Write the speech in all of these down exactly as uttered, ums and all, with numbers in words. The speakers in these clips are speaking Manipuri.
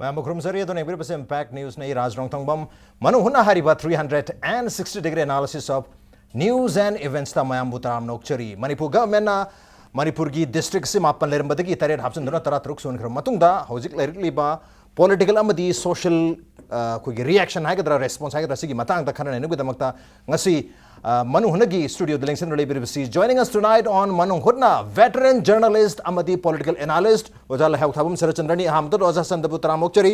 ꯃꯌꯥꯝꯕꯨ ꯈꯨꯔꯨꯝꯖꯔꯤ꯫ ꯑꯗꯨꯅ ꯌꯦꯡꯕꯤꯔꯤꯕꯁꯤ Impact Newsꯅꯤ꯫ ꯑꯩ ꯔꯥꯖ ꯔꯣꯡꯊꯣꯡꯕꯝ꯫ ꯃꯅꯨꯡ ꯍꯨꯠꯅ ꯍꯥꯏꯔꯤꯕ three hundred and sixty degree analysis of news and eventsꯇ ꯃꯌꯥꯝꯕꯨ ꯇꯔꯥꯝꯅ ꯑꯣꯛꯆꯔꯤ꯫ ꯃꯅꯤꯄꯨꯔ governmentꯅ ꯃꯅꯤꯄꯨꯔꯒꯤ districtꯁꯤ ꯃꯥꯄꯟ ꯂꯩꯔꯝꯕꯗꯒꯤ ꯇꯔꯦꯠ ꯍꯥꯞꯆꯤꯟꯗꯨꯅ ꯇꯔꯥ ꯇꯔꯨꯛ ꯁꯨꯍꯟꯈ꯭ꯔꯕ ꯃꯇꯨꯡꯗ, ꯍꯧꯖꯤꯛ ꯂꯩꯔꯛꯂꯤꯕ political ꯑꯃꯗꯤ social, ꯑ, ꯑꯩꯈꯣꯏꯒꯤ reaction ꯍꯥꯏꯒꯗ꯭ꯔꯥ, response ꯍꯥꯏꯒꯗ꯭ꯔꯥ, ꯁꯤꯒꯤ ꯃꯇꯥꯡꯗ ꯈꯟꯅ ꯅꯩꯅꯕꯒꯤꯗꯃꯛꯇ ꯉꯁꯤ, ꯑ, ꯃꯅꯨꯡ ꯍꯨꯠꯅꯒꯤ studioꯗ ꯂꯦꯡꯁꯤꯟꯗꯨꯅ ꯂꯩꯕꯤꯔꯤꯕꯁꯤ, joining us tonight on ꯃꯅꯨꯡ ꯍꯨꯠꯅ, veteran journalist ꯑꯃꯗꯤ political analyst ꯑꯣꯖꯥ ꯂꯩꯍꯥꯎꯊꯥꯕꯝ ꯁꯔꯠꯆꯟꯗ꯭ꯔꯅꯤ꯫ ꯑꯍꯥꯟꯕꯗ ꯑꯣꯖꯥ ꯁꯔꯠꯆꯟꯗ꯭ꯔꯕꯨ ꯇꯔꯥꯝꯅ ꯑꯣꯛꯆꯔꯤ꯫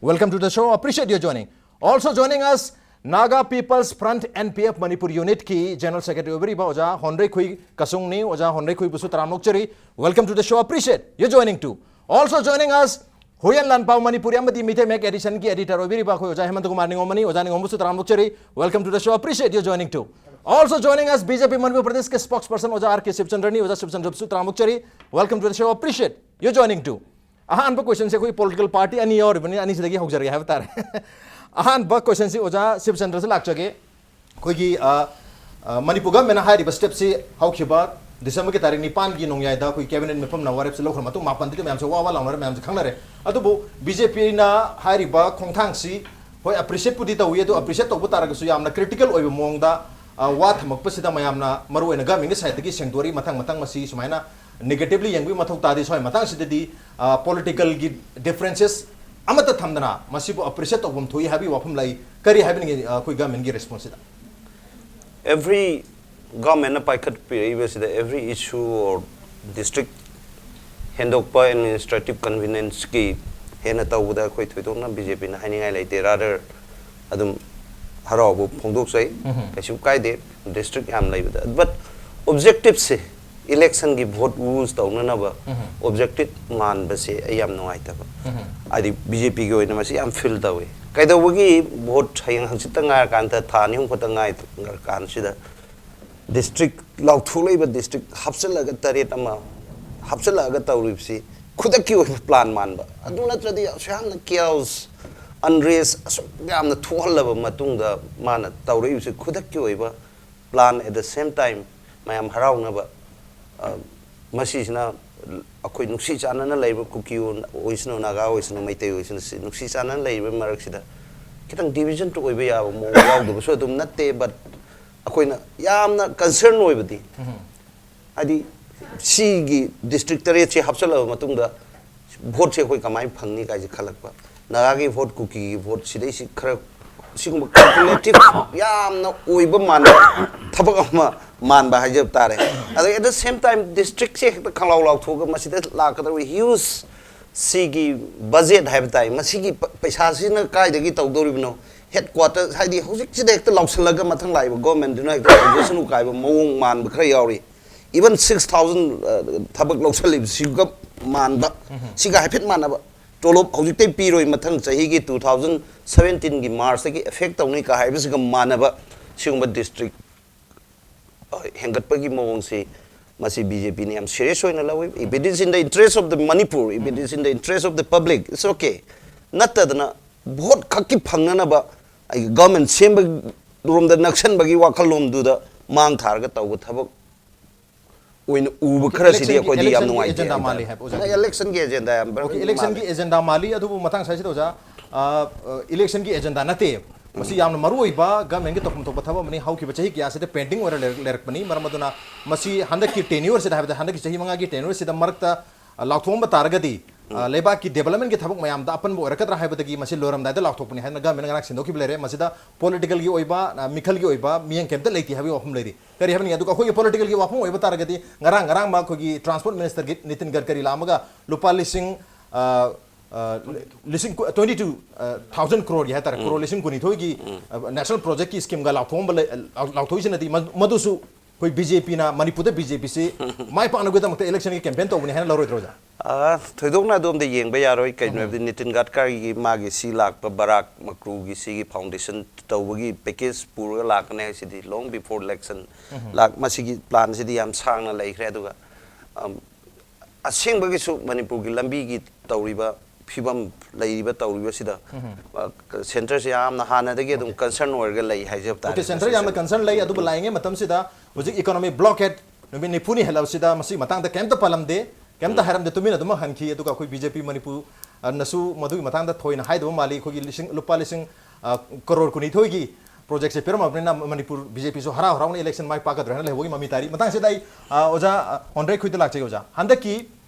Welcome to the show. Appreciate your joining. Also joining us, Naga People's Front, N P F Manipur Unitꯀꯤ General Secretary ꯑꯣꯏꯕꯤꯔꯤꯕ ꯑꯣꯖꯥ ꯍꯣꯟꯗ꯭ꯔꯩꯈꯨꯏ ꯀꯁꯨꯡꯅꯤ꯫ ꯑꯣꯖꯥ ꯍꯣꯟꯗ꯭ꯔꯩꯈꯨꯏꯕꯨꯁꯨ ꯇꯔꯥꯝꯅ ꯑꯣꯛꯆꯔꯤ꯫ Welcome to the show. Appreciate your joining too. Also joining us, Huiyen ꯂꯥꯟꯄꯥꯎ ꯃꯅꯤꯄꯨꯔꯤ ꯑꯃꯗꯤ ꯃꯤꯇꯩ ꯃꯌꯦꯛ editionꯒꯤ editor ꯑꯣꯏꯕꯤꯔꯤꯕ ꯑꯩꯈꯣꯏ ꯑꯣꯖꯥ ꯍꯦꯃꯟꯇ ꯀꯨꯃꯥꯔ ꯅꯤꯉꯣꯝꯕꯅꯤ꯫ ꯑꯣꯖꯥ ꯅꯤꯉꯣꯝꯕꯁꯨ ꯇꯔꯥꯝꯅ ꯑꯣꯛꯆꯔꯤ꯫ Welcome to the show. Appreciate your joining too. Also joining us, B J P Manipur Pradeshꯀꯤ spokesperson ꯑꯣꯖꯥ R K ꯁꯤꯕꯆꯟꯗ꯭ꯔꯅꯤ꯫ ꯑꯣꯖꯥ ꯁꯤꯕꯆꯟꯗ꯭ꯔꯕꯨꯁꯨ ꯇꯔꯥꯝꯅ ꯑꯣꯛꯆꯔꯤ꯫ Welcome to the show. Appreciate your joining too. ꯑꯍꯥꯟꯕ questionꯁꯦ ꯑꯩꯈꯣꯏ political party ꯑꯅꯤ ꯌꯥꯎꯔꯤꯕꯅꯤꯅ ꯑꯅꯤꯁꯤꯗꯒꯤ ꯍꯧꯖꯔꯒꯦ ꯍꯥꯏꯕ ꯇꯥꯔꯦ꯫ ꯑꯍꯥꯟꯕ questionꯁꯤ ꯑꯣꯖꯥ ꯁꯤꯕꯆꯟꯗ꯭ꯔꯁꯤ ꯂꯥꯛꯆꯒꯦ꯫ ꯑꯩꯈꯣꯏꯒꯤ, ꯑ, ꯑ, ꯃꯅꯤꯄꯨꯔ governmentꯅ ꯍꯥꯏꯔꯤꯕ stepꯁꯤ ꯍꯧꯈꯤꯕ Decemberꯒꯤ ꯇꯥꯔꯤꯛ ꯅꯤꯄꯥꯟꯒꯤ ꯅꯣꯡꯌꯥꯏꯗ ꯑꯩꯈꯣꯏ cabinet ꯃꯤꯐꯝꯅ ꯋꯥꯔꯦꯞꯁꯤ ꯂꯧꯈ꯭ꯔ ꯃꯇꯨꯡ, ꯃꯥꯄꯟꯗꯒꯤ ꯃꯌꯥꯝꯁꯦ ꯋꯥ ꯋꯥ ꯂꯥꯎꯅꯔꯦ, ꯃꯌꯥꯝꯁꯦ ꯈꯪꯅꯔꯦ꯫ ꯑꯗꯨꯕꯨ B J Pꯅ ꯍꯥꯏꯔꯤꯕ ꯈꯣꯡꯊꯥꯡꯁꯤ, ꯍꯣꯏ, appreciateꯄꯨꯗꯤ ꯇꯧꯏ, ꯑꯗꯨ appreciate ꯇꯧꯕ ꯇꯥꯔꯒꯁꯨ ꯌꯥꯝꯅ critical ꯑꯣꯏꯕ ꯃꯑꯣꯡꯗ, ꯑ, ꯋꯥ ꯊꯝꯃꯛꯄꯁꯤꯗ ꯃꯌꯥꯝꯅ ꯃꯔꯨꯑꯣꯏꯅ governmentꯀꯤ sideꯇꯒꯤ ꯁꯦꯡꯗꯣꯔꯛꯏ꯫ ꯃꯊꯪ ꯃꯊꯪ ꯃꯁꯤ ꯁꯨꯃꯥꯏꯅ negatively ꯌꯦꯡꯕꯒꯤ ꯃꯊꯧ ꯇꯥꯗꯦ꯫ ꯁ꯭ꯋꯥꯏ ꯃꯇꯥꯡꯁꯤꯗꯗꯤ, ꯑ, politicalꯒꯤ differences ꯑꯃꯠꯇ ꯊꯝꯗꯅ ꯃꯁꯤꯕꯨ appreciate ꯇꯧꯐꯝ ꯊꯣꯛꯏ ꯍꯥꯏꯕꯒꯤ ꯋꯥꯐꯝ ꯂꯩ꯫ ꯀꯔꯤ ꯍꯥꯏꯕꯤꯅꯤꯡꯉꯤ, ꯑ, ꯑꯩꯈꯣꯏ governmentꯀꯤ responseꯁꯤꯗ? Every governmentꯅ ꯄꯥꯏꯈꯠꯄꯤꯔꯛꯏꯕꯁꯤꯗ every issue or district ꯍꯦꯟꯗꯣꯛꯄ administrative convenienceꯀꯤ ꯍꯦꯟꯅ ꯇꯧꯕꯗ ꯑꯩꯈꯣꯏ ꯊꯣꯏꯗꯣꯛꯅ B J Pꯅ ꯍꯥꯏꯅꯤꯡꯉꯥꯏ ꯂꯩꯇꯦ꯫ Rather ꯑꯗꯨꯝ ꯍꯔꯥꯎꯕ ꯐꯣꯡꯗꯣꯛꯆꯩ꯫ ꯀꯩꯁꯨ ꯀꯥꯏꯗꯦ district ꯌꯥꯝ ꯂꯩꯕꯗ꯫ But objectiveꯁꯦ, electionꯒꯤ vote rules ꯇꯧꯅꯅꯕ objective ꯃꯥꯟꯕꯁꯦ ꯑꯩ ꯌꯥꯝ ꯅꯨꯡꯉꯥꯏꯇꯕ꯫ ꯍꯥꯏꯗꯤ B J Pꯒꯤ ꯑꯣꯏꯅ ꯃꯁꯤ ꯌꯥꯝ feel ꯇꯧꯏ꯫ ꯀꯩꯗꯧꯕꯒꯤ vote ꯍꯌꯦꯡ ꯍꯪꯆꯤꯠꯇ ꯉꯥꯏꯔꯀꯥꯟꯗ, ꯊꯥ ꯑꯅꯤ ꯑꯍꯨꯝ ꯈꯛꯇ ꯉꯥꯏꯔꯀꯥꯟꯁꯤꯗ district, ꯂꯥꯎꯊꯣꯛꯂꯛꯏꯕ district ꯍꯥꯞꯆꯤꯜꯂꯒ ꯇꯔꯦꯠ ꯑꯃ ꯍꯥꯞꯆꯤꯜꯂꯛꯑꯒ ꯇꯧꯔꯤꯕꯁꯤ ꯈꯨꯗꯛꯀꯤ ꯑꯣꯏꯕ plan ꯃꯥꯟꯕ꯫ ꯑꯗꯨ ꯅꯠꯇ꯭ꯔꯗꯤ ꯑꯁꯨꯛ ꯌꯥꯝꯅ chaos, unrest ꯑꯁꯨꯛ ꯌꯥꯝꯅ ꯊꯣꯛꯍꯜꯂꯕ ꯃꯇꯨꯡꯗ ꯃꯥꯅ ꯇꯧꯔꯛꯏꯕꯁꯤ ꯈꯨꯗꯛꯀꯤ ꯑꯣꯏꯕ plan, at the same time ꯃꯌꯥꯝ ꯍꯔꯥꯎꯅꯕ, ꯑ, ꯃꯁꯤꯁꯤꯅ ꯑꯩꯈꯣꯏ ꯅꯨꯡꯁꯤ ꯆꯥꯟꯅꯅ ꯂꯩꯕ ꯀꯨꯀꯤ ꯑꯣꯏꯁꯅꯨ, ꯅꯥꯒꯥ ꯑꯣꯏꯁꯅꯨ, ꯃꯩꯇꯩ ꯑꯣꯏꯁꯅꯨ, ꯁꯤ ꯅꯨꯡꯁꯤ ꯆꯥꯟꯅꯅ ꯂꯩꯔꯤꯕ ꯃꯔꯛꯁꯤꯗ ꯈꯤꯇꯪ ꯗꯤꯕꯤꯖꯟ ꯑꯣꯏꯕ ꯌꯥꯕ ꯃꯑꯣꯡ ꯌꯥꯎꯗꯕꯁꯨ ꯑꯗꯨꯝ ꯅꯠꯇꯦ꯫ But ꯑꯩꯈꯣꯏꯅ ꯌꯥꯝꯅ ꯀꯟꯁꯔꯟ ꯑꯣꯏꯕꯗꯤ, ꯍꯥꯏꯗꯤ, ꯁꯤꯒꯤ ꯗꯤꯁꯇ꯭ꯔꯤꯛ ꯇꯔꯦꯠꯁꯤ ꯍꯥꯞꯆꯤꯜꯂꯕ ꯃꯇꯨꯡꯗ ꯚꯣꯠꯁꯦ ꯑꯩꯈꯣꯏ ꯀꯃꯥꯏꯅ ꯐꯪꯅꯤ ꯀꯥꯏꯁꯦ ꯈꯜꯂꯛꯄ, ꯅꯥꯒꯥꯒꯤ ꯚꯣꯠ, ꯀꯨꯀꯤꯒꯤ ꯚꯣꯠ, ꯁꯤꯗꯩꯁꯤ ꯈꯔ ꯁꯤꯒꯨꯝꯕ ꯀꯦꯜꯀꯨꯂꯦꯇꯤꯚ ꯌꯥꯝꯅ ꯑꯣꯏꯕ ꯃꯥꯟꯕ ꯊꯕꯛ ꯑꯃ ꯃꯥꯟꯕ ꯍꯥꯏꯖꯕ ꯇꯥꯔꯦ꯫ ꯑꯗꯩ at the same time district ꯁꯦ ꯍꯦꯛꯇ ꯈꯪꯂꯥꯎ ꯂꯥꯎꯊꯣꯛꯑꯒ ꯃꯁꯤꯗ ꯂꯥꯛꯀꯗꯧꯔꯤꯕ ꯍ꯭ꯌꯨꯖ ꯁꯤꯒꯤ ꯕꯖꯦꯠ ꯍꯥꯏꯕ ꯇꯥꯏ, ꯃꯁꯤꯒꯤ ꯄ- ꯄꯩꯁꯥꯁꯤꯅ ꯀꯥꯏꯗꯒꯤ ꯇꯧꯗꯧꯔꯤꯕꯅꯣ? ꯍꯦꯗ ꯀ꯭ꯋꯥꯇꯔ ꯍꯥꯏꯗꯤ ꯍꯧꯖꯤꯛꯁꯤꯗ ꯍꯦꯛꯇ ꯂꯥꯎꯁꯜꯂꯒ ꯃꯊꯪ ꯂꯥꯛꯏꯕ ꯒꯣꯔꯃꯦꯟꯗꯨꯅ ꯍꯦꯛꯇ ꯇꯧꯖꯁꯅꯨ ꯀꯥꯏꯕ ꯃꯑꯣꯡ ꯃꯥꯟꯕ ꯈꯔ ꯌꯥꯎꯔꯤ꯫ Even six thousand ꯊꯕꯛ ꯂꯧꯁꯜꯂꯤꯕꯁꯤꯒ ꯃꯥꯟꯕ, ꯁꯤꯒ ꯍꯥꯏꯐꯦꯠ ꯃꯥꯟꯅꯕ꯫ ꯇꯣꯂꯣꯞ ꯍꯧꯖꯤꯛꯇꯩ ꯄꯤꯔꯣꯏ, ꯃꯊꯪ ꯆꯍꯤꯒꯤ two thousand seventeen ꯒꯤ ꯃꯥꯔꯁꯇꯒꯤ ꯑꯦꯐꯦꯛ ꯇꯧꯅꯤ ꯀ ꯍꯥꯏꯕꯁꯤꯒ ꯃꯥꯟꯅꯕ ꯁꯤꯒꯨꯝꯕ ꯗꯤꯁꯇ꯭ꯔꯤꯛ ꯍꯦꯟꯒꯠꯄꯒꯤ ꯃꯑꯣꯡꯁꯤ, ꯃꯁꯤ ꯕꯤ ꯖꯦ ꯄꯤꯅ ꯌꯥꯝ ꯁꯤꯔꯤꯌꯁ ꯑꯣꯏꯅ ꯂꯧꯏ꯫ If it is in the interest of the Manipur, if it is in the interest of the public, it's okay꯫ ꯅꯠꯇꯗꯅ ꯚꯣꯠ ꯈꯛꯀꯤ ꯐꯪꯅꯅꯕ ꯑꯩ ꯒꯚꯔꯟꯃꯦꯟ ꯁꯦꯝꯕꯔꯣꯝꯗ ꯅꯛꯁꯟꯕꯒꯤ ꯋꯥꯈꯜꯂꯣꯟꯗꯨꯗ ꯃꯥꯡ ꯊꯥꯔꯒ ꯇꯧꯕ ꯊꯕꯛ ꯑꯣꯏꯅ ꯎꯕ ꯈꯔꯁꯤꯗꯤ ꯑꯩꯈꯣꯏꯗꯤ ꯌꯥꯝ ꯅꯨꯡꯉꯥꯏꯇꯦ ꯍꯥꯏꯇꯥꯔꯦ꯫ ꯏꯂꯦꯛꯁꯟꯒꯤ ꯑꯦꯖꯦꯟꯗꯥ ꯃꯥꯜꯂꯤ ꯍꯥꯏꯕ, ꯑꯣꯖꯥ꯫ ꯏꯂꯦꯛꯁꯟꯒꯤ ꯑꯦꯖꯦꯟꯗꯥ ꯃꯥꯜꯂꯤ꯫ ꯑꯗꯨꯕꯨ ꯃꯇꯥꯡ ꯁ꯭ꯋꯥꯏꯁꯤꯗ, ꯑꯣꯖꯥ, ꯏꯂꯦꯛꯁꯟꯒꯤ ꯑꯦꯖꯦꯟꯗꯥ ꯅꯠꯇꯦ꯫ ꯃꯁꯤ ꯌꯥꯝꯅ ꯃꯔꯨ ꯑꯣꯏꯕ ꯒꯚꯔꯟꯃꯦꯟꯒꯤ ꯇꯧꯐꯝ ꯊꯣꯛꯄ ꯊꯕꯛ ꯑꯃꯅꯤ꯫ ꯍꯧꯈꯤꯕ ꯆꯍꯤ ꯀꯌꯥꯁꯤꯗ ꯄꯦꯟꯗꯤꯡ ꯑꯣꯏꯔ ꯂꯩꯔꯛ- ꯂꯩꯔꯛꯄꯅꯤ꯫ ꯃꯔꯝ ꯑꯗꯨꯅ ꯃꯁꯤ ꯍꯟꯗꯛꯀꯤ ꯇꯦꯅ꯭ꯌꯨꯔꯁꯤꯗ, ꯍꯥꯏꯕꯗꯤ ꯍꯟꯗꯛꯀꯤ ꯆꯍꯤ ꯃꯉꯥꯒꯤ ꯇꯦꯅ꯭ꯌꯨꯔꯁꯤꯗ ꯃꯔꯛꯇ, ꯑ, ꯂꯥꯎꯊꯣꯛꯑꯝꯕ ꯇꯥꯔꯒꯗꯤ, ꯑ, ꯂꯩꯕꯥꯛꯀꯤ ꯗꯦꯕꯂꯞꯃꯦꯟꯒꯤ ꯊꯕꯛ ꯃꯌꯥꯝꯗ ꯑꯄꯟꯕ ꯑꯣꯏꯔꯛꯀꯗ꯭ꯔꯥ ꯍꯥꯏꯕꯗꯒꯤ ꯃꯁꯤ ꯂꯣꯏꯔꯝꯗꯥꯏꯗ ꯂꯥꯎꯊꯣꯛꯄꯅꯤ ꯍꯥꯏꯅ ꯒꯚꯔꯟꯃꯦꯟꯅ ꯉꯔꯥꯡ ꯁꯤꯟꯗꯣꯛꯈꯤꯕ ꯂꯩꯔꯦ꯫ ꯃꯁꯤꯗ ꯄꯣꯂꯤꯇꯤꯀꯦꯜꯒꯤ ꯑꯣꯏꯕ, ꯑ, ꯃꯤꯈꯜꯒꯤ ꯑꯣꯏꯕ ꯃꯤꯠꯌꯦꯡ ꯀꯩꯝꯇ ꯂꯩꯇꯦ ꯍꯥꯏꯕꯒꯤ ꯋꯥꯐꯝ ꯂꯩꯔꯤ꯫ ꯀꯔꯤ ꯍꯥꯏꯕꯅꯤ? ꯑꯗꯨꯒ ꯑꯩꯈꯣꯏꯒꯤ ꯄꯣꯂꯤꯇꯤꯀꯦꯜꯒꯤ ꯋꯥꯐꯝ ꯑꯣꯏꯕ ꯇꯥꯔꯒꯗꯤ, ꯉꯔꯥꯡ, ꯉꯔꯥꯡꯃꯛ ꯑꯩꯈꯣꯏꯒꯤ ꯇ꯭ꯔꯥꯟꯁꯄꯣꯔꯠ ꯃꯤꯅꯤꯁꯇꯔꯒꯤ ꯅꯤꯇꯤꯟ ꯒꯗꯀꯔꯤ ꯂꯥꯛꯑꯝꯃꯒ ꯂꯨꯄꯥ ꯂꯤꯁꯤꯡ, ꯑ, ꯑ, ꯂꯤꯁꯤꯡ ꯀꯨ-, twenty two, ꯑ, thousand crore ꯒꯤ ꯍꯥꯏꯇꯥꯔꯦ, ꯀ꯭ꯔꯣꯔ ꯂꯤꯁꯤꯡ ꯀꯨꯟꯅꯤꯊꯣꯏꯒꯤ, ꯑ, ꯅꯦꯁꯅꯦꯜ ꯄ꯭ꯔꯣꯖꯦꯛꯀꯤ ꯁ꯭ꯀꯤꯝꯒ ꯂꯥꯎꯊꯣꯛꯑꯝꯕ ꯂꯩ-, ꯑ, ꯂꯥꯎ-, ꯂꯥꯎꯊꯣꯛꯏꯁꯤꯅꯗꯤ ꯃ-, ꯃꯗꯨꯁꯨ ꯑꯩꯈꯣꯏ ꯕꯤ ꯖꯦ ꯄꯤꯅ ꯃꯅꯤꯄꯨꯔꯗ ꯕꯤ ꯖꯦ ꯄꯤꯁꯤ ꯃꯥꯏ ꯄꯥꯛꯅꯕꯒꯤꯗꯃꯛꯇ ꯏꯂꯦꯛꯁꯟꯒꯤ ꯀꯦꯝꯄꯦꯟ ꯇꯧꯕꯅꯤ ꯍꯥꯏꯅ ꯂꯧꯔꯣꯏꯗ꯭ꯔꯣ, ꯑꯣꯖꯥ? ꯑ, ꯊꯣꯏꯗꯣꯛꯅ ꯑꯗꯣꯝꯗ ꯌꯦꯡꯕ ꯌꯥꯔꯣꯏ꯫ ꯀꯩꯅꯣ ꯍꯥꯏꯕꯗꯤ ꯅꯤꯇꯤꯟ ꯒꯗꯀꯥꯔꯤꯒꯤ ꯃꯥꯒꯤ ꯁꯤ ꯂꯥꯛꯄ ꯕꯔꯥꯛ ꯃꯀ꯭ꯔꯨꯒꯤ ꯁꯤꯒꯤ ꯐꯥꯎꯟꯗꯦꯁꯟ ꯇꯧꯕꯒꯤ ꯄꯦꯀꯦꯖ ꯄꯨꯔꯒ ꯂꯥꯛꯀꯅꯤ ꯍꯥꯏꯁꯤꯗꯤ long before election꯫ ꯂꯥꯛ-, ꯃꯁꯤꯒꯤ ꯄ꯭ꯂꯥꯟꯁꯤꯗꯤ ꯌꯥꯝ ꯁꯥꯡꯅ ꯂꯩꯈ꯭ꯔꯦ꯫ ꯑꯗꯨꯒ, ꯑꯝ, ꯑꯁꯦꯡꯕꯒꯤꯁꯨ ꯃꯅꯤꯄꯨꯔꯒꯤ ꯂꯝꯕꯤꯒꯤ ꯇꯧꯔꯤꯕ ꯐꯤꯕꯝ, ꯂꯩꯔꯤꯕ ꯇꯧꯔꯤꯕꯁꯤꯗ, ꯑ, ꯁꯦꯟꯇꯔꯁꯤ ꯌꯥꯝꯅ ꯍꯥꯟꯅꯗꯒꯤ ꯑꯗꯨꯝ ꯀꯟꯁꯔꯟ ꯑꯣꯏꯔꯒ ꯂꯩ ꯍꯥꯏꯖꯕ ꯇꯥꯔꯦ꯫ ꯑꯣꯀꯦ, ꯁꯦꯟꯇꯔ ꯌꯥꯝꯅ ꯀꯟꯁꯔꯟ ꯂꯩ꯫ ꯑꯗꯨꯕꯨ ꯂꯥꯛꯏꯉꯩ ꯃꯇꯝꯁꯤꯗ ꯍꯧꯖꯤꯛ ꯏꯀꯣꯅꯣꯃꯤ ꯕ꯭ꯂꯣꯀꯦꯠ ꯅꯨꯃꯤꯠ ꯅꯤꯐꯨꯅꯤ ꯍꯦꯜꯂꯕꯁꯤꯗ ꯃꯁꯤꯒꯤ ꯃꯇꯥꯡꯗ ꯀꯩꯝꯇ ꯄꯜꯂꯝꯗꯦ꯫ ꯀꯩꯝꯇ ꯍꯥꯏꯔꯝꯗꯦ, ꯇꯨꯃꯤꯟꯅ ꯑꯗꯨꯃꯛ ꯍꯟꯈꯤ꯫ ꯑꯗꯨꯒ ꯑꯩꯈꯣꯏ ꯕꯤ ꯖꯦ ꯄꯤ ꯃꯅꯤꯄꯨꯔꯅꯁꯨ ꯃꯗꯨꯒꯤ ꯃꯇꯥꯡꯗ ꯊꯣꯏꯅ ꯍꯥꯏꯗꯕ ꯃꯥꯜꯂꯤ꯫ ꯑꯩꯈꯣꯏꯒꯤ ꯂꯤꯁꯤꯡ, ꯂꯨꯄꯥ ꯂꯤꯁꯤꯡ, ꯑ, ꯀꯔꯣꯔ ꯀꯨꯟꯅꯤꯊꯣꯏꯒꯤ ꯄ꯭ꯔꯣꯖꯦꯛꯁꯦ ꯄꯤꯔꯝꯃꯕꯅꯤꯅ ꯃꯅꯤꯄꯨꯔ ꯕꯤ ꯖꯦ ꯄꯤꯁꯨ ꯍꯔꯥꯎ ꯍꯔꯥꯎꯅ ꯏꯂꯦꯛꯁꯟ ꯃꯥꯏ ꯄꯥꯛꯀꯗ꯭ꯔꯥ ꯍꯥꯏꯅ ꯂꯩꯍꯧꯕꯒꯤ ꯃꯃꯤ ꯇꯥꯔꯤ꯫ ꯃꯇꯥꯡꯁꯤꯗ ꯑꯩ, ꯑ, ꯑꯣꯖꯥ, ꯑ, ꯑꯣꯟꯗ꯭ꯔꯦ ꯈꯨꯏꯗ ꯂꯥꯛꯆꯒꯦ꯫ ꯑꯣꯖꯥ, ꯍꯟꯗꯛꯀꯤ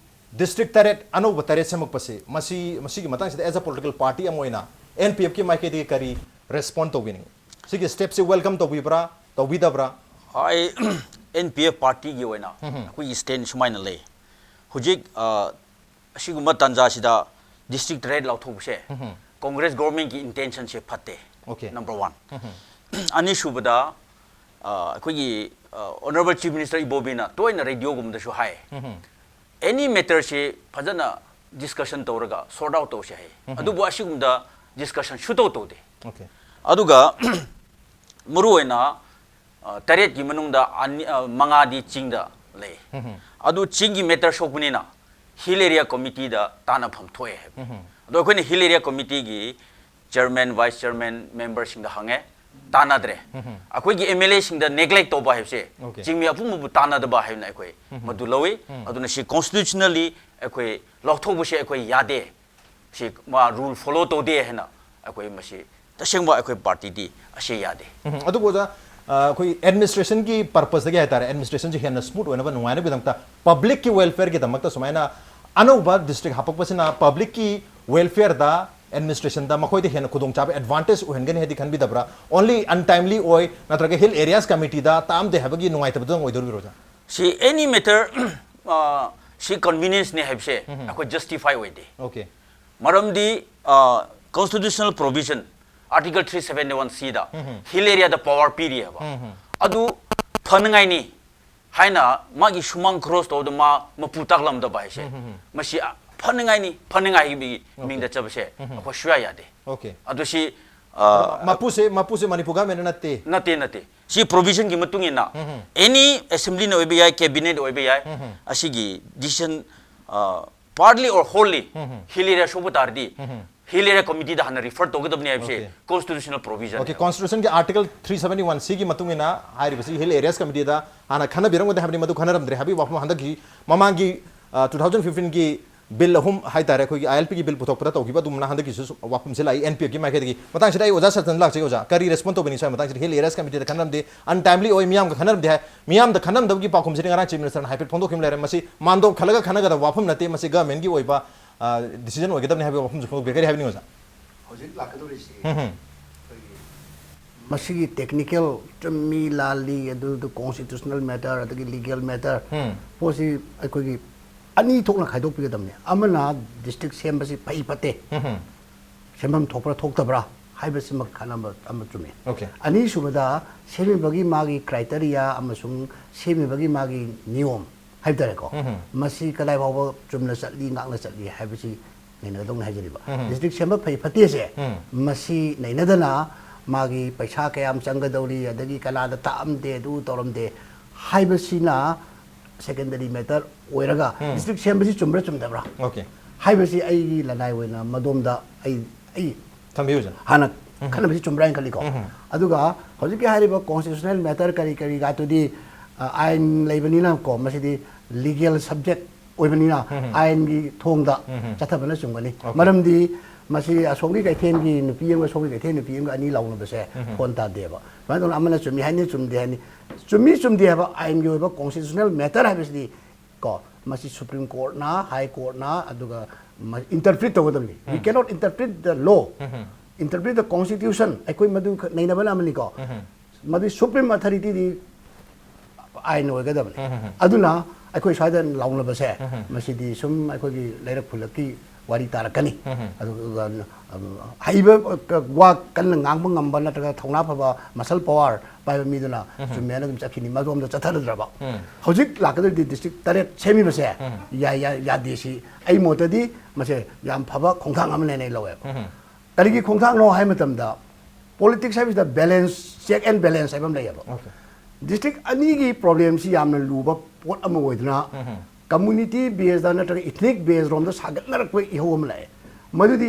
ꯗꯤꯁꯇ꯭ꯔꯤꯛ ꯇꯔꯦꯠ, ꯑꯅꯧꯕ ꯇꯔꯦꯠ ꯁꯦꯝꯃꯛꯄꯁꯦ, ꯃꯁꯤ, ꯃꯁꯤꯒꯤ ꯃꯇꯥꯡꯁꯤꯗ as a political party ꯑꯃ ꯑꯣꯏꯅ ꯑꯦꯟ ꯄꯤ ꯑꯦꯐꯀꯤ ꯃꯥꯏꯀꯩꯗꯒꯤ ꯀꯔꯤ ꯔꯦꯁꯄꯣꯟ ꯇꯧꯕꯤꯅꯤꯡꯉꯤ? ꯁꯤꯒꯤ ꯁ꯭ꯇꯦꯞꯁꯤ ꯋꯦꯜꯀꯝ ꯇꯧꯕꯤꯕ꯭ꯔꯥ, ꯇꯧꯕꯤꯗꯕ꯭ꯔꯥ? ꯑꯩ ꯑꯦꯟ ꯄꯤ ꯑꯦꯐ ꯄꯥꯔꯇꯤꯒꯤ ꯑꯣꯏꯅ ꯑꯩꯈꯣꯏꯒꯤ ꯁ꯭ꯇꯦꯟ ꯁꯨꯃꯥꯏꯅ ꯂꯩ꯫ ꯍꯧꯖꯤꯛ, ꯑ, ꯑꯁꯤꯒꯨꯝꯕ ꯇꯥꯟꯖꯥꯁꯤꯗ ꯗꯤꯁꯇ꯭ꯔꯤꯛ ꯇꯔꯦꯠ ꯂꯥꯎꯊꯣꯛꯄꯁꯦ ꯀꯣꯡꯒ꯭ꯔꯦꯁ ꯒꯣꯔꯃꯦꯟꯒꯤ ꯏꯟꯇꯦꯟꯁꯟꯁꯦ ꯐꯠꯇꯦ꯫ ꯑꯣꯀꯦ꯫ Number one. ꯑꯅꯤꯁꯨꯕꯗ, ꯑ, ꯑꯩꯈꯣꯏꯒꯤ, ꯑ, ꯑꯣꯅꯔꯦꯕꯜ ꯆꯤꯐ ꯃꯤꯅꯤꯁꯇꯔ ꯏꯕꯣꯕꯤꯅ ꯇꯣꯏꯅ ꯔꯦꯗꯤꯑꯣꯒꯨꯝꯕꯗꯁꯨ ꯍꯥꯏ, ꯑꯦꯅꯤ ꯃꯦꯇꯔꯁꯤ ꯐꯖꯅ ꯗꯤꯁꯀꯁꯟ ꯇꯧꯔꯒ ꯁꯣꯔꯠ ꯑꯥꯎꯠ ꯇꯧꯁꯦ ꯍꯥꯏ꯫ ꯑꯗꯨꯕꯨ ꯑꯁꯤꯒꯨꯝꯕꯗ ꯗꯤꯁꯀꯁꯟ ꯁꯨꯇꯧ ꯇꯧꯗꯦ꯫ ꯑꯣꯀꯦ꯫ ꯑꯗꯨꯒ ꯃꯔꯨꯑꯣꯏꯅ, ꯑ, ꯇꯔꯦꯠꯀꯤ ꯃꯅꯨꯡꯗ ꯑꯅꯤ, ꯑ, ꯃꯉꯥꯗꯤ ꯆꯤꯡꯗ ꯂꯩ꯫ ꯑꯗꯨ ꯆꯤꯡꯒꯤ ꯃꯦꯇꯔ ꯁꯣꯛꯄꯅꯤꯅ ꯍꯤꯜ ꯑꯦꯔꯤꯌꯥ ꯀꯣꯃꯤꯇꯤꯗ ꯇꯥꯟꯅꯐꯝ ꯊꯣꯛꯑꯦ ꯍꯥꯏꯕ꯫ ꯑꯗꯣ ꯑꯩꯈꯣꯏꯅ ꯍꯤꯜ ꯑꯦꯔꯤꯌꯥ ꯀꯣꯃꯤꯇꯤꯒꯤ ꯆꯤꯌꯔꯃꯦꯟ, ꯚꯥꯏꯁ ꯆꯤꯌꯔꯃꯦꯟ, ꯃꯦꯝꯕꯔꯁꯤꯡꯗ ꯍꯪꯉꯦ, ꯇꯥꯟꯅꯗ꯭ꯔꯦ꯫ ꯑꯩꯈꯣꯏꯒꯤ ꯑꯦꯝ ꯑꯦꯜ ꯑꯦꯁꯤꯡꯗ ꯅꯦꯒ꯭ꯂꯦꯛ ꯇꯧꯕ ꯍꯥꯏꯕꯁꯦ ꯑꯣꯀꯦ꯫ ꯆꯤꯡꯃꯤ ꯑꯄꯨꯝꯕꯕꯨ ꯇꯥꯟꯅꯗꯕ ꯍꯥꯏꯕꯅ ꯑꯩꯈꯣꯏ ꯃꯗꯨ ꯂꯧꯏ꯫ ꯑꯗꯨꯅ ꯁꯤ ꯀꯣꯟꯁꯇꯤꯇ꯭ꯌꯨꯁꯅꯦꯜꯂꯤ ꯑꯩꯈꯣꯏ ꯂꯧꯊꯣꯛꯄꯁꯦ ꯑꯩꯈꯣꯏ ꯌꯥꯗꯦ꯫ ꯁꯤ ꯃꯥ ꯔꯨꯜ ꯐꯣꯂꯣ ꯇꯧꯗꯦ ꯍꯥꯏꯅ ꯑꯩꯈꯣꯏ ꯃꯁꯤ ꯇꯁꯦꯡꯕ ꯑꯩꯈꯣꯏ ꯄꯥꯔꯇꯤꯗꯤ ꯑꯁꯤ ꯌꯥꯗꯦ꯫ ꯎꯝ, ꯑꯗꯨꯕꯨ ꯑꯣꯖꯥ, ꯑ, ꯑꯩꯈꯣꯏ ꯑꯦꯗꯃꯤꯅꯤꯁꯇ꯭ꯔꯦꯁꯟꯒꯤ ꯄꯔꯄꯁꯇꯒꯤ ꯍꯥꯏꯇꯥꯔꯦ, ꯑꯦꯗꯃꯤꯅꯤꯁꯇ꯭ꯔꯦꯁꯟꯁꯦ ꯍꯦꯟꯅ ꯁ꯭ꯃꯨꯠ ꯑꯣꯏꯅꯕ, ꯅꯨꯡꯉꯥꯏꯅꯕꯒꯤꯗꯃꯛꯇ, ꯄꯕ꯭ꯂꯤꯛꯀꯤ ꯋꯦꯜꯐꯤꯌꯔꯒꯤꯗꯃꯛꯇ ꯁꯨꯃꯥꯏꯅ ꯑꯅꯧꯕ ꯗꯤꯁꯇ꯭ꯔꯤꯛ ꯍꯥꯄꯛꯄꯁꯤꯅ ꯄꯕ꯭ꯂꯤꯛꯀꯤ ꯋꯦꯜꯐꯤꯌꯔꯗ, ꯑꯦꯗꯃꯤꯅꯤꯁꯇ꯭ꯔꯦꯁꯟꯗ ꯃꯈꯣꯏꯗ ꯍꯦꯟꯅ ꯈꯨꯗꯣꯡꯆꯥꯕ, ꯑꯦꯗꯚꯥꯟꯇꯦꯖ ꯑꯣꯏꯍꯟꯒꯅꯤ ꯍꯥꯏꯗꯤ ꯈꯟꯕꯤꯗꯕ꯭ꯔꯥ? ꯑꯣꯟꯂꯤ ꯑꯟꯇꯥꯏꯝꯂꯤ ꯑꯣꯏ, ꯅꯠꯇ꯭ꯔꯒ ꯍꯤꯜ ꯑꯦꯔꯤꯌꯥꯁ ꯀꯃꯤꯇꯤꯗ ꯇꯥꯛꯑꯝꯗꯦ ꯍꯥꯏꯕꯒꯤ ꯅꯨꯡꯉꯥꯏꯇꯕꯗꯨꯗꯪ ꯑꯣꯏꯗꯣꯔꯤꯕ꯭ꯔꯣ, ꯑꯣꯖꯥ? ꯁꯤ ꯑꯦꯅꯤ ꯃꯦꯇꯔ, ꯑ, ꯁꯤ ꯀꯟꯚꯤꯅꯤꯌꯟꯁꯅꯤ ꯍꯥꯏꯕꯁꯦ ꯑꯩꯈꯣꯏ ꯖꯁꯇꯤꯐꯥꯏ ꯑꯣꯏꯗꯦ꯫ ꯑꯣꯀꯦ꯫ ꯃꯔꯝꯗꯤ, ꯑ, constitutional provision, article three seventy one ꯁꯤꯗ ꯍꯤꯜ ꯑꯦꯔꯤꯌꯥꯗ ꯄꯋꯥꯔ ꯄꯤꯔꯤꯑꯕ꯫ ꯑꯗꯨ ꯐꯅꯉꯥꯏꯅꯤ ꯍꯥꯏꯅ ꯃꯥꯒꯤ ꯁꯨꯃꯥꯡ ꯀ꯭ꯔꯣꯁ ꯇꯧꯕꯗ ꯃꯥ ꯃꯄꯨ ꯇꯥꯛꯂꯝꯗꯕ ꯍꯥꯏꯁꯦ, ꯃꯁꯤ, ꯑ, ꯐꯅꯉꯥꯏꯅꯤ, ꯐꯅꯉꯥꯏꯒꯤ ꯑꯣꯀꯦ꯫ ꯃꯤꯡꯗ ꯆꯠꯄꯁꯦ ꯑꯩꯈꯣꯏ ꯁꯨꯌꯥ ꯌꯥꯗꯦ꯫ ꯑꯣꯀꯦ꯫ ꯑꯗꯨ ꯁꯤ, ꯑ, ꯃꯄꯨꯁꯦ, ꯃꯄꯨꯁꯦ ꯃꯅꯤꯄꯨꯔ ꯒꯚꯔꯟꯃꯦꯟ ꯅꯠꯇꯦ? ꯅꯠꯇꯦ, ꯅꯠꯇꯦ꯫ ꯁꯤ ꯄ꯭ꯔꯣꯚꯤꯖꯟꯒꯤ ꯃꯇꯨꯡ ꯏꯟꯅ ꯑꯦꯅꯤ ꯑꯦꯁꯦꯝꯕ꯭ꯂꯤꯅ ꯑꯣꯏꯕ ꯌꯥꯏ, ꯀꯦꯕꯤꯅꯦꯠ ꯑꯣꯏꯕ ꯌꯥꯏ, ꯑꯁꯤꯒꯤ ꯗꯤꯁꯤꯖꯟ, ꯑ, partly or wholly hill area ꯁꯣꯛꯄ ꯇꯥꯔꯗꯤ ꯍꯤꯜ ꯑꯦꯔꯤꯌꯥ ꯀꯃꯤꯇꯤꯗ ꯍꯥꯟꯅ ꯔꯤꯐꯔ ꯇꯧꯒꯗꯕꯅꯤ ꯍꯥꯏꯕꯁꯤ ꯑꯣꯀꯦ꯫ Constitutional provision. ꯑꯣꯀꯦ, ꯀꯣꯟꯁꯇꯤꯇ꯭ꯌꯨꯁꯟꯒꯤ ꯑꯥꯔꯇꯤꯀꯜ ꯊ꯭ꯔꯤ ꯁꯚꯦꯟꯇꯤ ꯋꯥꯟ ꯁꯤꯒꯤ ꯃꯇꯨꯡ ꯏꯟꯅ ꯍꯥꯏꯔꯤꯕꯁꯤ ꯍꯤꯜ ꯑꯦꯔꯤꯌꯥꯁ ꯀꯃꯤꯇꯤꯗ ꯍꯥꯟꯅ ꯈꯟꯅꯕꯤꯔꯝꯒꯗꯦ ꯍꯥꯏꯕꯅꯤ, ꯃꯗꯨ ꯈꯟꯅꯔꯝꯗ꯭ꯔꯦ ꯍꯥꯏꯕꯒꯤ ꯋꯥꯐꯝ ꯍꯟꯗꯛꯀꯤ ꯃꯃꯥꯡꯒꯤ ꯇꯨ ꯊꯥꯎꯖꯟ ꯐꯤꯐꯇꯤꯟꯒꯤ ꯕꯤꯜ ꯑꯍꯨꯝ ꯍꯥꯏꯇꯥꯔꯦ, ꯑꯩꯈꯣꯏꯒꯤ ꯑꯥꯏ ꯑꯦꯜ ꯄꯤꯒꯤ ꯕꯤꯜ ꯄꯨꯊꯣꯛꯄꯗ ꯇꯧꯈꯤꯕ ꯑꯗꯨꯝꯅ ꯍꯟꯗꯛꯀꯤꯁꯨ ꯁꯨꯝ ꯋꯥꯐꯝꯁꯦ ꯂꯥꯛꯏ ꯑꯦꯟ ꯄꯤ ꯑꯦꯐꯀꯤ ꯃꯥꯏꯀꯩꯗꯒꯤ꯫ ꯃꯇꯥꯡꯁꯤꯗ ꯑꯩ ꯑꯣꯖꯥ ꯁꯔꯇꯟ ꯂꯥꯛꯆꯒꯦ꯫ ꯑꯣꯖꯥ, ꯀꯔꯤ ꯔꯦꯁꯄꯣꯟ ꯇꯧꯕꯤꯅꯤ ꯁ꯭ꯋꯥꯏ ꯃꯇꯥꯡꯁꯤꯗ? ꯍꯤꯜ ꯑꯦꯔꯤꯌꯥꯁ ꯀꯃꯤꯇꯤꯗ ꯈꯟꯅꯔꯝꯗꯦ, ꯑꯟꯇꯥꯏꯝꯂꯤ ꯑꯣꯏ, ꯃꯤꯌꯥꯝꯒ ꯈꯟꯅꯔꯝꯗꯦ ꯍꯥꯏ꯫ ꯃꯤꯌꯥꯝꯗ ꯈꯟꯅꯔꯝꯗꯕꯒꯤ ꯄꯥꯎꯈꯨꯝꯁꯤꯗꯤ ꯉꯔꯥꯡ ꯆꯤꯐ ꯃꯤꯅꯤꯁꯇꯔꯅ ꯍꯥꯏꯐꯦꯠ ꯐꯣꯡꯗꯣꯛꯈꯤꯕ ꯂꯩꯔꯦ꯫ ꯃꯁꯤ ꯃꯥꯟꯗꯣꯞ ꯈꯜꯂꯒ ꯈꯟꯅꯒꯗꯕ ꯋꯥꯐꯝ ꯅꯠꯇꯦ, ꯃꯁꯤ ꯒꯚꯔꯟꯃꯦꯟꯠꯀꯤ ꯑꯣꯏꯕ ꯗꯤꯁꯤꯖꯟ ꯑꯣꯏꯒꯗꯕꯅꯤ ꯍꯥꯏꯕꯒꯤ ꯋꯥꯐꯝꯁꯨ ꯐꯣꯡꯗꯣꯛꯄꯤꯔꯦ꯫ ꯀꯔꯤ ꯍꯥꯏꯕꯤꯅꯤꯡꯉꯤ ꯑꯣꯖꯥ? ꯍꯧꯖꯤꯛ ꯂꯥꯛꯀꯗꯧꯔꯤꯁꯤ ꯎꯝ, ꯎꯝ꯫ ꯑꯩꯈꯣꯏꯒꯤ ꯃꯁꯤꯒꯤ ꯇꯦꯛꯅꯤꯀꯦꯜ, ꯆꯨꯝꯃꯤ ꯂꯥꯜꯂꯤ, ꯑꯗꯨꯗꯨ ꯀꯣꯟꯁꯇꯤꯇ꯭ꯌꯨꯁꯅꯦꯜ ꯃꯦꯇꯔ, ꯑꯗꯒꯤ ꯂꯤꯒꯦꯜ ꯃꯦꯇꯔ, ꯎꯝ꯫ ꯄꯣꯠꯁꯤ ꯑꯩꯈꯣꯏꯒꯤ ꯑꯅꯤ ꯊꯣꯛꯅ ꯈꯥꯏꯗꯣꯛꯄꯤꯒꯗꯕꯅꯤ꯫ ꯑꯃꯅ ꯗꯤꯁꯇ꯭ꯔꯤꯛ ꯁꯦꯝꯕꯁꯤ ꯐꯩ ꯐꯠꯇꯦ, ꯎꯝ, ꯎꯝ꯫ ꯁꯦꯝꯐꯝ ꯊꯣꯛꯄ꯭ꯔꯥ ꯊꯣꯛꯇꯕ꯭ꯔꯥ ꯍꯥꯏꯕꯁꯤꯃ ꯈꯟꯅꯕ ꯑꯃ ꯆꯨꯝꯃꯤ꯫ ꯑꯣꯀꯦ꯫ ꯑꯅꯤꯁꯨꯕꯗ, ꯁꯦꯝꯃꯤꯕꯒꯤ ꯃꯥꯒꯤ ꯀ꯭ꯔꯥꯏꯇꯦꯔꯤꯌꯥ ꯑꯃꯁꯨꯡ ꯁꯦꯝꯃꯤꯕꯒꯤ ꯃꯥꯒꯤ ꯅꯤꯌꯣꯝ ꯍꯥꯏꯕ ꯇꯥꯔꯦꯀꯣ, ꯎꯝ꯫ ꯃꯁꯤ ꯀꯗꯥꯏ ꯐꯥꯎꯕ ꯆꯨꯝꯅ ꯆꯠꯂꯤ, ꯉꯥꯛꯅ ꯆꯠꯂꯤ ꯍꯥꯏꯕꯁꯤ ꯅꯩꯅꯒꯗꯧꯅꯤ ꯍꯥꯏꯖꯔꯤꯕ꯫ ꯎꯝ꯫ ꯗꯤꯁꯇ꯭ꯔꯤꯛ ꯁꯦꯝꯕ ꯐꯩ ꯐꯠꯇꯦꯁꯦ, ꯎꯝ꯫ ꯃꯁꯤ ꯅꯩꯅꯗꯅ ꯃꯥꯒꯤ ꯄꯩꯁꯥ ꯀꯌꯥꯝ ꯆꯪꯒꯗꯧꯔꯤ, ꯑꯗꯒꯤ ꯀꯅꯥꯗ ꯇꯥꯛꯑꯝꯗꯦ, ꯑꯗꯨ ꯇꯧꯔꯝꯗꯦ ꯍꯥꯏꯕꯁꯤꯅ ꯁꯦꯀꯦꯟꯗꯔꯤ ꯃꯦꯇꯔ ꯑꯣꯏꯔꯒ, ꯎꯝ꯫ ꯗꯤꯁꯇ꯭ꯔꯤꯛ ꯁꯦꯝꯕꯁꯤ ꯆꯨꯝꯕ꯭ꯔꯥ ꯆꯨꯝꯗꯕ꯭ꯔꯥ ꯑꯣꯀꯦ꯫ ꯍꯥꯏꯕꯁꯤ ꯑꯩꯒꯤ ꯂꯅꯥꯏ ꯑꯣꯏꯅ ꯃꯗꯣꯝꯗ ꯑꯩ, ꯑꯩ ꯊꯝꯕꯤꯌꯨ, ꯁꯥꯔ꯫ ꯍꯥꯟꯅ ꯎꯝ꯫ ꯈꯟꯅꯕꯁꯤ ꯆꯨꯝꯕ꯭ꯔꯥ ꯍꯥꯏꯅ ꯈꯜꯂꯤꯀꯣ꯫ ꯎꯝ꯫ ꯑꯗꯨꯒ ꯍꯧꯖꯤꯛꯀꯤ ꯍꯥꯏꯔꯤꯕ ꯀꯣꯟꯁꯇꯤꯇ꯭ꯌꯨꯁꯅꯦꯜ ꯃꯦꯇꯔ ꯀꯔꯤ ꯀꯔꯤꯒꯇꯨꯗꯤ, ꯑ, ꯑꯥꯏꯟ ꯂꯩꯕꯅꯤꯅꯀꯣ, ꯃꯁꯤꯗꯤ ꯂꯤꯒꯦꯜ ꯁꯕꯖꯦꯛ ꯑꯣꯏꯕꯅꯤꯅ ꯎꯝ꯫ ꯑꯥꯏꯟꯒꯤ ꯊꯣꯡꯗ ꯎꯝ꯫ ꯆꯠꯊꯕꯅ ꯆꯨꯝꯒꯅꯤ꯫ ꯑꯣꯀꯦ꯫ ꯃꯔꯝꯗꯤ ꯃꯁꯤ ꯑꯁꯣꯝꯒꯤ ꯀꯩꯊꯦꯜꯒꯤ ꯅꯨꯄꯤ ꯑꯃꯒ ꯁꯣꯝꯒꯤ ꯀꯩꯊꯦꯜ ꯅꯨꯄꯤ ꯑꯃꯒ ꯑꯅꯤ ꯂꯥꯎꯅꯕꯁꯦ ꯎꯝ꯫ ꯐꯣꯟ ꯇꯥꯗꯦꯕ꯫ ꯁꯨꯃꯥꯏꯅ ꯇꯧꯗꯅ ꯑꯃꯅ ꯆꯨꯝꯃꯤ ꯍꯥꯏꯅꯤ, ꯆꯨꯝꯗꯦ ꯍꯥꯏꯅꯤ꯫ ꯆꯨꯝꯃꯤ ꯆꯨꯝꯗꯦ ꯍꯥꯏꯕ ꯑꯥꯏꯟꯒꯤ ꯑꯣꯏꯕ ꯀꯣꯟꯁꯇꯤꯇ꯭ꯌꯨꯁꯅꯦꯜ ꯃꯦꯇꯔ ꯍꯥꯏꯕꯁꯤꯗꯤ ꯀꯣ, ꯃꯁꯤ ꯁꯨꯄ꯭ꯔꯤꯝ ꯀꯣꯔꯠꯅ, ꯍꯥꯏ ꯀꯣꯔꯠꯅ, ꯑꯗꯨꯒ ꯏꯟꯇꯔꯄ꯭ꯔꯤꯠ ꯇꯧꯒꯗꯕꯅꯤ꯫ We um. cannot interpret the law, um. Interpret the constitution꯫ ꯑꯩꯈꯣꯏ ꯃꯗꯨ ꯈꯛ ꯅꯩꯅꯕꯅ ꯑꯃꯅꯤꯀꯣ꯫ ꯎꯝ꯫ ꯃꯗꯨ ꯁꯨꯄ꯭ꯔꯤꯝ ꯑꯊꯣꯔꯤꯇꯤꯗꯤ ꯑꯥꯏꯟ ꯑꯣꯏꯒꯗꯕꯅꯤ꯫ ꯎꯝ, ꯎꯝ, ꯎꯝ꯫ ꯑꯗꯨꯅ ꯑꯩꯈꯣꯏ ꯁ꯭ꯋꯥꯏꯗ ꯂꯥꯎꯅꯕꯁꯦ, ꯎꯝ, ꯎꯝ꯫ ꯃꯁꯤꯗꯤ ꯁꯨꯝ ꯑꯩꯈꯣꯏꯒꯤ ꯂꯩꯔꯛ ꯈꯨꯜꯂꯛꯀꯤ ꯋꯥꯔꯤ ꯇꯥꯔꯛꯀꯅꯤ꯫ ꯎꯝ, ꯎꯝ꯫ ꯑꯗꯨꯒ, ꯑꯝ, ꯍꯩꯕ, ꯋꯥ ꯀꯟꯅ ꯉꯥꯡꯕ ꯉꯝꯕ ꯅꯠꯇ꯭ꯔꯒ ꯊꯧꯅꯥ ꯐꯕ, ꯃꯁꯜ ꯄꯋꯥꯔ ꯄꯥꯏꯕ ꯃꯤꯗꯨꯅ ꯎꯝ, ꯎꯝ꯫ ꯆꯨꯝꯃꯦꯅ ꯑꯗꯨꯝ ꯆꯠꯈꯤꯅꯤ, ꯃꯗꯣꯝꯗ ꯆꯠꯊꯔꯗ꯭ꯔꯕ꯫ ꯎꯝ꯫ ꯍꯧꯖꯤꯛ ꯂꯥꯛꯀꯗꯧꯔꯤꯗꯤ ꯗꯤꯁꯇ꯭ꯔꯤꯛ ꯇꯔꯦꯠ ꯁꯦꯝꯃꯤꯕꯁꯦ, ꯎꯝ꯫ ꯌꯥ-, ꯌꯥ-, ꯌꯥꯗꯦ꯫ ꯁꯤ ꯑꯩ ꯃꯣꯠꯇꯗꯤ ꯃꯁꯦ ꯌꯥꯝ ꯐꯕ ꯈꯣꯡꯊꯥꯡ ꯑꯃꯅꯦꯅ ꯑꯩ ꯂꯧꯋꯦꯕ꯫ ꯎꯝ꯫ ꯀꯔꯤꯒꯤ ꯈꯣꯡꯊꯥꯡꯅꯣ ꯍꯥꯏꯕ ꯃꯇꯝꯗ, ꯄꯣꯂꯤꯇꯤꯛꯁ ꯍꯥꯏꯕꯁꯤꯗ ꯕꯦꯂꯦꯟꯁ, ꯆꯦꯛ ꯑꯦꯟ ꯕꯦꯂꯦꯟꯁ ꯍꯥꯏꯕ ꯑꯃ ꯂꯩꯌꯦꯕ꯫ ꯑꯣꯀꯦ꯫ ꯗꯤꯁꯇ꯭ꯔꯤꯛ ꯑꯅꯤꯒꯤ ꯄ꯭ꯔꯣꯕ꯭ꯂꯦꯝꯁꯤ ꯌꯥꯝꯅ ꯂꯨꯕ ꯄꯣꯠ ꯑꯃ ꯑꯣꯏꯗꯨꯅ, ꯎꯝ꯫ ꯀꯝꯃ꯭ꯌꯨꯅꯤꯇꯤ ꯕꯦꯁꯇ ꯅꯠꯇ꯭ꯔꯒ ꯏꯊꯅꯤꯛ ꯕꯦꯁ ꯔꯣꯝꯗ ꯁꯥꯒꯠꯅꯔꯛꯄ ꯏꯍꯧ ꯑꯃ ꯂꯥꯛꯑꯦ꯫ ꯃꯗꯨꯗꯤ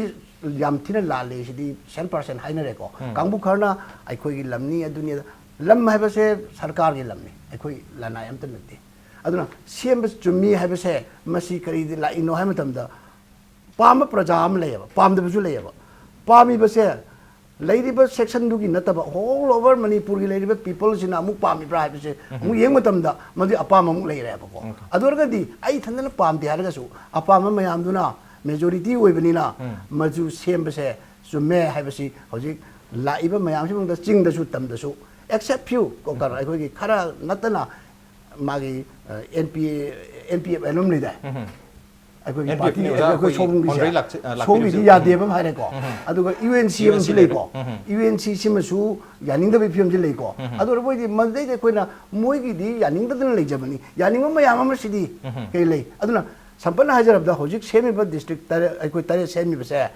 ꯌꯥꯝ ꯊꯤꯅ ꯂꯥꯜꯂꯦ꯫ ꯁꯤꯗꯤ ꯁꯦꯟ ꯄꯥꯔꯁꯦꯟ ꯍꯥꯏꯅꯔꯦꯀꯣ꯫ ꯎꯝ꯫ ꯀꯥꯡꯕꯨ ꯈꯔꯅ ꯑꯩꯈꯣꯏꯒꯤ ꯂꯝꯅꯤ, ꯑꯗꯨꯅꯤ, ꯑꯗ-, ꯂꯝ ꯍꯥꯏꯕꯁꯦ ꯁꯔꯀꯥꯔꯒꯤ ꯂꯝꯅꯤ, ꯑꯩꯈꯣꯏ ꯂꯅꯥꯏ ꯑꯝꯇ ꯅꯠꯇꯦ꯫ ꯑꯗꯨꯅ ꯁꯦꯝꯕ ꯆꯨꯝꯃꯤ ꯍꯥꯏꯕꯁꯦ ꯃꯁꯤ ꯀꯔꯤꯗꯤ ꯂꯥꯛꯏꯅꯣ ꯍꯥꯏꯕ ꯃꯇꯝꯗ, ꯄꯥꯝꯕ ꯄ꯭ꯔꯖꯥ ꯑꯃ ꯂꯩꯌꯦꯕ, ꯄꯥꯝꯗꯕꯁꯨ ꯂꯩꯌꯦꯕ꯫ ꯄꯥꯝꯃꯤꯕꯁꯦ ꯂꯩꯔꯤꯕ ꯁꯦꯛꯁꯟꯗꯨꯒꯤ ꯅꯠꯇꯕ, ꯑꯣꯜ ꯑꯣꯚꯔ ꯃꯅꯤꯄꯨꯔꯒꯤ ꯂꯩꯔꯤꯕ ꯄꯤꯄꯜꯁꯤꯅ ꯑꯃꯨꯛ ꯄꯥꯝꯃꯤꯕ꯭ꯔꯥ ꯍꯥꯏꯕꯁꯦ ꯑꯃꯨꯛ ꯌꯦꯡꯕ ꯃꯇꯝꯗ, ꯃꯗꯨ ꯑꯄꯥꯝꯕ ꯑꯃꯨꯛ ꯂꯩꯔꯦꯕꯀꯣ꯫ ꯑꯗꯨ ꯑꯣꯏꯔꯒꯗꯤ ꯑꯩ ꯏꯊꯟꯗꯅ ꯄꯥꯝꯗꯦ ꯍꯥꯏꯔꯒꯁꯨ, ꯑꯄꯥꯝꯕ ꯃꯌꯥꯝꯗꯨꯅ ꯃꯦꯖꯣꯔꯤꯇꯤ ꯑꯣꯏꯕꯅꯤꯅ, ꯃꯗꯨ ꯁꯦꯝꯕꯁꯦ ꯆꯨꯝꯃꯦ ꯍꯥꯏꯕꯁꯤ ꯍꯧꯖꯤꯛ ꯂꯥꯛꯏꯕ ꯃꯌꯥꯝꯁꯤꯃꯛꯇ, ꯆꯤꯡꯗꯁꯨ ꯇꯝꯗꯁꯨ, ꯑꯦꯛꯁꯦꯞ ꯐ꯭ꯌꯨ, ꯀꯣ, ꯀꯩꯅꯣ, ꯑꯩꯈꯣꯏꯒꯤ ꯈꯔ ꯅꯠꯇꯅ ꯃꯥꯒꯤ, N P A, N P F ꯑꯦꯟ ꯑꯃ ꯂꯩꯗꯥꯏ? ꯑꯩꯈꯣꯏꯒꯤ NPF ꯅꯤ ꯄꯥꯔꯇꯤ, ꯑꯣꯖꯥ, ꯑꯩꯈꯣꯏ ꯑꯩꯈꯣꯏ ꯁꯣꯝꯒꯤꯁꯦ, ꯍꯣꯟꯗ꯭ꯔꯩ ꯂꯥꯛꯆ-, ꯑ, ꯂꯥꯛꯄꯤꯔꯤꯕꯁꯦ꯫ ꯁꯣꯝꯒꯤꯗꯤ ꯌꯥꯗꯦꯕ ꯑꯃ ꯍꯥꯏꯔꯦꯀꯣ꯫ ꯑꯗꯨꯒ ꯌꯨ ꯑꯦꯟ ꯁꯤ ꯑꯃꯁꯨ UNC ꯂꯩꯀꯣ꯫ ꯂꯩꯔꯦ꯫ ꯌꯨ ꯑꯦꯟ ꯁꯤ ꯁꯤꯃꯁꯨ ꯌꯥꯅꯤꯡꯗꯕꯒꯤ ꯐꯤꯕꯝꯁꯤ ꯂꯩꯀꯣ꯫ ꯑꯗꯨ ꯑꯣꯏꯔꯕꯣꯏꯗꯤ ꯃꯗꯩꯗꯤ ꯑꯩꯈꯣꯏꯅ ꯃꯣꯏꯒꯤꯗꯤ ꯌꯥꯅꯤꯡꯗꯗꯅ ꯂꯩꯖꯕꯅꯤ, ꯌꯥꯅꯤꯡꯕ ꯃꯌꯥꯝ ꯑꯃꯁꯤꯗꯤ ꯀꯩ ꯂꯩ? ꯑꯗꯨꯅ ꯁꯝꯄꯠꯅ ꯍꯥꯏꯖꯔꯕꯗ, ꯍꯧꯖꯤꯛ ꯁꯦꯝꯃꯤꯕ ꯗꯤꯁꯇ꯭ꯔꯤꯛ ꯇꯔꯦꯠ, ꯑꯩꯈꯣꯏ ꯇꯔꯦꯠ ꯁꯦꯝꯃꯤꯕꯁꯦ,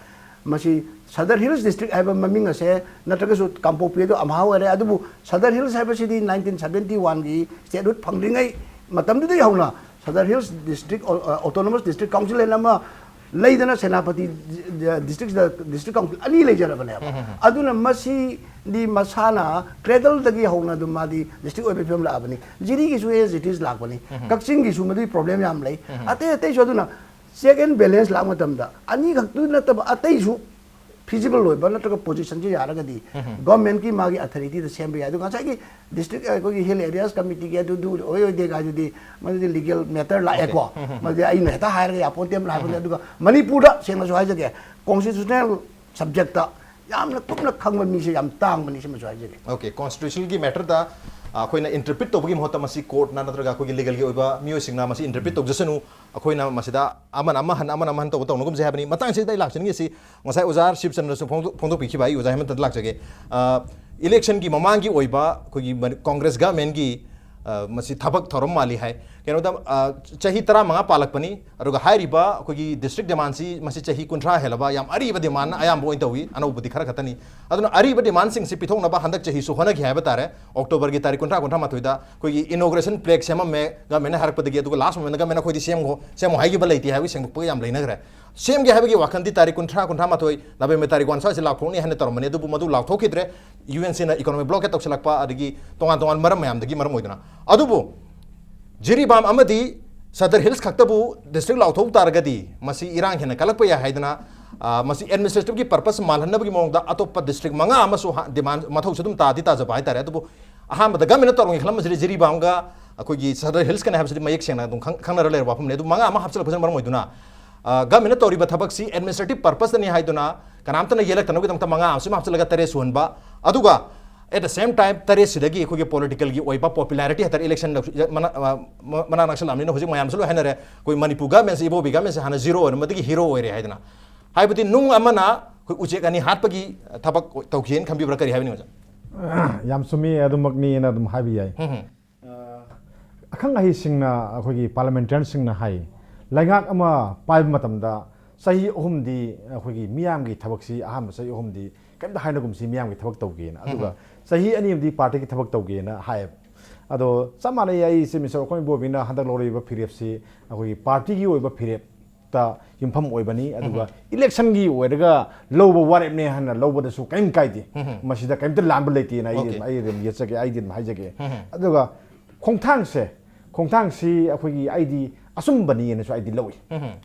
ꯃꯁꯤ ꯁꯗꯔ ꯍꯤꯜꯁ ꯗꯤꯁꯇ꯭ꯔꯤꯛ ꯍꯥꯏꯕ ꯃꯃꯤꯡ ꯑꯁꯦ, ꯅꯠꯇ꯭ꯔꯒꯁꯨ ꯀꯥꯡꯄꯣꯛꯄꯤ ꯑꯗꯨ ꯑꯝꯍꯥ ꯑꯣꯏꯔꯦ꯫ ꯑꯗꯨꯕꯨ ꯁꯗꯔ ꯍꯤꯜꯁ ꯍꯥꯏꯕꯁꯤꯗꯤ ꯅꯥꯏꯟꯇꯤꯟ ꯁꯕꯦꯟꯇꯤ ꯋꯥꯟꯒꯤ ꯁ꯭ꯇꯦꯠꯍꯨꯗ ꯐꯪꯗ꯭ꯔꯤꯉꯩ ꯃꯇꯝꯗꯨꯗꯒꯤ ꯍꯧꯅ ꯁꯗꯔ ꯍꯤꯜꯁ ꯗꯤꯁꯇ꯭ꯔꯤꯛ ꯑꯣ-, ꯑꯣꯇꯣꯅꯣꯃꯁ ꯗꯤꯁꯇ꯭ꯔꯤꯛ ꯀꯥꯎꯟꯁꯤꯜ ꯍꯥꯏꯅ ꯑꯃ ꯂꯩꯗꯅ, ꯁꯦꯅꯥꯄꯇꯤ ꯗꯤꯁꯇ꯭ꯔꯤꯛꯁꯤꯗ ꯗꯤꯁꯇ꯭ꯔꯤꯛ ꯀꯥꯎꯟꯁꯤꯜ ꯑꯅꯤ ꯂꯩꯖꯔꯕꯅꯦꯕ꯫ ꯑꯗꯨꯅ ꯃꯁꯤꯗꯤ ꯃꯁꯥꯅ ꯀ꯭ꯔꯦꯗꯜꯗꯒꯤ ꯍꯧꯅ ꯑꯗꯨꯝ ꯃꯥꯗꯤ ꯗꯤꯁꯇ꯭ꯔꯤꯛ ꯑꯣꯏꯕꯒꯤ ꯐꯤꯕꯝ ꯂꯥꯛꯑꯕꯅꯤ꯫ ꯖꯤꯔꯤꯒꯤꯁꯨ as it is ꯂꯥꯛꯄꯅꯤ꯫ ꯀꯛꯆꯤꯡꯒꯤꯁꯨ ꯃꯗꯨꯒꯤ ꯄ꯭ꯔꯣꯕ꯭ꯂꯦꯝ ꯌꯥꯝ ꯂꯩ꯫ ꯑꯇꯩ ꯑꯇꯩꯁꯨ꯫ ꯑꯗꯨꯅ ꯆꯦꯛ ꯑꯦꯟ ꯕꯦꯂꯦꯟꯁ ꯂꯥꯛꯄ ꯃꯇꯝꯗ ꯑꯅꯤꯈꯛꯇꯨ ꯅꯠꯇꯕ ꯑꯇꯩꯁꯨ ꯐꯤꯖꯤꯕꯜ ꯑꯣꯏꯕ ꯅꯠꯇ꯭ꯔꯒ ꯄꯣꯖꯤꯁꯟꯁꯦ ꯌꯥꯔꯒꯗꯤ ꯒꯣꯔꯃꯦꯟꯠꯀꯤ ꯃꯥꯒꯤ ꯑꯊꯣꯔꯤꯇꯤꯗ ꯁꯦꯝꯕ ꯌꯥꯏ꯫ ꯑꯗꯨ ꯉꯁꯥꯏꯒꯤ ꯗꯤꯁꯇ꯭ꯔꯤꯛ, ꯑꯩꯈꯣꯏꯒꯤ ꯍꯤꯜ ꯑꯦꯔꯤꯌꯥꯁ ꯀꯃꯤꯇꯤꯒꯤ ꯑꯗꯨꯗꯨ ꯑꯣꯏ ꯑꯣꯏꯗꯦ ꯍꯥꯏꯗꯨꯗꯤ, ꯃꯗꯨꯗꯤ ꯂꯤꯒꯦꯜ ꯃꯦꯇꯔ ꯂꯥꯛꯑꯦꯀꯣ꯫ ꯃꯗꯨꯗꯤ ꯑꯩꯅ ꯍꯦꯛꯇ ꯍꯥꯏꯔꯒ ꯌꯥꯄꯣꯟꯇꯦ ꯑꯃ ꯍꯥꯏꯕꯅꯤ꯫ ꯑꯗꯨꯒ ꯃꯅꯤꯄꯨꯔꯗ ꯁꯦꯡꯅꯁꯨ ꯍꯥꯏꯖꯒꯦ, ꯀꯣꯟꯁꯇꯤꯇ꯭ꯌꯨꯁꯅꯦꯜ ꯁꯕꯖꯦꯛꯇ ꯌꯥꯝꯅ ꯀꯨꯞꯅ ꯈꯪꯕ ꯃꯤꯁꯦ ꯌꯥꯝ ꯇꯥꯡꯕꯅꯤ, ꯁꯤꯃꯁꯨ ꯍꯥꯏꯖꯒꯦ꯫ ꯑꯣꯀꯦ, ꯀꯣꯟꯁꯇꯤꯇ꯭ꯌꯨꯁꯟꯒꯤ ꯃꯦꯇꯔꯗ ꯑꯩꯈꯣꯏꯅ ꯏꯟꯇꯔꯄ꯭ꯔꯤꯠ ꯇꯧꯕꯒꯤ ꯃꯍꯨꯠꯇ ꯃꯁꯤ ꯀꯣꯔꯠꯅ ꯅꯠꯇ꯭ꯔꯒ ꯑꯩꯈꯣꯏꯒꯤ ꯂꯤꯒꯦꯜꯒꯤ ꯑꯣꯏꯕ ꯃꯤꯑꯣꯏꯁꯤꯡꯅ ꯃꯁꯤ ꯏꯟꯇꯔꯄ꯭ꯔꯤꯠ ꯇꯧꯖꯁꯅꯨ, ꯑꯩꯈꯣꯏꯅ ꯃꯁꯤꯗ ꯑꯃꯅ ꯑꯃ ꯍꯟ, ꯑꯃꯅ ꯑꯃ ꯍꯟ ꯇꯧꯕ ꯇꯧꯅꯒꯨꯝꯁꯦ ꯍꯥꯏꯕꯅꯤ꯫ ꯃꯇꯥꯡꯁꯤꯗ ꯑꯩ ꯂꯥꯛꯆꯅꯤꯡꯉꯤꯁꯤ, ꯉꯁꯥꯏ ꯑꯣꯖꯥ ꯁꯤꯕꯆꯟꯗ꯭ꯔꯁꯨ ꯐꯣꯡꯗꯣꯛ-, ꯐꯣꯡꯗꯣꯛꯄꯤꯈꯤꯕ, ꯑꯩ ꯑꯣꯖꯥ ꯍꯦꯃꯟꯇꯗ ꯂꯥꯛꯆꯒꯦ꯫ ꯑ, ꯏꯂꯦꯛꯁꯟꯒꯤ ꯃꯃꯥꯡꯒꯤ ꯑꯣꯏꯕ ꯑꯩꯈꯣꯏꯒꯤ ꯃꯅꯤ-, ꯀꯣꯡꯒ꯭ꯔꯦꯁ ꯒꯃꯦꯟꯒꯤ, ꯑ, ꯃꯁꯤ ꯊꯕꯛ ꯊꯧꯔꯝ ꯃꯥꯜꯂꯤ ꯍꯥꯏ꯫ ꯀꯩꯅꯣꯗ, ꯑ, ꯆꯍꯤ ꯇꯔꯥꯃꯉꯥ ꯄꯥꯜꯂꯛꯄꯅꯤ, ꯑꯗꯨꯒ ꯍꯥꯏꯔꯤꯕ ꯑꯩꯈꯣꯏꯒꯤ ꯗꯤꯁꯇ꯭ꯔꯤꯛ ꯗꯤꯃꯥꯟꯁꯤ ꯃꯁꯤ ꯆꯍꯤ ꯀꯨꯟꯊ꯭ꯔꯥ ꯍꯦꯜꯂꯕ ꯌꯥꯝ ꯑꯔꯤꯕ ꯗꯤꯃꯥꯟꯅ ꯑꯌꯥꯝꯕ ꯑꯣꯏꯅ ꯇꯧꯏ, ꯑꯅꯧꯕꯗꯤ ꯈꯔ ꯈꯛꯇꯅꯤ꯫ ꯑꯗꯨꯅ ꯑꯔꯤꯕ ꯗꯤꯃꯥꯟꯁꯤꯡꯁꯤ ꯄꯤꯊꯣꯛꯅꯕ ꯍꯟꯗꯛ ꯆꯍꯤꯁꯨ ꯍꯣꯠꯅꯈꯤ ꯍꯥꯏꯕ ꯇꯥꯔꯦ꯫ ꯑꯣꯛꯇꯣꯕꯔꯒꯤ ꯇꯥꯔꯤꯛ ꯀꯨꯟꯊ꯭ꯔꯥ, ꯀꯨꯟꯊ꯭ꯔꯥ ꯃꯥꯊꯣꯏꯗ ꯑꯩꯈꯣꯏꯒꯤ ꯏꯅꯣꯒ꯭ꯔꯦꯁꯟ ꯄ꯭ꯂꯦꯛ ꯁꯦꯝꯃꯝꯃꯦ ꯒꯃꯦꯟꯅ ꯍꯥꯏꯔꯛꯄꯗꯒꯤ, ꯑꯗꯨꯒ ꯂꯥꯁ ꯃꯣꯃꯦꯟꯗ ꯒꯃꯦꯟꯅ ꯑꯩꯈꯣꯏꯗꯤ ꯁꯦꯝꯈꯣ, ꯁꯦꯝꯃꯣ ꯍꯥꯏꯈꯤꯕ ꯂꯩꯇꯦ ꯍꯥꯏꯕꯒꯤ ꯁꯦꯡꯗꯣꯛꯄꯒ ꯌꯥꯝ ꯂꯩꯅꯈ꯭ꯔꯦ꯫ ꯁꯦꯝꯒꯦ ꯍꯥꯏꯕꯒꯤ ꯋꯥꯈꯜꯗꯤ ꯇꯥꯔꯤꯛ ꯀꯨꯟꯊ꯭ꯔꯥ, ꯀꯨꯟꯊ꯭ꯔꯥ ꯃꯥꯊꯣꯏ, ꯅꯕꯦꯝꯕꯔ ꯇꯥꯔꯤꯛ ꯋꯥꯟ ꯁ꯭ꯋꯥꯏꯁꯤ ꯂꯥꯎꯊꯣꯛꯅꯤ ꯍꯥꯏꯅ ꯇꯧꯔꯝꯕꯅꯤ, ꯑꯗꯨꯕꯨ ꯃꯗꯨ ꯂꯥꯎꯊꯣꯛꯈꯤꯗ꯭ꯔꯦ꯫ ꯌꯨ ꯑꯦꯟ ꯁꯤꯅ ꯏꯀꯣꯅꯣꯃꯤꯛ ꯕ꯭ꯂꯣꯀꯦꯠ ꯇꯧꯁꯤꯜꯂꯛꯄ, ꯑꯗꯒꯤ ꯇꯣꯉꯥꯟ ꯇꯣꯉꯥꯟꯕ ꯃꯔꯝ ꯃꯌꯥꯝꯗꯒꯤ ꯃꯔꯝ ꯑꯣꯏꯗꯨꯅ꯫ ꯑꯗꯨꯕꯨ ꯖꯤꯔꯤꯕꯥꯝ ꯑꯃꯗꯤ ꯁꯗꯔ ꯍꯤꯜꯁ ꯈꯛꯇꯕꯨ ꯗꯤꯁꯇ꯭ꯔꯤꯛ ꯂꯥꯎꯊꯣꯛ ꯇꯥꯔꯒꯗꯤ ꯃꯁꯤ ꯏꯔꯥꯡ ꯍꯦꯟꯅ ꯀꯜꯂꯛꯄ ꯌꯥꯏ ꯍꯥꯏꯗꯅ, ꯑ, ꯃꯁꯤ ꯑꯦꯗꯃꯤꯅꯤꯁꯇ꯭ꯔꯦꯇꯤꯚꯀꯤ ꯄꯔꯄꯁ ꯃꯥꯜꯍꯟꯅꯕꯒꯤ ꯃꯑꯣꯡꯗ ꯑꯇꯣꯞꯄ ꯗꯤꯁꯇ꯭ꯔꯤꯛ ꯃꯉꯥ ꯑꯃꯁꯨ ꯍꯥ-, ꯗꯤꯃꯥꯟ, ꯃꯊꯧꯁꯨ ꯑꯗꯨꯝ ꯇꯥꯗꯤ ꯇꯥꯖꯕ ꯍꯥꯏꯇꯥꯔꯦ꯫ ꯑꯗꯨꯕꯨ ꯑꯍꯥꯟꯕꯗ ꯒꯃꯦꯟꯅ ꯇꯧꯔꯝꯒꯦ ꯈꯜꯂꯝꯕꯁꯤꯗꯤ ꯖꯤꯔꯤꯕꯥꯝꯒ ꯑꯩꯈꯣꯏꯒꯤ ꯁꯗꯔ ꯍꯤꯜꯁꯀꯅꯤ ꯍꯥꯏꯕꯁꯤꯗꯤ ꯃꯌꯦꯛ ꯁꯦꯡꯅ ꯑꯗꯨꯝ ꯈꯪ-, ꯈꯪꯅꯔ ꯂꯩꯔꯕ ꯋꯥꯐꯝꯅꯤ꯫ ꯑꯗꯨ ꯃꯉꯥ ꯑꯃ ꯍꯥꯞꯆꯤꯜꯂꯛꯄꯁꯤꯅ ꯃꯔꯝ ꯑꯣꯏꯗꯨꯅ, ꯑ, ꯒꯃꯦꯟꯅ ꯇꯧꯔꯤꯕ ꯊꯕꯛꯁꯤ ꯑꯦꯗꯃꯤꯅꯤꯁꯇ꯭ꯔꯦꯇꯤꯚ ꯄꯔꯄꯁꯇꯅꯤ ꯍꯥꯏꯗꯨꯅ ꯀꯅꯥꯝꯇꯅ ꯌꯦꯜꯂꯛꯇꯅꯕꯒꯤꯗꯃꯛꯇ ꯃꯉꯥ ꯑꯃꯁꯨ ꯑꯗꯨꯝ ꯍꯥꯞꯆꯤꯜꯂꯒ ꯇꯔꯦꯠ ꯁꯨꯍꯟꯕ, ꯑꯗꯨꯒ at the same time ꯇꯔꯦꯠꯁꯤꯗꯒꯤ ꯑꯩꯈꯣꯏꯒꯤ ꯄꯣꯂꯤꯇꯤꯀꯦꯜꯒꯤ ꯑꯣꯏꯕ ꯄꯣꯄꯨꯂꯥꯔꯤꯇꯤ ꯍꯥꯏꯇꯥꯔꯦ, ꯏꯂꯦꯛꯁꯟ ꯃꯅꯥ-, ꯑ, ꯃ-, ꯃꯅꯥꯛ ꯅꯛꯁꯜꯂꯛꯑꯕꯅꯤꯅ ꯍꯧꯖꯤꯛ ꯃꯌꯥꯝꯁꯨ ꯂꯣꯏ ꯍꯥꯏꯅꯔꯦ, ꯑꯩꯈꯣꯏ ꯃꯅꯤꯄꯨꯔ ꯒꯃꯦꯟꯁꯦ, ꯏꯕꯣꯕꯤ ꯒꯃꯦꯟꯁꯦ ꯍꯥꯟꯅ ꯖꯤꯔꯣ ꯑꯣꯏꯔꯝꯕꯗꯒꯤ ꯍꯤꯔꯣ ꯑꯣꯏꯔꯦ ꯍꯥꯏꯗꯅ꯫ ꯍꯥꯏꯕꯗꯤ ꯅꯨꯡ ꯑꯃꯅ ꯑꯩꯈꯣꯏ ꯎꯆꯦꯛ ꯑꯅꯤ ꯍꯥꯠꯄꯒꯤ ꯊꯕꯛ ꯇꯧꯈꯤꯅ ꯈꯟꯕꯤꯕ꯭ꯔꯥ, ꯀꯔꯤ ꯍꯥꯏꯕꯅꯤ ꯑꯣꯖꯥ? ꯌꯥꯝ ꯆꯨꯝꯃꯤ, ꯑꯗꯨꯃꯛꯅꯤꯅ ꯑꯗꯨꯝ ꯍꯥꯏꯕ ꯌꯥꯏ꯫ ꯎꯝ ꯍꯝ꯫ ꯑꯈꯪ ꯑꯍꯩꯁꯤꯡꯅ, ꯑꯩꯈꯣꯏꯒꯤ ꯄꯥꯔꯂꯤꯌꯥꯃꯦꯟꯇꯔꯤꯌꯟꯁꯤꯡꯅ ꯍꯥꯏ, ꯂꯩꯉꯥꯛ ꯑꯃ ꯄꯥꯏꯕ ꯃꯇꯝꯗ ꯆꯍꯤ ꯑꯍꯨꯝꯗꯤ ꯑꯩꯈꯣꯏꯒꯤ ꯃꯤꯌꯥꯝꯒꯤ ꯊꯕꯛꯁꯤ, ꯑꯍꯥꯟꯕ ꯆꯍꯤ ꯑꯍꯨꯝꯗꯤ ꯀꯩꯝꯇ ꯍꯥꯏꯅꯒꯨꯝꯁꯤ, ꯃꯤꯌꯥꯝꯒꯤ ꯊꯕꯛ ꯇꯧꯒꯦꯅ, ꯑꯗꯨꯒ ꯆꯍꯤ ꯑꯅꯤ ꯑꯃꯗꯤ ꯄꯥꯔꯇꯤꯒꯤ ꯊꯕꯛ ꯇꯧꯒꯦꯅ ꯍꯥꯏꯌꯦꯕ꯫ ꯑꯗꯣ ꯆꯞ ꯃꯥꯟꯅꯩ, ꯑꯩ ꯆꯤꯐ ꯃꯤꯅꯤꯁꯇꯔ ꯑꯩꯈꯣꯏ ꯏꯕꯣꯕꯤꯅ ꯍꯟꯗꯛ ꯂꯧꯔꯛꯏꯕ ꯐꯤꯔꯦꯞꯁꯤ ꯑꯩꯈꯣꯏꯒꯤ ꯄꯥꯔꯇꯤꯒꯤ ꯑꯣꯏꯕ ꯐꯤꯔꯦꯞꯇ ꯌꯨꯝꯐꯝ ꯑꯣꯏꯕꯅꯤ, ꯑꯗꯨꯒ ꯏꯂꯦꯛꯁꯟꯒꯤ ꯑꯣꯏꯔꯒ ꯂꯧꯕ ꯋꯥꯔꯦꯞꯅꯦ ꯍꯥꯏꯅ ꯂꯧꯕꯗꯁꯨ ꯀꯔꯤꯝ ꯀꯥꯏꯗꯦ꯫ ꯃꯁꯤꯗ ꯀꯔꯤꯝꯇ ꯂꯥꯟꯕ ꯂꯩꯇꯦꯅ ꯑꯩ Okay. ꯑꯩ ꯑꯗꯨꯝ ꯌꯦꯠꯆꯒꯦ, ꯑꯩꯗꯤ ꯑꯗꯨꯝ ꯍꯥꯏꯖꯒꯦ꯫ ꯑꯗꯨꯒ ꯈꯣꯡꯊꯥꯡꯁꯦ, ꯈꯣꯡꯊꯥꯡꯁꯤ ꯑꯩꯈꯣꯏꯒꯤ, ꯑꯩꯗꯤ ꯑꯆꯨꯝꯕꯅꯤꯅꯁꯨ ꯑꯩꯗꯤ ꯂꯧꯏ꯫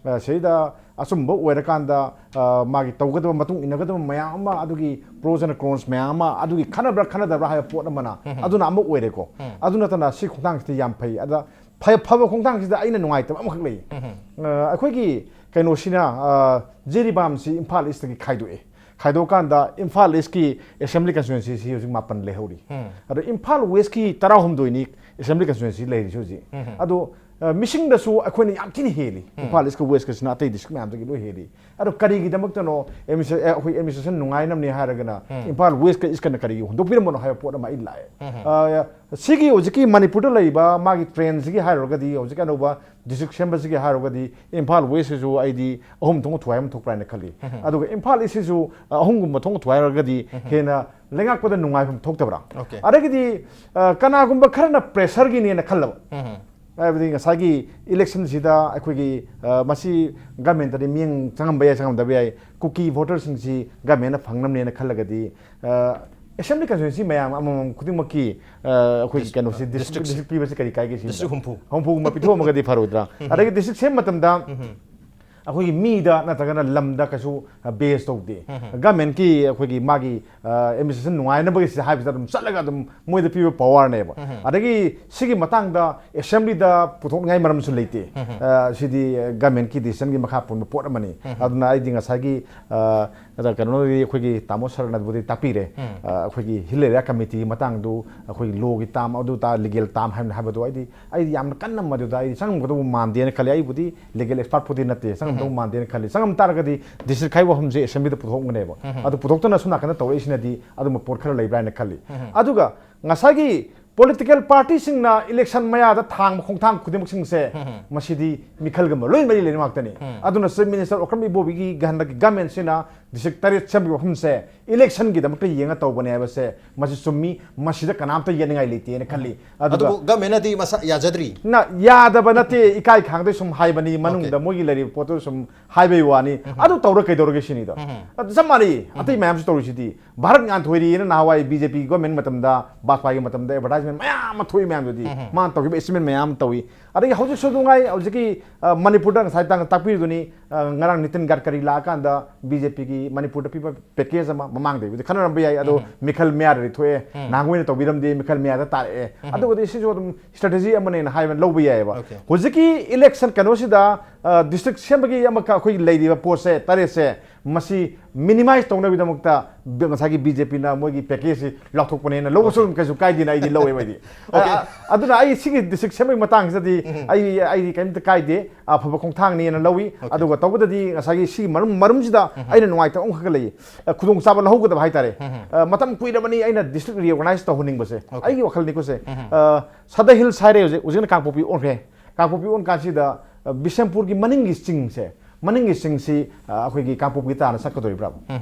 ꯑ, ꯁꯤꯗ ꯑꯆꯨꯝꯕ ꯑꯣꯏꯔꯀꯥꯟꯗ, ꯑ, ꯃꯥꯒꯤ ꯇꯧꯒꯗꯕ, ꯃꯇꯨꯡ ꯏꯟꯅꯒꯗꯕ ꯃꯌꯥꯝ ꯑꯃ, ꯑꯗꯨꯒꯤ pros and cons ꯃꯌꯥꯝ ꯑꯃ, ꯑꯗꯨꯒꯤ ꯈꯟꯅꯕ꯭ꯔꯥ ꯈꯟꯅꯗꯕ꯭ꯔꯥ ꯍꯥꯏꯕ ꯄꯣꯠ ꯑꯃꯅ, ꯑꯗꯨꯅ ꯑꯃ ꯑꯣꯏꯔꯦꯀꯣ꯫ ꯑꯗꯨ ꯅꯠꯇꯅ ꯁꯤ ꯈꯣꯡꯊꯥꯡꯁꯤꯗꯤ ꯌꯥꯝ ꯐꯩ꯫ ꯑꯗ ꯐ-, ꯐꯕ ꯈꯣꯡꯊꯥꯡꯁꯤꯗ ꯑꯩꯅ ꯅꯨꯡꯉꯥꯏꯇꯕ ꯑꯃꯈꯛ ꯂꯩ꯫ ꯑ, ꯑꯩꯈꯣꯏꯒꯤ ꯀꯩꯅꯣꯁꯤꯅ, ꯑ, ꯖꯤꯔꯤꯕꯥꯝꯁꯤ ꯏꯝꯐꯥꯜ ꯏꯁꯇꯒꯤ ꯈꯥꯏꯗꯣꯛꯑꯦ꯫ ꯈꯥꯏꯗꯣꯛꯀꯥꯟꯗ ꯏꯝꯐꯥꯜ ꯏꯁꯀꯤ ꯑꯦꯁꯦꯝꯕ꯭ꯂꯤ ꯀꯟꯁꯇꯤꯇ꯭ꯋꯦꯟꯁꯤꯁꯤ ꯍꯧꯖꯤꯛ ꯃꯥꯄꯟ ꯂꯩꯍꯧꯔꯤ꯫ ꯑꯗꯣ ꯏꯝꯐꯥꯜ ꯋꯦꯁꯀꯤ ꯇꯔꯥꯍꯨꯝꯗꯣꯏꯅꯤ ꯑꯦꯁꯦꯝꯕ꯭ꯂꯤ ꯀꯟꯁꯇꯤꯇ꯭ꯋꯦꯟꯁꯤ ꯂꯩꯔꯤꯁꯤ ꯍꯧꯖꯤꯛ꯫ ꯑꯗꯣ, ꯑ, ꯃꯤꯁꯤꯡꯗꯁꯨ ꯑꯩꯈꯣꯏꯅ ꯌꯥꯝ ꯊꯤꯅ ꯍꯦꯜꯂꯤ꯫ ꯏꯝꯐꯥꯜ ꯏꯁꯀ ꯋꯦꯁꯀꯁꯤꯅ ꯑꯇꯩ ꯗꯤꯁꯇ꯭ꯔꯤꯛ ꯃꯌꯥꯝꯗꯒꯤ ꯂꯣꯏ ꯍꯦꯜꯂꯤ꯫ ꯑꯗꯣ ꯀꯔꯤꯒꯤꯗꯃꯛꯇꯅꯣ ꯑꯦꯗꯃꯤꯅꯤꯁꯇ꯭ꯔꯦ-, ꯑ, ꯑꯩꯈꯣꯏ ꯑꯦꯗꯃꯤꯅꯤꯁꯇ꯭ꯔꯦꯁꯟ ꯅꯨꯡꯉꯥꯏꯅꯕꯅꯤ ꯍꯥꯏꯔꯒꯅ ꯏꯝꯐꯥꯜ ꯋꯦꯁꯀ ꯏꯁꯀꯅ ꯀꯔꯤꯒꯤ ꯍꯨꯟꯗꯣꯛꯄꯤꯔꯝꯕꯅꯣ ꯍꯥꯏꯕ ꯄꯣꯠ ꯑꯃ ꯑꯩ ꯂꯥꯛꯑꯦ꯫ ꯑ, ꯁꯤꯒꯤ ꯍꯧꯖꯤꯛꯀꯤ ꯃꯅꯤꯄꯨꯔꯗ ꯂꯩꯔꯤꯕ ꯃꯥꯒꯤ ꯇ꯭ꯔꯦꯟꯁꯤꯒꯤ ꯍꯥꯏꯔꯨꯔꯒꯗꯤ, ꯍꯧꯖꯤꯛ ꯑꯅꯧꯕ ꯗꯤꯁꯇ꯭ꯔꯤꯛ ꯁꯦꯝꯕꯁꯤꯒꯤ ꯍꯥꯏꯔꯨꯔꯒꯗꯤ, ꯏꯝꯐꯥꯜ ꯋꯦꯁꯁꯤꯁꯨ ꯑꯩꯗꯤ ꯑꯍꯨꯝ ꯊꯣꯛꯅ ꯊꯨꯒꯥꯏ ꯑꯃ ꯊꯣꯛꯄ꯭ꯔꯥ ꯍꯥꯏꯅ ꯈꯜꯂꯤ꯫ ꯑꯗꯨꯒ ꯏꯝꯐꯥꯜ ꯏꯁꯁꯤꯁꯨ, ꯑ, ꯑꯍꯨꯝꯒꯨꯝꯕ ꯊꯣꯛꯅ ꯊꯨꯒꯥꯏꯔꯒꯗꯤ ꯍꯦꯟꯅ ꯂꯩꯉꯥꯛꯄꯗ ꯅꯨꯡꯉꯥꯏꯐꯝ ꯊꯣꯛꯇꯕ꯭ꯔꯥ? Okay. ꯑꯗꯒꯤꯗꯤ, ꯑ, ꯀꯅꯥꯒꯨꯝꯕ ꯈꯔꯅ ꯄ꯭ꯔꯦꯁꯔꯒꯤꯅꯦꯅ ꯈꯜꯂꯕ꯫ ꯍꯥꯏꯕꯗꯤ ꯉꯁꯥꯏꯒꯤ ꯏꯂꯦꯛꯁꯟꯁꯤꯗ ꯑꯩꯈꯣꯏꯒꯤ, ꯑ, ꯃꯁꯤ ꯒꯃꯦꯟꯇꯗꯤ ꯃꯤꯠꯌꯦꯡ ꯆꯪꯉꯝꯕ ꯌꯥꯏ, ꯆꯪꯉꯝꯗꯕ ꯌꯥꯏ, ꯀꯨꯀꯤ ꯚꯣꯇꯔꯁꯤꯡꯁꯤ ꯒꯃꯦꯟꯅ ꯐꯪꯅꯕꯅꯦꯅ ꯈꯜꯂꯒꯗꯤ, ꯑ, ꯑꯦꯁꯦꯝꯕ꯭ꯂꯤ ꯀꯟꯁꯇꯤꯇ꯭ꯌꯨꯟꯁꯤ ꯃꯌꯥꯝ ꯑꯃꯃꯝ ꯈꯨꯗꯤꯡꯃꯛꯀꯤ ꯑ, ꯑꯩꯈꯣꯏꯒꯤ Dis- ꯀꯩꯅꯣꯁꯤ district. ꯗꯤꯁꯇ꯭ꯔꯤꯛ ꯄꯤꯕꯁꯤ ꯀꯔꯤ ꯀꯥꯏꯒꯦ ꯁꯤꯅꯤꯗ? District ꯍꯨꯝꯐꯨ. ꯍꯨꯝꯐꯨꯒꯨꯝꯕ ꯄꯤꯊꯣꯛꯑꯝꯃꯒꯗꯤ ꯐꯔꯣꯏꯗ꯭ꯔꯥ? ꯑꯗꯒꯤ ꯗꯤꯁꯇ꯭ꯔꯤꯛ ꯁꯦꯝꯕ ꯃꯇꯝꯗ ꯑꯩꯈꯣꯏꯒꯤ ꯃꯤꯗ ꯅꯠꯇ꯭ꯔꯒꯅ ꯂꯝꯗ ꯀꯩꯁꯨ ꯕꯦꯁ ꯇꯧꯗꯦ꯫ ꯒꯃꯦꯟꯀꯤ ꯑꯩꯈꯣꯏꯒꯤ ꯃꯥꯒꯤ ꯑꯦꯗꯃꯤꯅꯤꯁꯇ꯭ꯔꯦꯁꯟ ꯅꯨꯡꯉꯥꯏꯅꯕꯒꯤ ꯁꯤꯗ ꯍꯥꯏꯕꯁꯤꯗ ꯑꯗꯨꯝ ꯆꯠꯂꯒ ꯑꯗꯨꯝ ꯃꯣꯏꯗ ꯄꯤꯕ ꯄꯋꯥꯔꯅꯦꯕ꯫ ꯑꯗꯒꯤ ꯁꯤꯒꯤ ꯃꯇꯥꯡꯗ ꯑꯦꯁꯦꯝꯕ꯭ꯂꯤꯗ ꯄꯨꯊꯣꯛꯅꯤꯡꯉꯥꯏ ꯃꯔꯝꯁꯨ ꯂꯩꯇꯦ꯫ ꯑ, ꯁꯤꯗꯤ ꯒꯃꯦꯟꯀꯤ ꯗꯤꯁꯤꯖꯟꯒꯤ ꯃꯈꯥ ꯄꯣꯟꯕ ꯄꯣꯠ ꯑꯃꯅꯤ꯫ ꯑꯗꯨꯅ ꯑꯩꯗꯤ ꯉꯁꯥꯏꯒꯤ ꯑ, ꯑꯗ ꯀꯩꯅꯣꯗꯤ ꯑꯩꯈꯣꯏꯒꯤ ꯇꯥꯃꯣ ꯁꯔꯅꯕꯨꯗꯤ ꯇꯥꯛꯄꯤꯔꯦ꯫ ꯑ, ꯑꯩꯈꯣꯏꯒꯤ ꯍꯤꯜ ꯑꯦꯔꯤꯌꯥ ꯀꯃꯤꯇꯤꯒꯤ ꯃꯇꯥꯡꯗꯨ ꯑꯩꯈꯣꯏꯒꯤ ꯂꯣꯒꯤ ꯇꯥꯝ ꯑꯗꯨ ꯇꯥ ꯂꯤꯒꯦꯜ ꯇꯥꯝ ꯍꯥꯏꯕꯅ ꯍꯥꯏꯕꯗꯣ ꯑꯩꯗꯤ ꯑꯩꯗꯤ ꯌꯥꯝꯅ ꯀꯟꯅ ꯃꯗꯨꯗ ꯑꯩꯗꯤ ꯆꯪꯉꯝꯒꯗꯧꯕ ꯃꯥꯟꯗꯦꯅ ꯈꯜꯂꯤ꯫ ꯑꯩꯕꯨꯗꯤ ꯂꯤꯒꯦꯜ ꯑꯦꯛꯁꯄꯥꯔꯠꯄꯨꯗꯤ ꯅꯠꯇꯦ, ꯆꯪꯉꯝꯗꯧꯕ ꯃꯥꯟꯗꯦꯅ ꯈꯜꯂꯤ꯫ ꯆꯪꯉꯝ ꯇꯥꯔꯒꯗꯤ ꯗꯤꯁꯇ꯭ꯔꯤꯛ ꯈꯥꯏꯕ ꯋꯥꯐꯝꯁꯦ ꯑꯦꯁꯦꯝꯕ꯭ꯂꯤꯗ ꯄꯨꯊꯣꯛꯑꯝꯒꯅꯦꯕ꯫ ꯑꯗꯨ ꯄꯨꯊꯣꯛꯇꯅ ꯁꯣꯝ ꯅꯥꯀꯟꯗ ꯇꯧꯔꯛꯏꯁꯤꯅꯗꯤ ꯑꯗꯨꯝꯕ ꯄꯣꯠ ꯈꯔ ꯂꯩꯕ꯭ꯔꯥ ꯍꯥꯏꯅ ꯈꯜꯂꯤ꯫ ꯑꯗꯨꯒ ꯉꯁꯥꯏꯒꯤ ꯄꯣꯂꯤꯇꯤꯀꯦꯜ ꯄꯥꯔꯇꯤꯁꯤꯡꯅ ꯏꯂꯦꯛꯁꯟ ꯃꯌꯥꯗ ꯊꯥꯡꯕ ꯈꯣꯡꯊꯥꯡ ꯈꯨꯗꯤꯡꯃꯛꯁꯤꯡꯁꯦ ꯃꯁꯤꯗꯤ ꯃꯤꯈꯜꯒ ꯂꯣꯏ ꯃꯔꯤ ꯂꯩꯅꯕ ꯉꯥꯛꯇꯅꯤ꯫ ꯑꯗꯨꯅ ꯆꯤꯐ ꯃꯤꯅꯤꯁꯇꯔ ꯑꯣꯀ꯭ꯔꯝ ꯏꯕꯣꯕꯤꯒꯤ ꯍꯟꯗꯛꯀꯤ ꯒꯃꯦꯟꯁꯤꯅ ꯗꯤꯁꯇ꯭ꯔꯤꯛ ꯇꯔꯦꯠ ꯁꯦꯝꯕꯒꯤ ꯋꯥꯐꯝꯁꯦ ꯏꯂꯦꯛꯁꯟꯒꯤꯗꯃꯛꯇ ꯌꯦꯡꯉ ꯇꯧꯕꯅꯦ ꯍꯥꯏꯕꯁꯦ ꯃꯁꯤ ꯆꯨꯝꯃꯤ꯫ ꯃꯁꯤꯗ ꯀꯅꯥꯝꯇ ꯌꯦꯠꯅꯤꯡꯉꯥꯏ ꯂꯩꯇꯦꯅ ꯈꯜꯂꯤ꯫ ꯑꯗꯨꯒ ꯑꯗꯨꯕꯨ ꯒꯃꯦꯟꯅꯗꯤ ꯃꯁꯥ ꯌꯥꯖꯗ꯭ꯔꯤ꯫ ꯅ ꯌꯥꯗꯕ ꯅꯠꯇꯦ, ꯏꯀꯥꯏ ꯈꯥꯡꯗꯩ ꯁꯨꯝ ꯍꯥꯏꯕꯅꯤ, ꯃꯅꯨꯡꯗ ꯃꯣꯏꯒꯤ ꯂꯩꯔꯤꯕ ꯄꯣꯠꯇꯨ ꯁꯨꯝ ꯍꯥꯏꯕꯩ ꯋꯥꯅꯤ꯫ ꯑꯗꯨ ꯇꯧꯔ ꯀꯩꯗꯧꯔꯒꯦ ꯁꯤꯅꯤꯗꯣ꯫ ꯑꯗꯨ ꯆꯞ ꯃꯥꯟꯅꯩ꯫ ꯑꯇꯩ ꯃꯌꯥꯝꯁꯨ ꯇꯧꯔꯤꯁꯤꯗꯤ ꯚꯥꯔꯠ ꯉꯥꯟꯊꯣꯏꯔꯤꯅ ꯅꯍꯥꯟꯋꯥꯏ ꯕꯤ ꯖꯦ ꯄꯤꯒꯤ ꯒꯣꯔꯃꯦꯟ ꯃꯇꯝꯗ ꯕꯥꯖꯄꯥꯏꯒꯤ ꯃꯇꯝꯗ ꯑꯦꯗꯚꯔꯇꯥꯏꯖꯃꯦꯟ ꯃꯌꯥꯝ ꯑꯃ ꯊꯣꯛꯏ ꯃꯌꯥꯝꯗꯨꯗꯤ ꯃꯥꯅ ꯇꯧꯈꯤꯕ ꯑꯦꯆꯤꯞꯃꯦꯟ ꯃꯌꯥꯝ ꯑꯃ ꯇꯧꯏ꯫ ꯑꯗꯒꯤ ꯍꯧꯖꯤꯛꯁꯨ ꯅꯨꯡꯉꯥꯏ, ꯍꯧꯖꯤꯛꯀꯤ ꯑ, ꯃꯅꯤꯄꯨꯔꯗ ꯉꯁꯥꯏ ꯇꯥꯡ ꯇꯥꯛꯄꯤꯔꯤꯗꯨꯅꯤ꯫ ꯑ, ꯉꯔꯥꯡ ꯅꯤꯇꯤꯟ ꯒꯗꯀꯔꯤ ꯂꯥꯛꯑꯀꯥꯟꯗ ꯕꯤ ꯖꯦ ꯄꯤꯒꯤ ꯃꯅꯤꯄꯨꯔꯗ ꯄꯤꯕ ꯄꯦꯀꯦꯖ ꯑꯃ, ꯃꯃꯥꯡꯗꯩꯕꯨꯗꯤ ꯈꯟꯅꯔꯝꯕ ꯌꯥꯏ, ꯑꯗꯣ ꯃꯤꯈꯜ ꯃꯌꯥꯗꯗꯤ ꯊꯣꯛꯑꯦ꯫ ꯅꯍꯥꯟ ꯑꯣꯏꯅ ꯇꯧꯕꯤꯔꯝꯗꯦ, ꯃꯤꯈꯜ ꯃꯌꯥꯗ ꯇꯥꯔꯛꯑꯦ꯫ ꯑꯗꯨꯒꯗꯤ ꯁꯤꯁꯨ ꯑꯗꯨꯝ ꯁ꯭ꯇ꯭ꯔꯦꯇꯦꯖꯤ ꯑꯃꯅꯦꯅ ꯍꯥꯏꯕ ꯂꯧꯕ ꯌꯥꯏꯑꯕ꯫ Okay. ꯍꯧꯖꯤꯛꯀꯤ ꯏꯂꯦꯛꯁꯟ ꯀꯩꯅꯣꯁꯤꯗ ꯑ, ꯗꯤꯁꯇ꯭ꯔꯤꯛ ꯁꯦꯝꯕꯒꯤ ꯑꯃꯈꯛ ꯑꯩꯈꯣꯏꯒꯤ ꯂꯩꯔꯤꯕ ꯄꯣꯠꯁꯦ ꯇꯔꯦꯠꯁꯦ ꯃꯁꯤ ꯃꯤꯅꯤꯃꯥꯏꯁ ꯇꯧꯅꯕꯒꯤꯗꯃꯛꯇ ꯕ-, ꯉꯁꯥꯏꯒꯤ ꯕꯤ ꯖꯦ ꯄꯤꯅ ꯃꯣꯏꯒꯤ ꯄꯦꯀꯦꯖꯁꯤ ꯂꯥꯎꯊꯣꯛꯄꯅꯦꯅ ꯂꯧꯕꯁꯨ ꯑꯗꯨꯝ ꯀꯩꯁꯨ ꯀꯥꯏꯗꯦꯅ ꯑꯩꯗꯤ ꯂꯧꯋꯦꯕ ꯑꯩꯗꯤ꯫ Okay. ꯑ, ꯑꯗꯨꯅ ꯑꯩ ꯁꯤꯒꯤ ꯗꯤꯁꯇ꯭ꯔꯤꯛ ꯁꯦꯝꯕꯒꯤ ꯃꯇꯥꯡꯁꯤꯗꯗꯤ ꯑꯩ, ꯑꯩꯗꯤ ꯀꯩꯝꯇ ꯀꯥꯏꯗꯦ, ꯑꯐꯕ ꯈꯣꯡꯊꯥꯡꯅꯦꯅ ꯂꯧꯏ꯫ ꯑꯗꯨꯒ ꯇꯧꯕꯗꯗꯤ ꯉꯁꯥꯏꯒꯤ ꯁꯤꯒꯤ ꯃꯔꯨꯝ, ꯃꯔꯨꯝꯁꯤꯗ ꯑꯩꯅ ꯅꯨꯡꯉꯥꯏꯇꯕ ꯑꯃꯈꯛ ꯂꯩ꯫ ꯑ, ꯈꯨꯗꯣꯡꯆꯥꯕ ꯂꯧꯍꯧꯒꯗꯕ ꯍꯥꯏꯇꯥꯔꯦ꯫ ꯑ, ꯃꯇꯝ ꯀꯨꯏꯔꯕꯅꯤ ꯑꯩꯅ ꯗꯤꯁꯇ꯭ꯔꯤꯛ ꯔꯤꯑꯣꯔꯒꯅꯥꯏꯖ ꯇꯧꯍꯟꯅꯤꯡꯕꯁꯦ꯫ ꯑꯩꯒꯤ ꯋꯥꯈꯜꯅꯤꯀꯣ ꯁꯦ꯫ ꯑ, ꯁꯗ ꯍꯤꯜꯁ ꯍꯥꯏꯔꯦ ꯍꯧꯖꯤꯛ, ꯍꯧꯖꯤꯛꯅ ꯀꯥꯡꯄꯣꯛꯄꯤ ꯑꯣꯟꯈ꯭ꯔꯦ꯫ ꯀꯥꯡꯄꯣꯛꯄꯤ ꯑꯣꯟ ꯀꯥꯟꯁꯤꯗ, ꯑ, ꯕꯤꯁꯦꯝꯄꯨꯔꯒꯤ ꯃꯅꯤꯡꯒꯤ ꯆꯤꯡꯁꯦ, ꯃꯅꯤꯡꯒꯤ ꯆꯤꯡꯁꯤ, ꯑ, ꯑꯩꯈꯣꯏꯒꯤ ꯀꯥꯡꯄꯣꯛꯄꯤ ꯇꯥꯅ ꯆꯠꯀꯗꯣꯔꯤꯕ꯭ꯔꯥꯕ?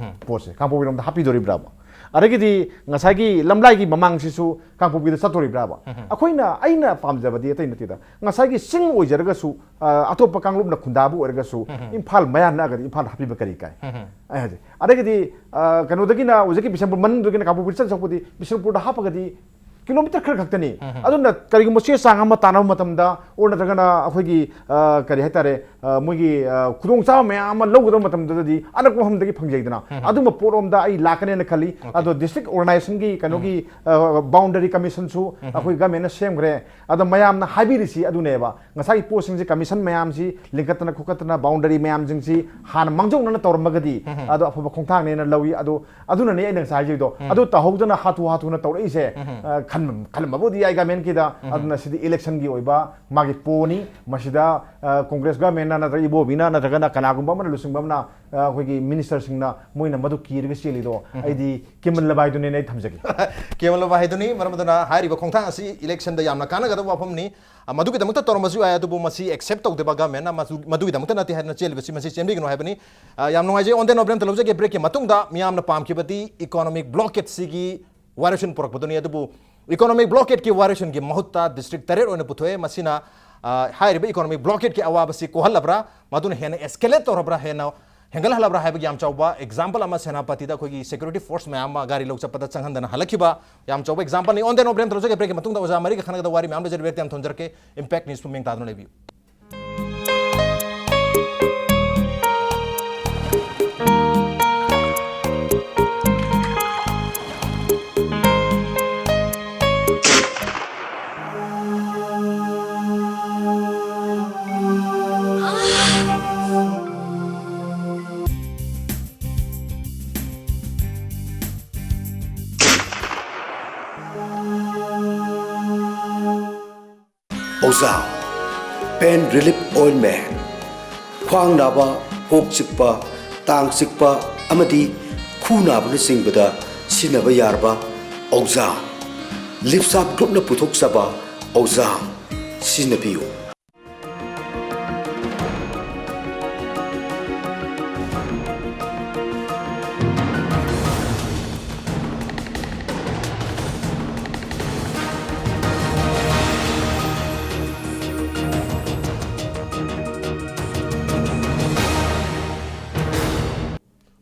ꯄꯣꯠꯁꯦ ꯀꯥꯡꯄꯣꯛꯄꯤꯔꯣꯝꯗ ꯍꯥꯞꯄꯤꯗꯣꯔꯤꯕ꯭ꯔꯥꯕ? ꯑꯗꯒꯤꯗꯤ ꯉꯁꯥꯏꯒꯤ ꯂꯝꯂꯥꯏꯒꯤ ꯃꯃꯥꯡꯁꯤꯁꯨ ꯀꯥꯡꯄꯣꯛꯄꯤꯗ ꯆꯠꯇꯣꯔꯤꯕ꯭ꯔꯥꯕ? ꯑꯩꯈꯣꯏꯅ, ꯑꯩꯅ ꯄꯥꯝꯖꯕꯗꯤ ꯑꯇꯩ ꯅꯠꯇꯦꯗ, ꯉꯁꯥꯏꯒꯤ ꯆꯤꯡ ꯑꯣꯏꯖꯔꯒꯁꯨ, ꯑ, ꯑꯇꯣꯞꯄ ꯀꯥꯡꯂꯨꯞꯅ ꯈꯨꯟꯗꯥꯕ ꯑꯣꯏꯔꯒꯁꯨ, ꯏꯝꯐꯥꯜ ꯃꯌꯥ ꯅꯛꯑꯒꯗꯤ ꯏꯝꯐꯥꯜꯗ ꯍꯥꯞꯄꯤꯕ ꯀꯔꯤ ꯀꯥꯏ? ꯑꯩ ꯍꯥꯏꯁꯦ꯫ ꯑꯗꯒꯤꯗꯤ, ꯑ, ꯀꯩꯅꯣꯗꯒꯤꯅ ꯍꯧꯖꯤꯛꯀꯤ ꯕꯤꯁꯦꯝꯄꯨꯔ ꯃꯅꯨꯡꯗꯒꯤꯅ ꯀꯥꯡꯄꯣꯛꯄꯤꯗ ꯆꯠ ꯆꯠꯄꯗꯤ ꯕꯤꯁꯦꯝꯄꯨꯔꯗ ꯍꯥꯞꯄꯒꯗꯤ ꯀꯤꯂꯣꯃꯤꯇꯔ ꯈꯔ ꯈꯛꯇꯅꯤ꯫ ꯑꯗꯨꯅ ꯀꯔꯤꯒꯨꯝꯕ ꯆꯦ ꯆꯥꯡ ꯑꯃ ꯇꯥꯟꯅꯕ ꯃꯇꯝꯗ, ꯑꯣꯔ ꯅꯠꯇ꯭ꯔꯒꯅ ꯑꯩꯈꯣꯏꯒꯤ, ꯑ, ꯀꯔꯤ ꯍꯥꯏꯇꯥꯔꯦ, ꯑ, ꯃꯣꯏꯒꯤ, ꯑ, ꯈꯨꯗꯣꯡꯆꯥꯕ ꯃꯌꯥꯝ ꯑꯃ ꯂꯧꯒꯗꯕ ꯃꯇꯝꯗꯗꯤ ꯑꯅꯛꯄ ꯃꯐꯝꯗꯒꯤ ꯐꯪꯖꯩꯗꯅ꯫ ꯑꯗꯨꯝꯕ ꯄꯣꯠꯂꯣꯝꯗ ꯑꯩ ꯂꯥꯛꯀꯅꯦꯅ ꯈꯜꯂꯤ꯫ ꯑꯗꯣ district organizationꯒꯤ ꯀꯩꯅꯣꯒꯤ, ꯑ, boundary commissionꯁꯨ ꯑꯩꯈꯣꯏ governmentꯅ ꯁꯦꯝꯈ꯭ꯔꯦ꯫ ꯑꯗꯣ ꯃꯌꯥꯝꯅ ꯍꯥꯏꯕꯤꯔꯤꯁꯤ ꯑꯗꯨꯅꯦꯕ, ꯉꯁꯥꯏꯒꯤ ꯄꯣꯠꯁꯤꯡꯁꯦ, commission ꯃꯌꯥꯝꯁꯤ ꯂꯤꯡꯈꯠꯇꯅ ꯈꯣꯀꯠꯇꯅ, boundary ꯃꯌꯥꯝꯁꯤꯡꯁꯤ ꯍꯥꯟꯅ ꯃꯥꯡꯖꯧꯅꯅ ꯇꯧꯔꯝꯃꯒꯗꯤ, ꯑꯗꯣ ꯑꯐꯕ ꯈꯣꯡꯊꯥꯡꯅꯦꯅ ꯂꯧꯏ꯫ ꯑꯗꯣ ꯑꯗꯨꯅꯅꯦ ꯑꯩꯅ ꯉꯁꯥꯏ ꯍꯥꯏꯖꯩꯗꯣ꯫ ꯑꯗꯨ ꯇꯧꯍꯧꯗꯅ ꯍꯥꯊꯨ ꯍꯥꯊꯨꯅ ꯇꯧꯔꯛꯏꯁꯦ, ꯑ, ꯈꯟ-, ꯈꯜꯂꯝꯕꯕꯨꯗꯤ ꯌꯥꯏ governmentꯀꯤꯗ꯫ ꯑꯗꯨꯅ ꯁꯤꯗꯤ electionꯒꯤ ꯑꯣꯏꯕ ꯃꯥꯒꯤ ꯄꯣꯅꯤ꯫ ꯃꯁꯤꯗ, ꯑ, Congress governmentꯅ ꯅꯠꯇ꯭ꯔꯒ ꯏꯕꯣꯕꯤꯅ ꯅꯠꯇ꯭ꯔꯒꯅ ꯀꯅꯥꯒꯨꯝꯕ ꯑꯃꯅ, ꯂꯨꯆꯤꯡꯕ ꯑꯃꯅ, ꯑ, ꯑꯩꯈꯣꯏꯒꯤ ministerꯁꯤꯡꯅ ꯃꯣꯏꯅ ꯃꯗꯨ ꯀꯤꯔꯒ ꯆꯦꯜꯂꯤꯗꯣ ꯑꯩꯗꯤ ꯀꯤꯃꯜꯂꯕ ꯍꯥꯏꯗꯨꯅꯦꯅ ꯑꯩ ꯊꯝꯖꯒꯦ꯫ ꯀꯤꯃꯜꯂꯕ ꯍꯥꯏꯗꯨꯅꯤ꯫ ꯃꯔꯝ ꯑꯗꯨꯅ ꯍꯥꯏꯔꯤꯕ ꯈꯣꯡꯊꯥꯡ ꯑꯁꯤ electionꯗ ꯌꯥꯝꯅ ꯀꯥꯟꯅꯒꯗꯕ ꯋꯥꯐꯝꯅꯤ꯫ ꯑ, ꯃꯗꯨꯒꯤꯗꯃꯛꯇ ꯇꯧꯔꯝꯕꯁꯨ ꯌꯥꯏ, ꯑꯗꯨꯕꯨ ꯃꯁꯤ accept ꯇꯧꯗꯕ governmentꯅ ꯃꯗꯨ-, ꯃꯗꯨꯒꯤꯗꯃꯛꯇ ꯅꯠꯇꯦ ꯍꯥꯏꯗꯅ ꯆꯦꯜꯂꯤꯕꯁꯤ, ꯃꯁꯤ ꯆꯦꯟꯕꯤꯒꯅꯨ ꯍꯥꯏꯕꯅꯤ꯫ ꯑ, ꯌꯥꯝ ꯅꯨꯡꯉꯥꯏꯖꯩ꯫ On the note, break ꯑꯃ ꯂꯧꯖꯒꯦ꯫ Breakꯀꯤ ꯃꯇꯨꯡꯗ ꯃꯤꯌꯥꯝꯅ ꯄꯥꯝꯈꯤꯕꯗꯤ economic blockadeꯁꯤꯒꯤ violation ꯄꯨꯔꯛꯄꯗꯨꯅꯤ꯫ ꯑꯗꯨꯕꯨ economic blockadeꯀꯤ violationꯒꯤ ꯃꯍꯨꯠꯇ district ꯇꯔꯦꯠ ꯑꯣꯏꯅ ꯄꯨꯊꯣꯛꯑꯦ꯫ ꯃꯁꯤꯅ, ꯑ, ꯍꯥꯏꯔꯤꯕ economic blockadeꯀꯤ ꯑꯋꯥꯕꯁꯤ ꯀꯣꯛꯍꯜꯂꯕ꯭ꯔꯥ, ꯃꯗꯨꯅ ꯍꯦꯟꯅ escalate ꯇꯧꯔꯕ꯭ꯔꯥ, ꯍꯦꯟꯅ ꯍꯦꯟꯒꯠꯍꯜꯂꯕ꯭ꯔꯥ ꯍꯥꯏꯕꯒꯤ ꯌꯥꯝ ꯆꯥꯎꯕ example ꯑꯃ ꯁꯦꯅꯥꯄꯇꯤꯗ ꯑꯩꯈꯣꯏꯒꯤ security force ꯃꯌꯥꯝ ꯑꯃ ꯒꯥꯔꯤ ꯂꯧ ꯆꯠꯄꯗ ꯆꯪꯍꯟꯗꯅ ꯍꯜꯂꯛꯈꯤꯕ ꯌꯥꯝ ꯆꯥꯎꯕ exampleꯅꯤ꯫ On the note, break ꯑꯃ ꯂꯧꯖꯒꯦ꯫ Breakꯀꯤ ꯃꯇꯨꯡꯗ ꯑꯣꯖꯥ ꯃꯔꯤꯒ ꯈꯟꯅꯒꯗꯕ ꯋꯥꯔꯤ ꯃꯌꯥꯝ ꯂꯩꯖꯔꯤ꯫ Breakꯇ ꯌꯥꯝ ꯊꯝꯖꯔꯛꯀꯦ꯫ Impact News ꯄꯨꯛꯅꯤꯡ ꯇꯥꯗꯨꯅ ꯂꯩꯕꯤꯌꯨ꯫ ꯑꯣꯖꯥꯝ Pain Relief Ointment꯫ ꯈ꯭ꯋꯥꯡ ꯅꯥꯕ, ꯀꯣꯛ ꯆꯤꯛꯄ, ꯇꯥꯡ ꯆꯤꯛꯄ ꯑꯃꯗꯤ ꯈꯨ ꯅꯥꯕꯅꯆꯤꯡꯕꯗ ꯁꯤꯖꯤꯟꯅꯕ ꯌꯥꯔꯕ ꯑꯣꯖꯥꯝ꯫ ꯂꯤꯞꯁꯥꯞ ꯒ꯭ꯔꯨꯞꯅ ꯄꯨꯊꯣꯛꯆꯕ ꯑꯣꯖꯥꯝ ꯁꯤꯖꯤꯟꯅꯕꯤꯌꯨ꯫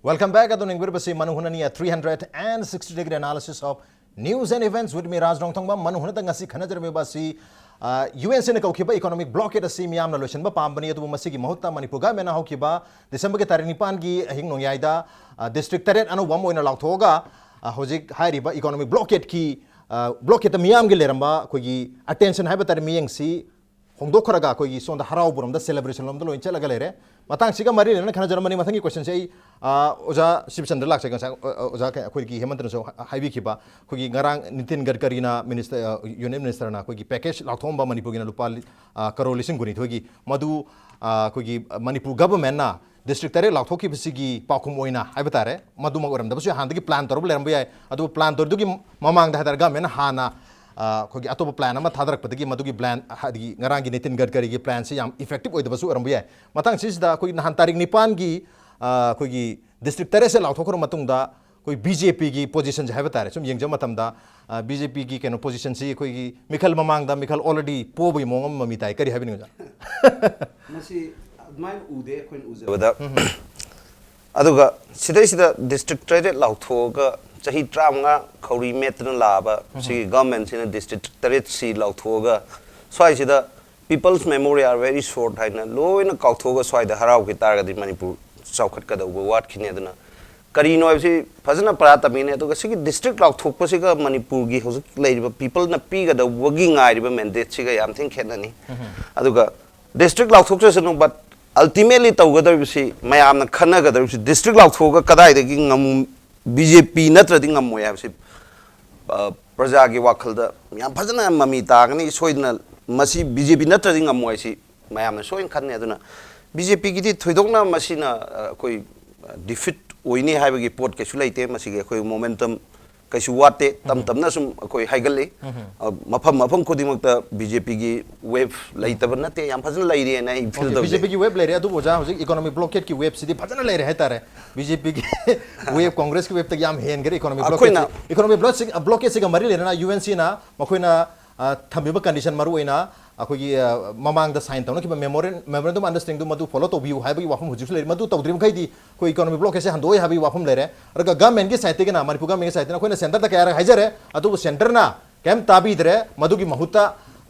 Welcome back. ꯑꯗꯨꯅ ꯌꯦꯡꯕꯤꯔꯤꯕꯁꯤ ꯃꯅꯨꯡ ꯍꯨꯠꯅꯅꯤ, a three hundred and sixty degree analysis of news and events with me, Raj Rongthangba. ꯃꯅꯨꯡ ꯍꯨꯠꯅꯗ ꯉꯁꯤ ꯈꯟꯅꯖꯔꯝꯃꯤꯕ ꯑꯁꯤ, ꯑ, ꯌꯨ ꯑꯦꯟ ꯁꯤꯅ ꯀꯧꯈꯤꯕ economic blockade ꯑꯁꯤ ꯃꯤꯌꯥꯝꯅ ꯂꯣꯏꯁꯤꯟꯕ ꯄꯥꯝꯕꯅꯤ, ꯑꯗꯨꯕꯨ ꯃꯁꯤꯒꯤ ꯃꯍꯨꯠꯇ ꯃꯅꯤꯄꯨꯔ ꯒꯚꯔꯟꯃꯦꯟꯅ ꯍꯧꯈꯤꯕ ꯗꯤꯁꯦꯝꯕꯔꯒꯤ ꯇꯥꯔꯤꯛ ꯅꯤꯄꯥꯟꯒꯤ ꯑꯍꯤꯡ ꯅꯣꯡꯌꯥꯏꯗ, ꯑ, district ꯇꯔꯦꯠ ꯑꯅꯧꯕ ꯑꯃ ꯑꯣꯏꯅ ꯂꯥꯎꯊꯣꯛꯑꯒ, ꯑ, ꯍꯧꯖꯤꯛ ꯍꯥꯏꯔꯤꯕ economic blockadeꯀꯤ, ꯑ, blockadeꯇ ꯃꯤꯌꯥꯝꯒꯤ ꯂꯩꯔꯝꯕ ꯑꯩꯈꯣꯏꯒꯤ attention ꯍꯥꯏꯕ ꯇꯥꯔꯦ, ꯃꯤꯠꯌꯦꯡꯁꯤ ꯍꯣꯡꯗꯣꯛꯈ꯭ꯔꯒ ꯑꯩꯈꯣꯏꯒꯤ ꯁꯣꯝꯗ ꯍꯔꯥꯎꯕꯔꯣꯝꯗ, celebration ꯂꯣꯝꯗ ꯂꯣꯏꯅ ꯆꯠꯂꯒ ꯂꯩꯔꯦ꯫ ꯃꯇꯥꯡꯁꯤꯒ ꯃꯔꯤ ꯂꯩꯅꯅ ꯈꯟꯅꯖꯔꯝꯕꯅꯤ꯫ ꯃꯊꯪꯒꯤ questionꯁꯦ ꯑꯩ, ꯑ, ꯑꯣꯖꯥ ꯁꯤꯕꯆꯟꯗ꯭ꯔ ꯂꯥꯛꯆꯒꯦ꯫ ꯉꯁꯥꯏ, ꯑ, ꯑ, ꯑꯣꯖꯥ ꯀ-, ꯑꯩꯈꯣꯏꯒꯤ ꯍꯦꯃꯟꯇꯅꯁꯨ ꯍꯥ-, ꯍꯥꯏꯕꯤꯈꯤꯕ, ꯑꯩꯈꯣꯏꯒꯤ ꯉꯔꯥꯡ ꯅꯤꯇꯤꯟ ꯒꯗꯀꯔꯤꯅ minister, ꯑ, union ministerꯅ ꯑꯩꯈꯣꯏꯒꯤ package ꯂꯥꯎꯊꯣꯛꯑꯝꯕ ꯃꯅꯤꯄꯨꯔꯒꯤꯅ ꯂꯨꯄꯥ ꯂꯤ-, ꯑ, ꯀꯔꯣꯔ ꯂꯤꯁꯤꯡ ꯀꯨꯟꯅꯤꯊꯣꯏꯒꯤ, ꯃꯗꯨ, ꯑ, ꯑꯩꯈꯣꯏꯒꯤ ꯃꯅꯤꯄꯨꯔ ꯒꯚꯔꯟꯃꯦꯟꯅ district ꯇꯔꯦꯠ ꯂꯥꯎꯊꯣꯛꯈꯤꯕꯁꯤꯒꯤ ꯄꯥꯎꯈꯨꯝ ꯑꯣꯏꯅ ꯍꯥꯏꯕ ꯇꯥꯔꯦ, ꯃꯗꯨꯃꯛ ꯑꯣꯏꯔꯝꯗꯕꯁꯨ ꯌꯥꯏ, ꯍꯥꯟꯅꯗꯒꯤ plan ꯇꯧꯔꯒ ꯂꯩꯔꯝꯕ ꯌꯥꯏ꯫ ꯑꯗꯨꯕꯨ plan ꯇꯧꯔꯤꯗꯨꯒꯤ ꯃꯃꯥꯡꯗ ꯍꯥꯏꯇꯥꯔꯦ, ꯒꯚꯔꯟꯃꯦꯟꯅ ꯍꯥꯟꯅ, ꯑ, ꯑꯩꯈꯣꯏꯒꯤ ꯑꯇꯣꯞꯄ plan ꯑꯃ ꯊꯥꯗꯔꯛꯄꯗꯒꯤ ꯃꯗꯨꯒꯤ plan, ꯍꯥꯏꯗꯤ ꯉꯔꯥꯡꯒꯤ ꯅꯤꯇꯤꯟ ꯒꯗꯀꯔꯤꯒꯤ planꯁꯤ ꯌꯥꯝ effective ꯑꯣꯏꯗꯕꯁꯨ ꯑꯣꯏꯔꯝꯕ ꯌꯥꯏ꯫ ꯃꯇꯥꯡꯁꯤꯗ ꯑꯩꯈꯣꯏ ꯅꯍꯥꯟ ꯇꯥꯔꯤꯛ ꯅꯤꯄꯥꯟꯒꯤ, ꯑ, ꯑꯩꯈꯣꯏꯒꯤ district ꯇꯔꯦꯠꯁꯦ ꯂꯥꯎꯊꯣꯛꯈ꯭ꯔ ꯃꯇꯨꯡꯗ ꯑꯩꯈꯣꯏ BJPꯒꯤ positionꯁꯦ ꯍꯥꯏꯕ ꯇꯥꯔꯦ, ꯁꯨꯝ ꯌꯦꯡꯖꯕ ꯃꯇꯝꯗ, ꯑ, BJPꯒꯤ ꯀꯩꯅꯣ positionꯁꯤ ꯑꯩꯈꯣꯏꯒꯤ ꯃꯤꯈꯜ ꯃꯃꯥꯡꯗ ꯃꯤꯈꯜ already ꯄꯣꯕꯒꯤ ꯃꯑꯣꯡ ꯑꯃ ꯃꯃꯤ ꯇꯥꯏ꯫ ꯀꯔꯤ ꯍꯥꯏꯕꯤꯅꯤꯡꯉꯤ, ꯑꯣꯖꯥ? ꯃꯁꯤ ꯑꯗꯨꯃꯥꯏꯅ ꯎꯗꯦ ꯑꯩꯈꯣꯏꯅ ꯎꯖꯕꯗ꯫ ꯑꯗꯨꯒ ꯁꯤꯗꯩꯁꯤꯗ district ꯇꯔꯦꯠ ꯂꯥꯎꯊꯣꯛꯑꯒ ꯆꯍꯤ ꯇꯔꯥꯃꯉꯥ ꯈꯧꯔꯤ ꯃꯦꯠꯇꯅ ꯂꯥꯛꯑꯕ ꯁꯤꯒꯤ governmentꯁꯤꯅ district ꯇꯔꯦꯠꯁꯤ ꯂꯥꯎꯊꯣꯛꯑꯒ ꯁ꯭ꯋꯥꯏꯁꯤꯗ people's memory are very short ꯍꯥꯏꯅ ꯂꯣꯏꯅ ꯀꯥꯎꯊꯣꯛꯑꯒ ꯁ꯭ꯋꯥꯏꯗ ꯍꯔꯥꯎꯈꯤ ꯇꯥꯔꯒꯗꯤ ꯃꯅꯤꯄꯨꯔ ꯆꯥꯎꯈꯠꯀꯗꯧꯕ ꯋꯥꯠꯈꯤꯅꯤ꯫ ꯑꯗꯨꯅ ꯀꯔꯤꯅꯣ ꯍꯥꯏꯕꯁꯤ ꯐꯖꯅ ꯄꯔꯥ ꯇꯝꯃꯤꯅꯦ꯫ ꯑꯗꯨꯒ ꯁꯤꯒꯤ district ꯂꯥꯎꯊꯣꯛꯄꯁꯤꯒ ꯃꯅꯤꯄꯨꯔꯒꯤ ꯍꯧꯖꯤꯛ ꯂꯩꯔꯤꯕ peopleꯅ ꯄꯤꯒꯗꯧꯕꯒꯤ ꯉꯥꯏꯔꯤꯕ mandateꯁꯤꯒ ꯌꯥꯝ ꯊꯤꯅ ꯈꯦꯠꯅꯅꯤ꯫ ꯑꯗꯨꯒ district ꯂꯥꯎꯊꯣꯛꯆꯁꯅꯨ, but ultimately ꯇꯧꯒꯗꯧꯔꯤꯕꯁꯤ, ꯃꯌꯥꯝꯅ ꯈꯟꯅꯒꯗꯧꯔꯤꯕꯁꯤ, district ꯂꯥꯎꯊꯣꯛꯑꯒ ꯀꯗꯥꯏꯗꯒꯤ ꯉꯝ-, BJP ꯅꯠꯇ꯭ꯔꯗꯤ ꯉꯝꯃꯣꯏ ꯍꯥꯏꯕꯁꯤ, ꯑ, ꯄ꯭ꯔꯖꯥꯒꯤ ꯋꯥꯈꯜꯗ ꯌꯥꯝ ꯐꯖꯅ ꯃꯃꯤ ꯇꯥꯒꯅꯤ꯫ ꯁꯣꯏꯗꯅ ꯃꯁꯤ BJP ꯅꯠꯇ꯭ꯔꯗꯤ ꯉꯝꯃꯣꯏ ꯍꯥꯏꯁꯤ ꯃꯌꯥꯝꯅ ꯁꯣꯏꯅ ꯈꯟꯅꯤ꯫ ꯑꯗꯨꯅ BJPꯒꯤꯗꯤ ꯊꯣꯏꯗꯣꯛꯅ ꯃꯁꯤꯅ, ꯑ, ꯑꯩꯈꯣꯏ, ꯑ, defeat ꯑꯣꯏꯅꯤ ꯍꯥꯏꯕꯒꯤ ꯄꯣꯠ ꯀꯩꯁꯨ ꯂꯩꯇꯦ꯫ ꯃꯁꯤꯒꯤ ꯑꯩꯈꯣꯏ momentum ꯀꯩꯁꯨ ꯋꯥꯠꯇꯦ꯫ ꯇꯝ ꯇꯝꯅ ꯁꯨꯝ ꯑꯩꯈꯣꯏ ꯍꯥꯏꯒꯠꯂꯤ꯫ ꯑ, ꯃꯐꯝ ꯃꯐꯝ ꯈꯨꯗꯤꯡꯃꯛꯇ BJPꯒꯤ wave ꯂꯩꯇꯕ ꯅꯠꯇꯦ, ꯌꯥꯝ ꯐꯖꯅ ꯂꯩꯔꯤꯑꯅ ꯑꯩ feel ꯇꯧꯖꯩ꯫ BJPꯒꯤ wave ꯂꯩꯔꯦ, ꯑꯗꯨꯕꯨ ꯑꯣꯖꯥ, ꯍꯧꯖꯤꯛ economic blockadeꯀꯤ waveꯁꯤꯗꯤ ꯐꯖꯅ ꯂꯩꯔꯦ ꯍꯥꯏꯇꯥꯔꯦ꯫ BJPꯒꯤ wave, Congressꯀꯤ waveꯇꯒꯤ ꯌꯥꯝ ꯍꯦꯟꯈ꯭ꯔꯦ economic ꯑꯩꯈꯣꯏꯅ blockade꯫ Economic blockade, blockade ꯁꯤꯒ ꯃꯔꯤ ꯂꯩꯅꯅ UNCꯅ ꯃꯈꯣꯏꯅ, ꯑ, ꯊꯝꯃꯤꯕ condition, ꯃꯔꯨ ꯑꯣꯏꯅ ꯑꯩꯈꯣꯏꯒꯤ ꯑ, ꯃꯃꯥꯡꯗ ꯁꯥꯏꯟ ꯇꯧꯅꯈꯤꯕ ꯃꯦꯃꯣꯔꯦꯟ ꯃꯦꯃꯣꯔꯦꯟꯗꯝ ꯑꯟꯗꯔꯁ꯭ꯇꯦꯟꯗꯤꯡꯗꯨ ꯃꯗꯨ ꯐꯣꯂꯣ ꯇꯧꯕꯤꯌꯨ ꯍꯥꯏꯕꯒꯤ ꯋꯥꯐꯝ ꯍꯧꯖꯤꯛꯁꯨ ꯂꯩꯔꯤ꯫ ꯃꯗꯨ ꯇꯧꯗ꯭ꯔꯤꯕ ꯃꯈꯩꯗꯤ ꯑꯩꯈꯣꯏ ꯏꯀꯣꯅꯣꯃꯤꯛ ꯕ꯭ꯂꯣꯛꯀꯦꯠꯁꯦ ꯍꯟꯗꯣꯛꯑꯣꯏ ꯍꯥꯏꯕꯒꯤ ꯋꯥꯐꯝ ꯂꯩꯔꯦ꯫ ꯑꯗꯨꯒ ꯒꯃꯦꯟꯒꯤ ꯁꯥꯏꯠꯇꯒꯤꯅ, ꯃꯅꯤꯄꯨꯔ ꯒꯃꯦꯟꯒꯤ ꯁꯥꯏꯠꯇꯒꯤꯅ ꯑꯩꯈꯣꯏꯅ ꯁꯦꯟꯇꯔꯗ ꯀꯌꯥꯔꯛ ꯍꯥꯏꯖꯔꯦ, ꯑꯗꯨꯕꯨ ꯁꯦꯟꯇꯔꯅ ꯀꯩꯝ ꯇꯥꯕꯤꯗ꯭ꯔꯦ꯫ ꯃꯗꯨꯒꯤ ꯃꯍꯨꯠꯇ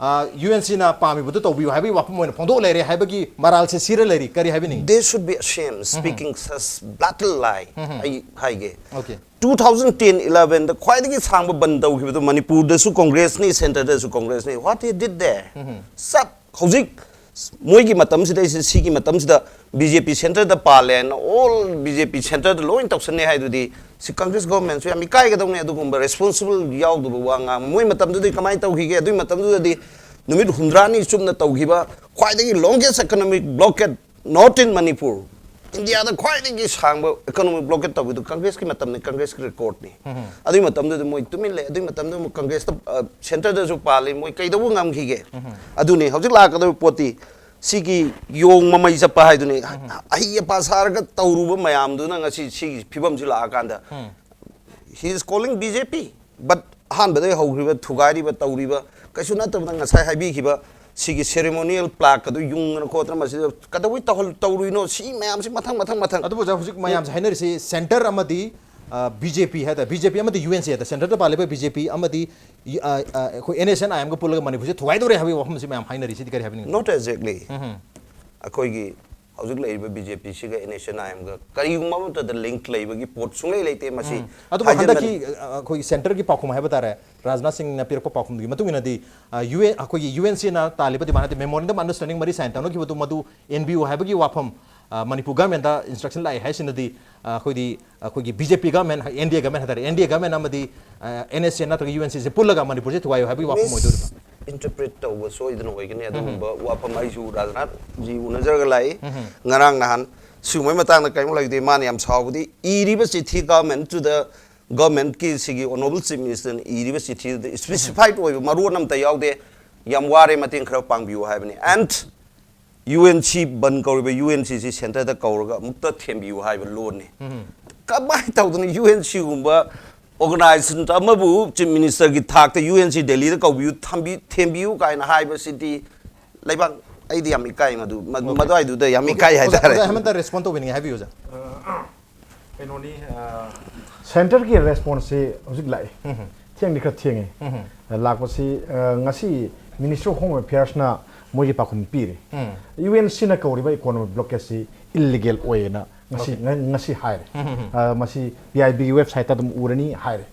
ꯌꯨ ꯑꯦꯟ ꯁꯤꯅ ꯄꯥꯝꯃꯤꯕꯗꯨ ꯇꯧꯕꯤꯌꯨ ꯍꯥꯏꯕꯒꯤ ꯋꯥꯐꯝ ꯑꯣꯏꯅ ꯐꯣꯡꯗꯣꯛ ꯂꯩꯔꯦ ꯍꯥꯏꯕꯒꯤ ꯃꯔꯥꯜꯁꯦ ꯁꯤꯔ ꯂꯩꯔꯤ꯫ ꯀꯔꯤ ꯍꯥꯏꯕꯤꯅꯤꯡꯉꯤ? They should be ashamed speaking such blatant lie. ꯑꯩ ꯍꯥꯏꯒꯦ, Okay. Two thousand ten elevenꯗ ꯈ꯭ꯋꯥꯏꯗꯒꯤ ꯁꯥꯡꯕ ꯕꯟ ꯇꯧꯈꯤꯕꯗꯨ ꯃꯅꯤꯄꯨꯔꯗꯁꯨ ꯀꯣꯡꯒ꯭ꯔꯦꯁꯅꯤ, ꯁꯦꯟꯇꯔꯗꯁꯨ ꯀꯣꯡꯒ꯭ꯔꯦꯁꯅꯤ꯫ What he did there? ꯆꯞ ꯍꯧꯖꯤꯛ ꯃꯣꯏꯒꯤ ꯃꯇꯝꯁꯤꯗ, ꯁꯤꯒꯤ ꯃꯇꯝꯁꯤꯗ ꯕꯤ ꯖꯦ ꯄꯤ ꯁꯦꯟꯇꯔꯗ ꯄꯥꯜꯂꯦꯅ, ꯑꯣꯜ ꯕꯤ ꯖꯦ ꯄꯤ ꯁꯦꯟꯇꯔꯗ ꯂꯣꯏ ꯇꯧꯁꯟꯅꯤ ꯍꯥꯏꯗꯨꯗꯤ, ꯁꯤ ꯀꯪꯒ꯭ꯔꯦꯁ ꯒꯣꯚꯔꯟꯃꯦꯟꯠꯁꯨ ꯌꯥꯝ ꯏꯀꯥꯏꯒꯗꯧꯅꯤ꯫ ꯑꯗꯨꯒꯨꯝꯕ ꯔꯦꯁꯄꯣꯟꯁꯤꯕꯜ ꯌꯥꯎꯗꯕ ꯋꯥ ꯉꯥꯡꯕ꯫ ꯃꯣꯏ ꯃꯇꯝꯗꯨꯗꯤ ꯀꯃꯥꯏꯅ ꯇꯧꯈꯤꯒꯦ? ꯑꯗꯨꯒꯤ ꯃꯇꯝꯗꯨꯗꯗꯤ ꯅꯨꯃꯤꯠ ꯍꯨꯝꯗ꯭ꯔꯥꯅꯤ ꯆꯨꯞꯅ ꯇꯧꯈꯤꯕ ꯈ꯭ꯋꯥꯏꯗꯒꯤ longest economic blockade not in Manipur, ꯏꯟꯗꯤꯌꯥꯗ ꯈ꯭ꯋꯥꯏꯗꯒꯤ ꯁꯥꯡꯕ ꯏꯀꯣꯅꯣꯃꯤꯛ ꯕ꯭ꯂꯣꯀꯦꯠ ꯇꯧꯕꯗꯨ ꯀꯪꯒ꯭ꯔꯦꯁꯀꯤ ꯃꯇꯝꯅꯤ, ꯀꯪꯒ꯭ꯔꯦꯁꯀꯤ ꯔꯦꯀꯣꯔꯗꯅꯤ꯫ ꯑꯗꯨꯒꯤ ꯃꯇꯝꯗꯨꯗ ꯃꯣꯏ ꯇꯨꯃꯤꯟ ꯂꯩ꯫ ꯑꯗꯨꯒꯤ ꯃꯇꯝꯗꯨꯗ ꯑꯃꯨꯛ ꯀꯪꯒ꯭ꯔꯦꯁꯇ, ꯑ, ꯁꯦꯟꯇꯔꯗꯁꯨ ꯄꯥꯜꯂꯤ꯫ ꯃꯣꯏ ꯀꯩꯗꯧꯕ ꯉꯝꯈꯤꯒꯦ? ꯑꯗꯨꯅꯤ ꯍꯧꯖꯤꯛ ꯂꯥꯛꯀꯗꯧꯔꯤꯕ ꯄꯣꯠꯇꯤ, ꯁꯤꯒꯤ ꯌꯣꯡ ꯃꯃꯩ ꯆꯠꯄ ꯍꯥꯏꯗꯨꯅꯤ꯫ ꯑꯍꯩ ꯑꯄꯥ ꯁꯥꯔꯒ ꯇꯧꯔꯨꯕ ꯃꯌꯥꯝꯗꯨꯅ ꯉꯁꯤ ꯁꯤꯒꯤ ꯐꯤꯕꯝꯁꯤ ꯂꯥꯛꯑꯀꯥꯟꯗ, he is calling B J P, but ꯑꯍꯥꯟꯕꯗꯒꯤ ꯍꯧꯈ꯭ꯔꯤꯕ, ꯊꯨꯒꯥꯏꯔꯤꯕ, ꯇꯧꯔꯤꯕ, ꯀꯩꯁꯨ ꯅꯠꯇꯕꯗ ꯉꯁꯥꯏ ꯍꯥꯏꯕꯤꯈꯤꯕ ꯁꯤꯒꯤ ceremonial plaque ꯑꯗꯨ ꯌꯨꯡꯗꯅ ꯈꯣꯠꯇꯅ ꯃꯁꯤꯗ ꯀꯩꯗꯧꯕꯩ ꯇꯧꯍꯜ-, ꯇꯧꯔꯨꯏꯅꯣ? ꯁꯤ ꯃꯌꯥꯝꯁꯤ ꯃꯊꯪ, ꯃꯊꯪ, ꯃꯊꯪ꯫ ꯑꯗꯨꯕꯨ ꯑꯣꯖꯥ, ꯍꯧꯖꯤꯛ ꯃꯌꯥꯝꯁꯦ ꯍꯥꯏꯅꯔꯤꯁꯤ ꯁꯦꯟꯇꯔ ꯑꯃꯗꯤ, ꯑ, ꯕꯤ ꯖꯦ ꯄꯤ ꯍꯥꯏ ꯇꯥꯔꯦ, ꯕꯤ ꯖꯦ ꯄꯤ ꯑꯃꯗꯤ ꯌꯨ ꯑꯦꯟ ꯁꯤ ꯍꯥꯏ ꯇꯥꯔꯦ, ꯁꯦꯟꯇꯔꯗ ꯄꯥꯜꯂꯤꯕ ꯕꯤ ꯖꯦ ꯄꯤ ꯑꯃꯗꯤ, ꯑ, ꯑ, ꯑꯩꯈꯣꯏ ꯑꯦꯟ ꯑꯦꯁ ꯑꯦꯟ ꯑꯥꯏ ꯑꯦꯝꯒ ꯄꯨꯜꯂꯒ ꯃꯅꯤꯄꯨꯔꯁꯦ ꯊꯨꯒꯥꯏꯗꯧꯔꯦ ꯍꯥꯏꯕꯒꯤ ꯋꯥꯐꯝꯁꯤ ꯃꯌꯥꯝ ꯍꯥꯏꯅꯔꯤꯁꯤꯗꯤ ꯀꯔꯤ ꯍꯥꯏꯕꯅꯤꯡꯉꯤ? Not exactly. ꯑꯩꯈꯣꯏꯒꯤ ꯍꯧꯖꯤꯛ ꯂꯩꯔꯤꯕ ꯕꯤ ꯖꯦ ꯄꯤꯁꯤꯒ ꯑꯦꯟ ꯑꯦꯁ ꯑꯦꯟ ꯑꯥꯏ ꯑꯦꯝꯒ ꯀꯔꯤꯒꯨꯝꯕ ꯑꯃꯠꯇꯗ ꯂꯤꯡꯛ ꯂꯩꯕꯒꯤ ꯄꯣꯠ ꯁꯨꯡꯂꯩ ꯂꯩꯇꯦ꯫ ꯃꯁꯤ ꯑꯗꯨꯕꯨ ꯍꯥꯏꯖꯤꯟꯕꯅꯤ꯫ ꯍꯟꯗꯛꯀꯤ, ꯑ, ꯑꯩꯈꯣꯏꯒꯤ ꯁꯦꯟꯇꯔꯒꯤ ꯄꯥꯎꯈꯨꯝ ꯍꯥꯏꯕ ꯇꯥꯔꯦ, ꯔꯥꯖꯅꯥꯊ ꯁꯤꯡꯅ ꯄꯤꯔꯛꯄ ꯄꯥꯎꯈꯨꯝꯗꯨꯒꯤ ꯃꯇꯨꯡ ꯏꯟꯅꯗꯤ, ꯑ, ꯌꯨ ꯑꯦꯟ, ꯑꯩꯈꯣꯏꯒꯤ ꯌꯨ ꯑꯦꯟ ꯁꯤꯅ ꯇꯥꯜꯂꯤꯕ ꯗꯤꯃꯥꯟ ꯍꯥꯏꯗꯤ ꯃꯦꯃꯣꯔꯦꯟꯗꯝ ꯑꯟꯗꯔꯁ꯭ꯇꯦꯟꯗꯤꯡ ꯃꯔꯤ ꯁꯥꯏꯟ ꯇꯧꯅꯈꯤꯕꯗꯨ ꯃꯗꯨ ꯑꯦꯟ ꯕꯤ ꯑꯣ ꯍꯥꯏꯕꯒꯤ ꯋꯥꯐꯝ, ꯑ, ꯃꯅꯤꯄꯨꯔ ꯒꯚꯔꯟꯃꯦꯟꯠꯇ ꯏꯟꯁꯇ꯭ꯔꯛꯁꯟ ꯂꯥꯛꯑꯦ ꯍꯥꯏꯁꯤꯅꯗꯤ, ꯑ, ꯑꯩꯈꯣꯏꯗꯤ, ꯑꯩꯈꯣꯏꯒꯤ ꯕꯤ ꯖꯦ ꯄꯤ ꯒꯚꯔꯟꯃꯦꯟꯠ, ꯑꯦꯟ ꯗꯤ ꯑꯦ ꯒꯚꯔꯟꯃꯦꯟꯠ ꯍꯥꯏ ꯇꯥꯔꯦ, ꯑꯦꯟ ꯗꯤ ꯑꯦ ꯒꯚꯔꯟꯃꯦꯟꯠ ꯑꯃꯗꯤ, ꯑ, ꯑꯦꯟ ꯑꯦꯁ ꯑꯦ ꯅꯠꯇ꯭ꯔꯒ ꯌꯨ ꯑꯦꯟ ꯁꯤꯁꯦ ꯄꯨꯜꯂꯒ ꯃꯅꯤꯄꯨꯔꯁꯦ ꯊꯨꯒꯥꯏꯌꯨ ꯍꯥꯏꯕꯒꯤ ꯋꯥꯐꯝ ꯑꯣꯏꯗꯣꯔꯤꯕ? Misinterpret ꯇꯧꯕ ꯁꯣꯏꯗꯅ ꯑꯣꯏꯒꯅꯤ꯫ ꯑꯗꯨꯒꯨꯝꯕ ꯋꯥꯐꯝ ꯑꯩꯁꯨ ꯔꯥꯖꯅꯥꯊ ꯖꯤ ꯎꯅꯖꯔꯒ ꯂꯥꯛꯏ꯫ ꯉꯔꯥꯡ ꯅꯍꯥꯟ ꯁꯤꯒꯨꯝꯕꯩ ꯃꯇꯥꯡꯗ ꯀꯔꯤꯝ ꯂꯩꯇꯦ꯫ ꯃꯥꯅ ꯌꯥꯝ ꯁꯥꯎꯕꯗꯤ ꯏꯔꯤꯕ ꯆꯤꯊꯤ, government to the, governmentꯀꯤ ꯁꯤꯒꯤ honourable chief ministerꯅ ꯏꯔꯤꯕ ꯆꯤꯊꯤꯗꯨꯗ specified ꯑꯣꯏꯕ ꯃꯔꯣꯟ ꯑꯝꯇ ꯌꯥꯎꯗꯦ꯫ ꯌꯥꯝ ꯋꯥꯔꯦ, ꯃꯇꯦꯡ ꯈꯔ ꯄꯥꯡꯕꯤꯌꯨ ꯍꯥꯏꯕꯅꯤ꯫ And U N C ban ꯀꯧꯔꯤꯕ U N ꯁꯤꯁꯤ ꯁꯦꯟꯇꯔꯗ ꯀꯧꯔꯒ ꯑꯃꯨꯛꯇ ꯊꯦꯝꯕꯤꯌꯨ ꯍꯥꯏꯕ ꯂꯣꯟꯅꯤ꯫ ꯀꯃꯥꯏꯅ ꯇꯧꯗꯅ ꯌꯨ ꯑꯦꯟ ꯁꯤꯒꯨꯝꯕ ꯑꯣꯔꯒꯅꯥꯏꯖꯦꯁꯟ ꯑꯃꯕꯨ ꯆꯤꯐ ꯃꯤꯅꯤꯁꯇꯔꯒꯤ ꯊꯥꯛꯇ ꯌꯨ ꯑꯦꯟ ꯁꯤ ꯗꯦꯜꯂꯤꯗ ꯀꯧꯕꯤꯌꯨ, ꯊꯝꯕꯤ-, ꯊꯦꯝꯕꯤꯌꯨ ꯀꯥꯏꯅ ꯍꯥꯏꯕꯁꯤꯗꯤ ꯂꯩꯕꯥꯛ, ꯑꯩꯗꯤ ꯌꯥꯝ ꯏꯀꯥꯏ ꯃꯗꯨ, ꯃꯗꯨ, ꯃꯗꯨꯋꯥꯏꯗꯨꯗ ꯌꯥꯝ ꯏꯀꯥꯏ ꯍꯥꯏꯇꯥꯔꯦ꯫ ꯑꯣꯖꯥ ꯍꯦꯃꯟꯇ ꯔꯦꯁꯄꯣꯟ ꯇꯧꯕꯤꯅꯤꯡꯉꯦ, ꯍꯥꯏꯕꯤꯌꯨ ꯑꯣꯖꯥ꯫ ꯀꯩꯅꯣꯅꯤ꯫ ꯁꯦꯟꯇꯔꯒꯤ ꯔꯦꯁꯄꯣꯟꯁꯁꯤ ꯍꯧꯖꯤꯛ ꯂꯥꯛꯑꯦ꯫ ꯊꯦꯡꯗꯤ ꯈꯔ ꯊꯦꯡꯉꯦ꯫ ꯂꯥꯛꯄꯁꯤ, ꯑ, ꯉꯁꯤ ꯃꯤꯅꯤꯁꯇ꯭ꯔꯤ ꯑꯣꯐ ꯍꯣꯝ ꯑꯦꯐꯤꯌꯔꯁꯅ ꯃꯣꯏꯒꯤ ꯄꯥꯎꯈꯨꯝ ꯄꯤꯔꯦ꯫ ꯌꯨ ꯑꯦꯟ ꯁꯤꯅ ꯀꯧꯔꯤꯕ ꯏꯀꯣꯅꯣꯃꯤꯛ ꯕ꯭ꯂꯣꯀꯦꯠꯁꯤ ꯏꯜꯂꯤꯒꯦꯜ ꯑꯣꯏꯌꯦꯅ ꯉꯁꯤ, ꯉ-, ꯉꯁꯤ ꯍꯥꯏꯔꯦ꯫ ꯑ, ꯃꯁꯤ ꯄꯤ ꯑꯥꯏ ꯕꯤꯒꯤ ꯋꯦꯕꯁꯥꯏꯠꯇ ꯑꯗꯨꯝ ꯎꯔꯅꯤ ꯍꯥꯏꯔꯦ꯫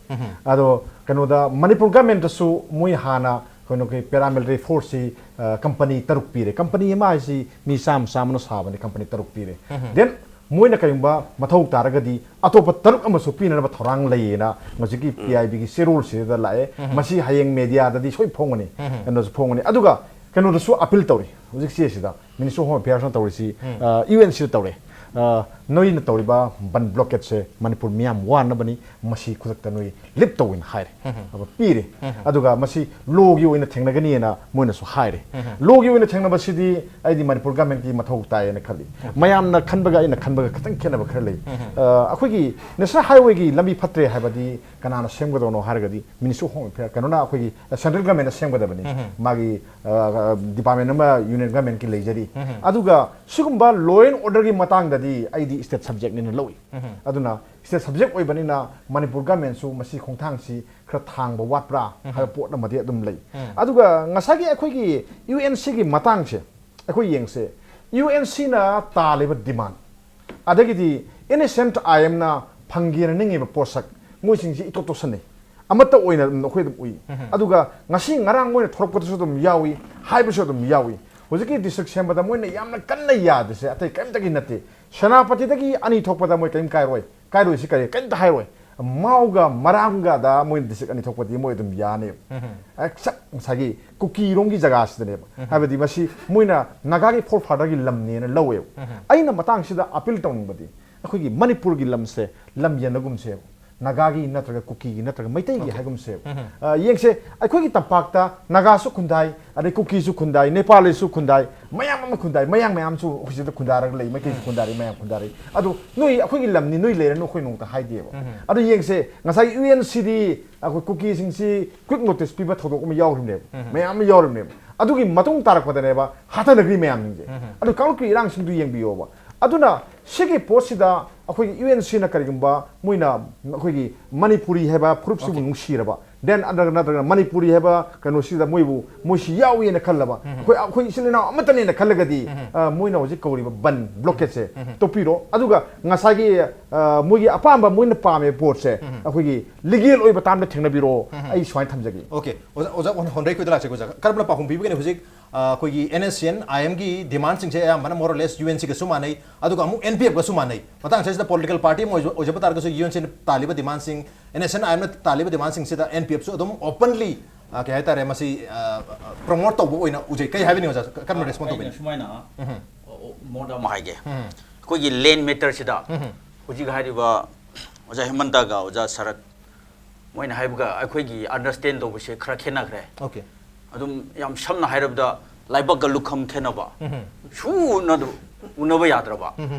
ꯑꯗꯣ ꯀꯩꯅꯣꯗ ꯃꯅꯤꯄꯨꯔ ꯒꯃꯦꯟꯇꯁꯨ ꯃꯣꯏ ꯍꯥꯟꯅ ꯀꯩꯅꯣꯒꯤ ꯄꯦꯔꯥꯃꯤꯂꯤꯇꯔꯤ ꯐꯣꯔꯁꯁꯤ, ꯑ, ꯀꯝꯄꯅꯤ ꯇꯔꯨꯛ ꯄꯤꯔꯦ꯫ ꯀꯝꯄꯅꯤ ꯑꯃ ꯍꯥꯏꯁꯤ ꯃꯤ ꯆꯥꯝꯃ ꯆꯥꯝꯃꯅ ꯁꯥꯕꯅꯤ, ꯀꯝꯄꯅꯤ ꯇꯔꯨꯛ ꯄꯤꯔꯦ꯫ ꯗꯦꯟ ꯃꯣꯏꯅ ꯀꯔꯤꯒꯨꯝꯕ ꯃꯊꯧ ꯇꯥꯔꯒꯗꯤ ꯑꯇꯣꯞꯄ ꯇꯔꯨꯛ ꯑꯃꯁꯨ ꯄꯤꯅꯅꯕ ꯊꯧꯔꯥꯡ ꯂꯩꯌꯦꯅ ꯍꯧꯖꯤꯛꯀꯤ ꯄꯤ ꯑꯥꯏ ꯕꯤꯒꯤ ꯆꯦꯔꯣꯜꯁꯤꯗ ꯂꯥꯛꯑꯦ꯫ ꯃꯁꯤ ꯍꯌꯦꯡ ꯃꯦꯗꯤꯌꯥꯗꯗꯤ ꯁꯣꯏ ꯐꯣꯡꯒꯅꯤ, ꯀꯩꯅꯣꯁꯨ ꯐꯣꯡꯒꯅꯤ꯫ ꯑꯗꯨꯒ ꯀꯩꯅꯣꯗꯁꯨ ꯑꯄꯤꯜ ꯇꯧꯔꯤ ꯍꯧꯖꯤꯛ ꯆꯦꯁꯤꯗ, ꯃꯤꯅꯤꯁꯇ꯭ꯔꯤ ꯑꯣꯐ ꯍꯣꯝ ꯑꯐꯤꯌꯔꯁꯅ ꯇꯧꯔꯤꯁꯤ, ꯌꯨ ꯑꯦꯟ ꯁꯤꯗ ꯇꯧꯔꯦ꯫ ꯑ, ꯅꯣꯏꯅ ꯇꯧꯔꯤꯕ ꯕꯟ ꯕ꯭ꯂꯣꯀꯦꯠꯁꯦ ꯃꯅꯤꯄꯨꯔ ꯃꯤꯌꯥꯝ ꯋꯥꯅꯕꯅꯤ, ꯃꯁꯤ ꯈꯨꯗꯛꯇ ꯅꯣꯏ ꯂꯤꯞ ꯇꯧꯋꯦꯅ ꯍꯥꯏꯔꯦ꯫ ꯑꯗꯨꯒ ꯄꯤꯔꯦ꯫ ꯑꯗꯨꯒ ꯃꯁꯤ ꯂꯣꯒꯤ ꯑꯣꯏꯅ ꯊꯦꯡꯅꯒꯅꯤꯅ ꯃꯣꯏꯅꯁꯨ ꯍꯥꯏꯔꯦ꯫ ꯂꯣꯒꯤ ꯑꯣꯏꯅ ꯊꯦꯡꯅꯕꯁꯤꯗꯤ ꯑꯩꯗꯤ ꯃꯅꯤꯄꯨꯔ ꯒꯃꯦꯟꯀꯤ ꯃꯊꯧ ꯇꯥꯏꯌꯦꯅ ꯈꯜꯂꯤ꯫ ꯃꯌꯥꯝꯅ ꯈꯟꯕꯒ ꯑꯩꯅ ꯈꯟꯕꯒ ꯈꯤꯇꯪ ꯈꯦꯠꯅꯕ ꯈꯔ ꯂꯩ꯫ ꯑ, ꯑꯩꯈꯣꯏꯒꯤ ꯅꯦꯁꯅꯦꯜ ꯍꯥꯏꯋꯦꯒꯤ ꯂꯝꯕꯤ ꯐꯠꯇ꯭ꯔꯦ ꯍꯥꯏꯕꯗꯤ ꯀꯅꯥꯅ ꯁꯦꯝꯒꯗꯧꯅꯣ ꯍꯥꯏꯔꯒꯗꯤ ꯃꯤꯅꯤꯁꯇ꯭ꯔꯤ ꯑꯣꯐ ꯍꯣꯝ ꯑꯦꯐꯤꯌꯔ, ꯀꯩꯅꯣꯅ, ꯑꯩꯈꯣꯏꯒꯤ ꯁꯦꯟꯇ꯭ꯔꯦꯜ ꯒꯃꯦꯟꯅ ꯁꯦꯝꯒꯗꯕꯅꯤ꯫ ꯃꯥꯒꯤ, ꯑ, ꯗꯤꯄꯥꯔꯠꯃꯦꯟ ꯑꯃ ꯌꯨꯅꯤꯌꯟ ꯒꯃꯦꯟꯀꯤ ꯂꯩꯖꯔꯤ꯫ ꯑꯗꯨꯒ ꯁꯤꯒꯨꯝꯕ ꯂꯣ ꯑꯦꯟ ꯑꯣꯔꯗꯔꯒꯤ ꯃꯇꯥꯡꯗꯗꯤ ꯑꯩꯗꯤ ꯁ꯭ꯇꯦꯠ ꯁꯕꯖꯦꯛꯅꯤꯅ ꯂꯧꯏ꯫ ꯑꯗꯨꯅ ꯁ꯭ꯇꯦꯠ ꯁꯕꯖꯦꯛ ꯑꯣꯏꯕꯅꯤꯅ ꯃꯅꯤꯄꯨꯔ ꯒꯃꯦꯟꯁꯨ ꯃꯁꯤ ꯈꯣꯡꯊꯥꯡꯁꯤ ꯈꯔ ꯊꯥꯡꯕ ꯋꯥꯠꯄ꯭ꯔꯥ ꯍꯥꯏꯕ ꯄꯣꯠ ꯑꯃꯗꯤ ꯑꯗꯨꯝ ꯂꯩ꯫ ꯑꯗꯨꯒ ꯉꯁꯥꯏꯒꯤ ꯑꯩꯈꯣꯏꯒꯤ ꯌꯨ ꯑꯦꯟ ꯁꯤꯒꯤ ꯃꯇꯥꯡꯁꯦ ꯑꯩꯈꯣꯏ ꯌꯦꯡꯁꯦ, ꯌꯨ ꯑꯦꯟ ꯁꯤꯅ ꯇꯥꯜꯂꯤꯕ ꯗꯤꯃꯥꯟ, ꯑꯗꯒꯤꯗꯤ ꯑꯦꯟ ꯑꯦꯁ ꯑꯦꯟ ꯑꯥꯏ ꯑꯦꯝꯅ ꯐꯪꯒꯦꯅ ꯅꯤꯡꯉꯤꯕ ꯄꯣꯠꯁꯛ, ꯃꯣꯏꯁꯤꯡꯁꯤ ꯏꯇꯣꯠ ꯇꯣꯠꯁꯟꯅꯩ꯫ ꯑꯃꯠꯇ ꯑꯣꯏꯅ ꯑꯗꯨꯝ ꯑꯩꯈꯣꯏ ꯑꯗꯨꯝ ꯎꯏ꯫ ꯑꯗꯨꯒ ꯉꯁꯤ ꯉꯔꯥꯡ ꯃꯣꯏꯅ ꯊꯣꯔꯛꯄꯗꯁꯨ ꯑꯗꯨꯝ ꯌꯥꯎꯏ, ꯍꯥꯏꯕꯁꯨ ꯑꯗꯨꯝ ꯌꯥꯎꯏ꯫ ꯍꯧꯖꯤꯛꯀꯤ ꯗꯤꯁꯇ꯭ꯔꯤꯛ ꯁꯦꯝꯕꯗ ꯃꯣꯏꯅ ꯌꯥꯝꯅ ꯀꯟꯅ ꯌꯥꯗ꯭ꯔꯤꯁꯦ ꯑꯇꯩ ꯀꯔꯤꯝꯇꯒꯤ ꯅꯠꯇꯦ꯫ ꯁꯦꯅꯥꯄꯇꯤꯗꯒꯤ ꯑꯅꯤ ꯊꯣꯛꯄꯗ ꯃꯣꯏ ꯀꯔꯤꯝ ꯀꯥꯏꯔꯣꯏ, ꯀꯥꯏꯔꯣꯏꯁꯤ ꯀꯔꯤ, ꯀꯔꯤꯝꯇ ꯍꯥꯏꯔꯣꯏ꯫ ꯃꯥꯎꯒ ꯃꯔꯥꯡꯒꯗ ꯃꯣꯏ ꯗꯤꯁꯇ꯭ꯔꯤꯛ ꯑꯅꯤ ꯊꯣꯛꯄꯗꯤ ꯃꯣꯏ ꯑꯗꯨꯝ ꯌꯥꯅꯦꯕ꯫ ꯑꯦꯛꯁꯦꯞ ꯉꯁꯥꯏꯒꯤ ꯀꯨꯀꯤꯔꯣꯝꯒꯤ ꯖꯒꯥꯁꯤꯗꯅꯦꯕ꯫ ꯍꯥꯏꯕꯗꯤ ꯃꯁꯤ ꯃꯣꯏꯅ ꯅꯥꯒꯥꯒꯤ ꯐꯣꯔ ꯐꯥꯗꯔꯒꯤ ꯂꯝꯅꯦꯅ ꯂꯧꯋꯦꯕ꯫ ꯑꯩꯅ ꯃꯇꯥꯡꯁꯤꯗ ꯑꯄꯤꯜ ꯇꯧꯅꯤꯡꯕꯗꯤ ꯑꯩꯈꯣꯏꯒꯤ ꯃꯅꯤꯄꯨꯔꯒꯤ ꯂꯝꯁꯦ ꯂꯝ ꯌꯦꯟꯅꯒꯨꯝꯁꯦꯕ꯫ ꯅꯥꯒꯥꯒꯤ ꯅꯠꯇ꯭ꯔꯒ ꯀꯨꯀꯤꯒꯤ ꯅꯠꯇ꯭ꯔꯒ ꯃꯩꯇꯩꯒꯤ ꯍꯥꯏꯒꯨꯝꯁꯦꯕ꯫ ꯑ, ꯌꯦꯡꯁꯦ, ꯑꯩꯈꯣꯏꯒꯤ ꯇꯝꯄꯥꯛꯇ ꯅꯥꯒꯥꯁꯨ ꯈꯨꯟꯗꯥꯏ, ꯑꯗꯩ ꯀꯨꯀꯤꯁꯨ ꯈꯨꯟꯗꯥꯏ, ꯅꯦꯄꯥꯂꯤꯁꯨ ꯈꯨꯟꯗꯥꯏ, ꯃꯌꯥꯝ ꯑꯃ ꯈꯨꯟꯗꯥꯏ, ꯃꯌꯥꯡ ꯃꯌꯥꯝꯁꯨ ꯑꯩꯈꯣꯏ ꯁꯤꯗ ꯈꯨꯟꯗꯥꯔꯒ ꯂꯩ, ꯃꯩꯇꯩꯁꯨ ꯈꯨꯟꯗꯥꯔꯤ, ꯃꯌꯥꯝ ꯈꯨꯟꯗꯥꯔꯤ꯫ ꯑꯗꯨ ꯅꯣꯏ ꯑꯩꯈꯣꯏꯒꯤ ꯂꯝꯅꯤ, ꯅꯣꯏ ꯂꯩꯔꯅꯨ, ꯑꯩꯈꯣꯏ ꯅꯣꯡꯃꯇ ꯍꯥꯏꯗꯦꯕ꯫ ꯑꯗꯨ ꯌꯦꯡꯁꯦ, ꯉꯁꯥꯏ ꯌꯨ ꯑꯦꯟ ꯁꯤꯗꯤ ꯑꯩꯈꯣꯏ ꯀꯨꯀꯤꯁꯤꯡꯁꯤ quick notice ꯄꯤꯕ ꯊꯧꯗꯣꯛ ꯑꯃ ꯌꯥꯎꯔꯤꯕꯅꯦꯕ, ꯃꯌꯥꯝ ꯑꯃ ꯌꯥꯎꯔꯤꯕꯅꯦꯕ꯫ ꯑꯗꯨꯒꯤ ꯃꯇꯨꯡ ꯇꯥꯔꯛꯄꯗꯅꯦꯕ ꯍꯥꯠꯊꯅꯈ꯭ꯔꯤ ꯃꯌꯥꯝꯁꯤꯡꯁꯦ꯫ ꯑꯗꯨ ꯀꯥꯡꯂꯨꯞꯀꯤ ꯏꯔꯥꯡꯁꯤꯡꯗꯨ ꯌꯦꯡꯕꯤꯌꯣꯕ꯫ ꯑꯗꯨꯅ ꯁꯤꯒꯤ ꯄꯣꯠꯁꯤꯗ ꯑꯩꯈꯣꯏꯒꯤ ꯌꯨ ꯑꯦꯟ ꯁꯤꯅ ꯀꯔꯤꯒꯨꯝꯕ ꯃꯣꯏꯅ ꯑꯩꯈꯣꯏꯒꯤ ꯃꯅꯤꯄꯨꯔꯤ ꯍꯥꯏꯕ ꯐꯨꯔꯨꯞꯁꯤꯕꯨ ꯅꯨꯡꯁꯤꯔꯕ, then ꯅꯠꯇ꯭ꯔꯒ, ꯅꯠꯇ꯭ꯔꯒ ꯃꯅꯤꯄꯨꯔꯤ ꯍꯥꯏꯕ ꯀꯩꯅꯣꯁꯤꯗ ꯃꯣꯏꯕꯨ, ꯃꯣꯏꯁꯤ ꯌꯥꯎꯏꯅ ꯈꯜꯂꯕ, ꯑꯩꯈꯣꯏ, ꯑꯩꯈꯣꯏ ꯏꯆꯤꯜ ꯏꯅꯥꯎ ꯑꯃꯠꯇꯅꯦꯅ ꯈꯜꯂꯒꯗꯤ, ꯑ, ꯃꯣꯏꯅ ꯍꯧꯖꯤꯛ ꯀꯧꯔꯤꯕ ꯕꯟ, ꯕ꯭ꯂꯣꯀꯦꯠꯁꯦ ꯇꯣꯛꯄꯤꯔꯣ꯫ ꯑꯗꯨꯒ ꯉꯁꯥꯏꯒꯤ, ꯑ, ꯃꯣꯏꯒꯤ ꯑꯄꯥꯝꯕ, ꯃꯣꯏꯅ ꯄꯥꯝꯃꯦ ꯄꯣꯠꯁꯦ ꯑꯩꯈꯣꯏꯒꯤ ꯂꯤꯒꯦꯜ ꯑꯣꯏꯕ ꯇꯥꯝꯗ ꯊꯦꯡꯅꯕꯤꯔꯛꯑꯣ꯫ ꯑꯩ ꯁꯨꯃꯥꯏꯅ ꯊꯝꯖꯒꯦ꯫ ꯑꯣꯀꯦ, ꯑꯣꯖꯥ, ꯑꯣꯖꯥ ꯍꯣꯟꯗ꯭ꯔꯩ ꯈꯣꯏꯗ ꯂꯥꯛꯆꯒꯦ, ꯑꯣꯖꯥ꯫ ꯀꯔꯝꯕꯅ ꯄꯥꯎꯈꯨꯝ ꯄꯤꯕꯒꯤꯅꯤ ꯍꯧꯖꯤꯛ, ꯑ, ꯑꯩꯈꯣꯏꯒꯤ ꯑꯦꯟ ꯑꯦꯁ ꯁꯤ ꯑꯦꯟ ꯑꯥꯏ ꯑꯦꯝꯒꯤ ꯗꯤꯃꯥꯟꯁꯤꯡꯁꯦ ꯑꯌꯥꯝꯕꯅ more or less U N ꯁꯤꯒꯁꯨ ꯃꯥꯟꯅꯩ, ꯑꯗꯨꯒ ꯑꯃꯨꯛ ꯑꯦꯟ ꯄꯤ ꯑꯦꯐꯀꯁꯨ ꯃꯥꯟꯅꯩ꯫ ꯃꯇꯥꯡ ꯑꯁꯤꯗ ꯄꯣꯂꯤꯇꯤꯀꯦꯜ ꯄꯥꯔꯇꯤ ꯑꯃ ꯑꯣꯏꯖ-, ꯑꯣꯏꯖꯕ ꯇꯥꯔꯒꯁꯨ ꯌꯨ ꯑꯦꯟ ꯁꯤꯅ ꯇꯥꯜꯂꯤꯕ ꯗꯤꯃꯥꯟꯁꯤꯡ, and S C and I ꯑꯦꯝꯅ ꯇꯥꯜꯂꯤꯕ ꯗꯤꯃꯥꯟꯁꯤꯡꯁꯤꯗ N P ꯑꯦꯐꯁꯨ ꯑꯗꯨꯝ ꯑꯣꯄꯟꯂꯤ, ꯑ, ꯀꯩ ꯍꯥꯏꯇꯥꯔꯦ, ꯃꯁꯤ, ꯑ, ꯄ꯭ꯔꯣꯃꯣꯠ ꯇꯧꯕ ꯑꯣꯏꯅ ꯎꯖꯩ꯫ ꯀꯩ ꯍꯥꯏꯕꯤꯅꯤꯡꯉꯤ ꯑꯣꯖꯥ? ꯀꯔꯝꯕ ꯔꯦꯁꯄꯣꯟ ꯑꯩꯅ ꯇꯧꯕꯤꯅꯤ? ꯁꯨꯃꯥꯏꯅ, ꯑꯣ, ꯑꯣ, ꯃꯣꯔꯗ ꯑꯃ ꯍꯥꯏꯒꯦ꯫ ꯑꯩꯈꯣꯏꯒꯤ ꯂꯦꯟ ꯃꯦꯇꯔꯁꯤꯗ ꯍꯧꯖꯤꯛ ꯍꯥꯏꯔꯤꯕ ꯑꯣꯖꯥ ꯍꯦꯃꯟꯇꯒ ꯑꯣꯖꯥ ꯁꯔꯠ ꯃꯣꯏꯅ ꯍꯥꯏꯕꯒ ꯑꯩꯈꯣꯏꯒꯤ ꯑꯟꯗꯔꯁ꯭ꯇꯦꯟ ꯇꯧꯕꯁꯦ ꯈꯔ ꯈꯦꯠꯅꯈ꯭ꯔꯦ꯫ ꯑꯣꯀꯦ꯫ ꯑꯗꯨꯝ ꯌꯥꯝ ꯁꯝꯅ ꯍꯥꯏꯔꯕꯗ ꯂꯥꯏꯕꯛꯀ ꯂꯨꯈꯝ ꯈꯦꯠꯅꯕ꯫ ꯁꯨ ꯎꯅꯗ-, ꯎꯅꯕ ꯌꯥꯗ꯭ꯔꯕ꯫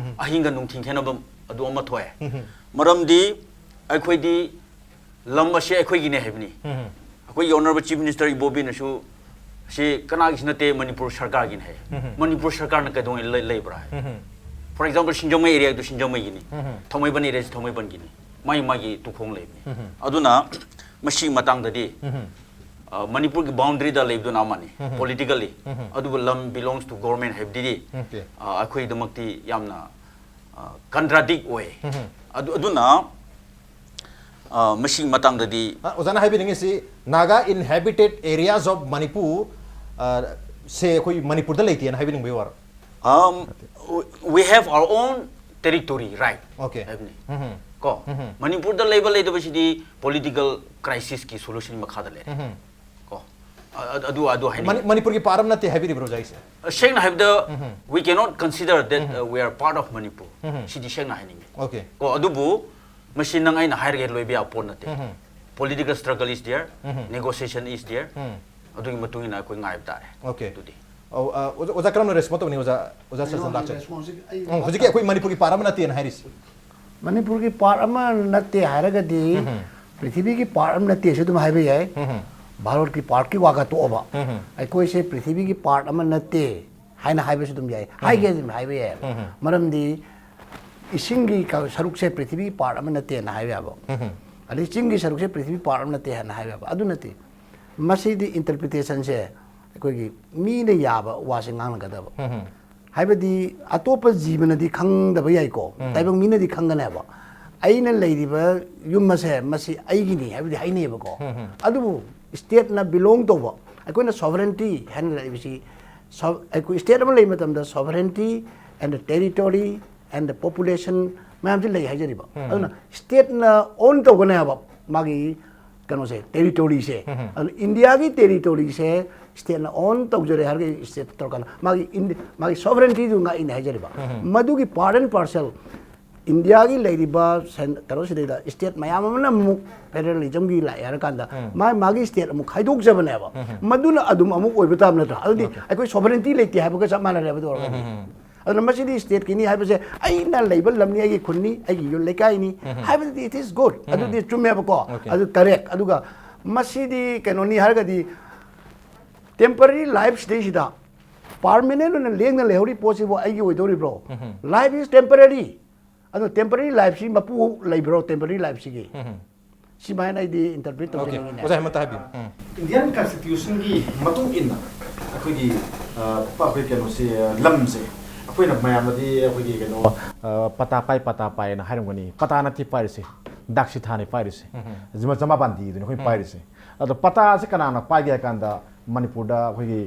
ꯑꯍꯤꯡꯒ ꯅꯨꯡꯊꯤꯟ ꯈꯦꯠꯅꯕ ꯑꯗꯨ ꯑꯃ ꯊꯣꯛꯑꯦ꯫ ꯃꯔꯝꯗꯤ ꯑꯩꯈꯣꯏꯗꯤ ꯂꯝ ꯑꯁꯤ ꯑꯩꯈꯣꯏꯒꯤꯅꯦ ꯍꯥꯏꯕꯅꯤ꯫ ꯑꯩꯈꯣꯏꯒꯤ ꯑꯣꯅꯔꯦꯕꯜ ꯆꯤꯐ ꯃꯤꯅꯤꯁꯇꯔ ꯏꯕꯣꯕꯤꯅꯁꯨ ꯁꯤ ꯀꯅꯥꯒꯤꯁꯨ ꯅꯠꯇꯦ, ꯃꯅꯤꯄꯨꯔ ꯁꯔꯀꯥꯔꯒꯤꯅꯦ ꯍꯥꯏ꯫ ꯃꯅꯤꯄꯨꯔ ꯁꯔꯀꯥꯔꯅ ꯀꯩꯗꯧꯉꯩ ꯂꯩ-, ꯂꯩꯕ꯭ꯔꯥ ꯍꯥꯏ꯫ ꯐꯣꯔ ꯑꯦꯛꯖꯥꯝꯄꯜ, ꯁꯤꯡꯖꯃꯩ ꯑꯦꯔꯤꯌꯥꯗꯨ ꯁꯤꯡꯖꯃꯩꯒꯤꯅꯤ, ꯊꯥꯡꯃꯩꯕꯟ ꯑꯦꯔꯤꯌꯥꯁꯤ ꯊꯥꯡꯃꯩꯕꯟꯒꯤꯅꯤ, ꯃꯥꯒꯤ ꯃꯥꯒꯤ ꯇꯨꯈꯣꯡ ꯂꯩꯕꯅꯤ꯫ ꯑꯗꯨꯅ ꯃꯁꯤ ꯃꯇꯥꯡꯗꯗꯤ, ꯑ, ꯃꯅꯤꯄꯨꯔꯒꯤ ꯕꯥꯎꯟꯗꯔꯤꯗ ꯂꯩꯕꯗꯨꯅ ꯑꯃꯅꯤ, ꯄꯣꯂꯤꯇꯤꯀꯦꯜꯂꯤ, ꯑꯗꯨꯕꯨ ꯂꯝ belongs to government ꯍꯥꯏꯕꯗꯨꯗꯤ, ꯑꯣꯀꯦ꯫ ꯑ, ꯑꯩꯈꯣꯏꯒꯤꯗꯃꯛꯇꯤ ꯌꯥꯝꯅ, ꯑ, ꯀꯟꯇ꯭ꯔꯥꯗꯤꯛ ꯑꯣꯏ꯫ ꯑꯗꯨ, ꯑꯗꯨꯅ, ꯑ, ꯃꯁꯤꯒꯤ ꯃꯇꯥꯡꯗꯗꯤ ꯑ, ꯑꯣꯖꯥꯅ ꯍꯥꯏꯕꯤꯅꯤꯡꯉꯤꯁꯤ Naga inhabited areas of Manipur, ꯑ, ꯁꯦ ꯑꯩꯈꯣꯏ ꯃꯅꯤꯄꯨꯔꯗ ꯂꯩꯇꯦꯅ ꯍꯥꯏꯕꯤꯅꯤꯡꯕꯒꯤ ꯋꯥꯔꯣ? Um, we have our own territory, right? Okay. ꯍꯥꯏꯕꯅꯤ꯫ ꯀꯣ? ꯃꯅꯤꯄꯨꯔꯗ ꯂꯩꯕ ꯂꯩꯇꯕꯁꯤꯗꯤ ꯄꯣꯂꯤꯇꯤꯀꯦꯜ ꯀ꯭ꯔꯥꯏꯁꯤꯁꯀꯤ ꯁꯣꯂꯨꯁꯟ ꯃꯈꯥꯗ ꯂꯩꯔꯦ꯫ ꯀꯣ? ꯑ-, ꯑ-, ꯑꯗꯨ, ꯑꯗꯨ ꯍꯥꯏꯅꯤꯡꯉꯤ꯫ ꯃꯅꯤ-, ꯃꯅꯤꯄꯨꯔꯒꯤ ꯄꯥꯔꯠ ꯑꯃ ꯅꯠꯇꯦ ꯍꯥꯏꯕꯤꯔꯤꯕ꯭ꯔꯣ ꯑꯣꯖꯥꯒꯤꯁꯦ? ꯑ, ꯁꯦꯡꯅ ꯍꯥꯏꯕꯗ, we cannot consider that, uh, we are part of Manipur꯫ ꯁꯤꯗꯤ ꯁꯦꯡꯅ ꯍꯥꯏꯅꯤꯡꯉꯤ꯫ ꯑꯣꯀꯦ꯫ ꯀꯣ? ꯑꯗꯨꯕꯨ ꯃꯁꯤ ꯅꯪ ꯑꯩꯅ ꯍꯥꯏꯔꯒ ꯂꯣꯏꯕ ꯌꯥꯕ ꯄꯣꯠ ꯅꯠꯇꯦ꯫ Political struggle is there, negotiation is there. ꯑꯗꯨꯒꯤ ꯃꯇꯨꯡ ꯏꯟꯅ ꯑꯩꯈꯣꯏ ꯉꯥꯏꯕ ꯇꯥꯔꯦ꯫ Okay. ꯑꯗꯨꯗꯤ ꯑꯧ, ꯑ, ꯑꯣꯖꯥ, ꯑꯣꯖꯥ ꯀꯔꯝꯅ ꯔꯦꯁꯄꯣꯟ ꯇꯧꯅꯤ? ꯑꯣꯖꯥ, ꯑꯣꯖꯥ ꯁꯖꯟ ꯂꯥꯛꯆꯒꯦ꯫ ꯎꯝ, ꯍꯧꯖꯤꯛꯀꯤ ꯑꯩꯈꯣꯏ ꯃꯅꯤꯄꯨꯔꯒꯤ ꯄꯥꯔꯠ ꯑꯃ ꯅꯠꯇꯦꯅ ꯍꯥꯏꯔꯤꯁꯦ꯫ ꯃꯅꯤꯄꯨꯔꯒꯤ ꯄꯥꯔꯠ ꯑꯃ ꯅꯠꯇꯦ ꯍꯥꯏꯔꯒꯗꯤ ꯄ꯭ꯔꯤꯊꯤꯕꯤꯒꯤ ꯄꯥꯔꯠ ꯑꯃ ꯅꯠꯇꯦꯁꯨ ꯑꯗꯨꯝ ꯍꯥꯏꯕ ꯌꯥꯏ꯫ ꯚꯥꯔꯠꯀꯤ ꯄꯥꯔꯠꯀꯤ ꯋꯥꯒ ꯇꯣꯛꯑꯕ, ꯑꯩꯈꯣꯏꯁꯦ ꯄ꯭ꯔꯤꯊꯤꯕꯤꯒꯤ ꯄꯥꯔꯠ ꯑꯃ ꯅꯠꯇꯦ ꯍꯥꯏꯅ ꯍꯥꯏꯕꯁꯨ ꯑꯗꯨꯝ ꯌꯥꯏ, ꯍꯥꯏꯒꯦ ꯑꯗꯨꯝ ꯍꯥꯏꯕ ꯌꯥꯏ꯫ ꯃꯔꯝꯗꯤ ꯏꯁꯤꯡꯒꯤ ꯀ- ꯁꯔꯨꯛꯁꯦ ꯄ꯭ꯔꯤꯊꯤꯕꯤꯒꯤ ꯄꯥꯔꯠ ꯑꯃ ꯅꯠꯇꯦꯅ ꯍꯥꯏꯕ ꯌꯥꯕ, ꯑꯗꯩ ꯆꯤꯡꯒꯤ ꯁꯔꯨꯛꯁꯦ ꯄ꯭ꯔꯤꯊꯤꯕꯤ ꯄꯥꯔꯠ ꯑꯃ ꯅꯠꯇꯦ ꯍꯥꯏꯅ ꯍꯥꯏꯕ ꯌꯥꯕ, ꯑꯗꯨ ꯅꯠꯇꯦ꯫ ꯃꯁꯤꯗꯤ ꯏꯟꯇꯔꯄ꯭ꯔꯤꯇꯦꯁꯟꯁꯦ ꯑꯩꯈꯣꯏꯒꯤ ꯃꯤꯅ ꯌꯥꯕ ꯋꯥꯁꯦ ꯉꯥꯡꯅꯒꯗꯕ꯫ ꯍꯥꯏꯕꯗꯤ ꯑꯇꯣꯞꯄ ꯖꯤꯕꯅꯗꯤ ꯈꯪꯗꯕ ꯌꯥꯏꯀꯣ, ꯇꯥꯏꯕꯪ ꯃꯤꯅꯗꯤ ꯈꯪꯒꯅꯦꯕ꯫ ꯑꯩꯅ ꯂꯩꯔꯤꯕ ꯌꯨꯝ ꯑꯁꯦ ꯃꯁꯤ ꯑꯩꯒꯤꯅꯤ ꯍꯥꯏꯕꯗꯤ ꯍꯥꯏꯅꯩꯌꯦꯕꯀꯣ꯫ ꯑꯗꯨꯕꯨ ꯁ꯭ꯇꯦꯠꯅ ꯕꯤꯂꯣꯡ ꯇꯧꯕ, ꯑꯩꯈꯣꯏꯅ ꯁꯣꯚꯔꯦꯟꯇꯤ ꯍꯥꯏꯅ ꯂꯩꯔꯤꯕꯁꯤ, ꯁꯣ- ꯑꯩꯈꯣꯏ ꯁ꯭ꯇꯦꯠ ꯑꯃ ꯂꯩꯕ ꯃꯇꯝꯗ sovereignty and the territory and the population ꯃꯌꯥꯝꯁꯤ ꯂꯩ ꯍꯥꯏꯖꯔꯤꯕ꯫ ꯑꯗꯨꯅ ꯁ꯭ꯇꯦꯠꯅ ꯑꯣꯟ ꯇꯧꯒꯅꯦꯕ ꯃꯥꯒꯤ ꯀꯩꯅꯣꯁꯦ, ꯇꯦꯔꯤꯇꯣꯔꯤꯁꯦ꯫ ꯑꯗꯨꯅ ꯏꯟꯗꯤꯌꯥꯒꯤ ꯇꯦꯔꯤꯇꯣꯔꯤꯁꯦ ꯁ꯭ꯇꯦꯠꯅ ꯑꯣꯟ ꯇꯧꯖꯔꯦ ꯍꯥꯏꯔꯒ ꯁ꯭ꯇꯦꯠ ꯇꯧꯔꯀꯥꯟꯗ ꯃꯥꯒꯤ ꯏꯟꯗꯤ- ꯃꯥꯒꯤ ꯁꯣꯚꯔꯦꯟꯇꯤꯗꯨ ꯉꯥꯛꯏꯅꯦ ꯍꯥꯏꯖꯔꯤꯕ꯫ ꯃꯗꯨꯒꯤ ꯄꯥꯔꯠ ꯑꯦꯟ ꯄꯥꯔꯁꯦꯜ ꯏꯟꯗꯤꯌꯥꯒꯤ ꯂꯩꯔꯤꯕ ꯁꯦꯟ- ꯀꯩꯅꯣꯁꯤꯗꯩꯗ ꯁ꯭ꯇꯦꯠ ꯃꯌꯥꯝ ꯑꯃꯅ ꯑꯃꯨꯛ ꯐꯦꯗꯔꯦꯂꯤꯖꯝꯒꯤ ꯂꯥꯛꯑꯦ ꯍꯥꯏꯔꯀꯥꯟꯗ ꯃꯥ ꯃꯥꯒꯤ ꯁ꯭ꯇꯦꯠ ꯑꯃꯨꯛ ꯈꯥꯏꯗꯣꯛꯆꯕꯅꯦꯕ꯫ ꯃꯗꯨꯅ ꯑꯗꯨꯝ ꯑꯃꯨꯛ ꯑꯣꯏꯕ ꯇꯥꯕ ꯅꯠꯇ꯭ꯔꯥ? ꯑꯗꯨꯗꯤ ꯑꯩꯈꯣꯏ ꯁꯣꯚꯔꯦꯟꯇꯤ ꯂꯩꯇꯦ ꯍꯥꯏꯕꯒ ꯆꯞ ꯃꯥꯟꯅꯔꯦꯕ ꯑꯗꯨ ꯑꯣꯏꯔꯒꯗꯤ꯫ ꯑꯗꯨꯅ ꯃꯁꯤꯗꯤ ꯁ꯭ꯇꯦꯠꯀꯤꯅꯤ ꯍꯥꯏꯕꯁꯦ, ꯑꯩꯅ ꯂꯩꯕ ꯂꯝꯅꯤ, ꯑꯩꯒꯤ ꯈꯨꯟꯅꯤ, ꯑꯩꯒꯤ ꯌꯨꯝ ꯂꯩꯀꯥꯏꯅꯤ ꯍꯥꯏꯕꯗꯨꯗꯤ it is good, ꯑꯗꯨꯗꯤ ꯆꯨꯝꯃꯦꯕꯀꯣ꯫ Okay. ꯑꯗꯨ ꯀꯔꯦꯛ꯫ ꯑꯗꯨꯒ ꯃꯁꯤꯗꯤ ꯀꯩꯅꯣꯅꯤ ꯍꯥꯏꯔꯒꯗꯤ ꯇꯦꯝꯄꯔꯔꯤ ꯂꯥꯏꯐ ꯁꯤꯗꯩꯁꯤꯗ ꯄꯥꯔꯃꯤꯅꯦꯟ ꯑꯣꯏꯅ ꯂꯦꯡꯗꯅ ꯂꯩꯍꯧꯔꯤ ꯄꯣꯠꯁꯤꯕꯨ ꯑꯩꯒꯤ ꯑꯣꯏꯗꯧꯔꯤꯕ꯭ꯔꯣ? Life is temporary. ꯑꯗꯣ ꯇꯦꯝꯄꯔꯔꯤ ꯂꯥꯏꯐꯁꯤ ꯃꯄꯨ ꯂꯩꯕ꯭ꯔꯣ ꯇꯦꯝꯄꯔꯔꯤ ꯂꯥꯏꯐꯁꯤꯒꯤ? ꯁꯤꯃꯥꯏꯅ ꯑꯩꯗꯤ ꯏꯟꯇꯔꯄ꯭ꯔꯤꯠ Okay. ꯇꯧꯖꯅꯤꯡꯉꯤꯅꯦ꯫ ꯑꯣꯖꯥ ꯍꯦꯃꯟꯇ ꯍꯥꯏꯕꯤꯌꯨ꯫ ꯏꯟꯗꯤꯌꯥꯟ ꯀꯟꯁꯇꯤꯇ꯭ꯌꯨꯁꯟꯒꯤ ꯃꯇꯨꯡ ꯏꯟꯅ ꯑꯩꯈꯣꯏꯒꯤ ꯑ, ꯑꯩꯈꯣꯏ ꯀꯩꯅꯣꯁꯦ, ꯂꯝꯁꯦ ꯑꯩꯈꯣꯏꯅ ꯃꯌꯥꯝꯅꯗꯤ ꯑꯩꯈꯣꯏꯒꯤ ꯀꯩꯅꯣ, ꯑ, ꯄꯇꯥ ꯄꯥꯏ, ꯄꯇꯥ ꯄꯥꯏꯅ ꯍꯥꯏꯔꯝꯒꯅꯤ꯫ ꯄꯇꯥ ꯅꯠꯇꯦ ꯄꯥꯏꯔꯤꯁꯦ, ꯗꯥꯛꯁꯤꯊꯥꯅꯤ ꯄꯥꯏꯔꯤꯁꯦ꯫ ꯖꯃ- ꯖꯃꯥꯕꯥꯟꯗꯤꯗꯨꯅꯤ ꯑꯩꯈꯣꯏ ꯄꯥꯏꯔꯤꯁꯦ꯫ ꯑꯗꯣ ꯄꯇꯥꯁꯦ ꯀꯅꯥꯅ ꯄꯥꯏꯒꯦ ꯍꯥꯏ ꯀꯥꯟꯗ ꯃꯅꯤꯄꯨꯔꯗ ꯑꯩꯈꯣꯏꯒꯤ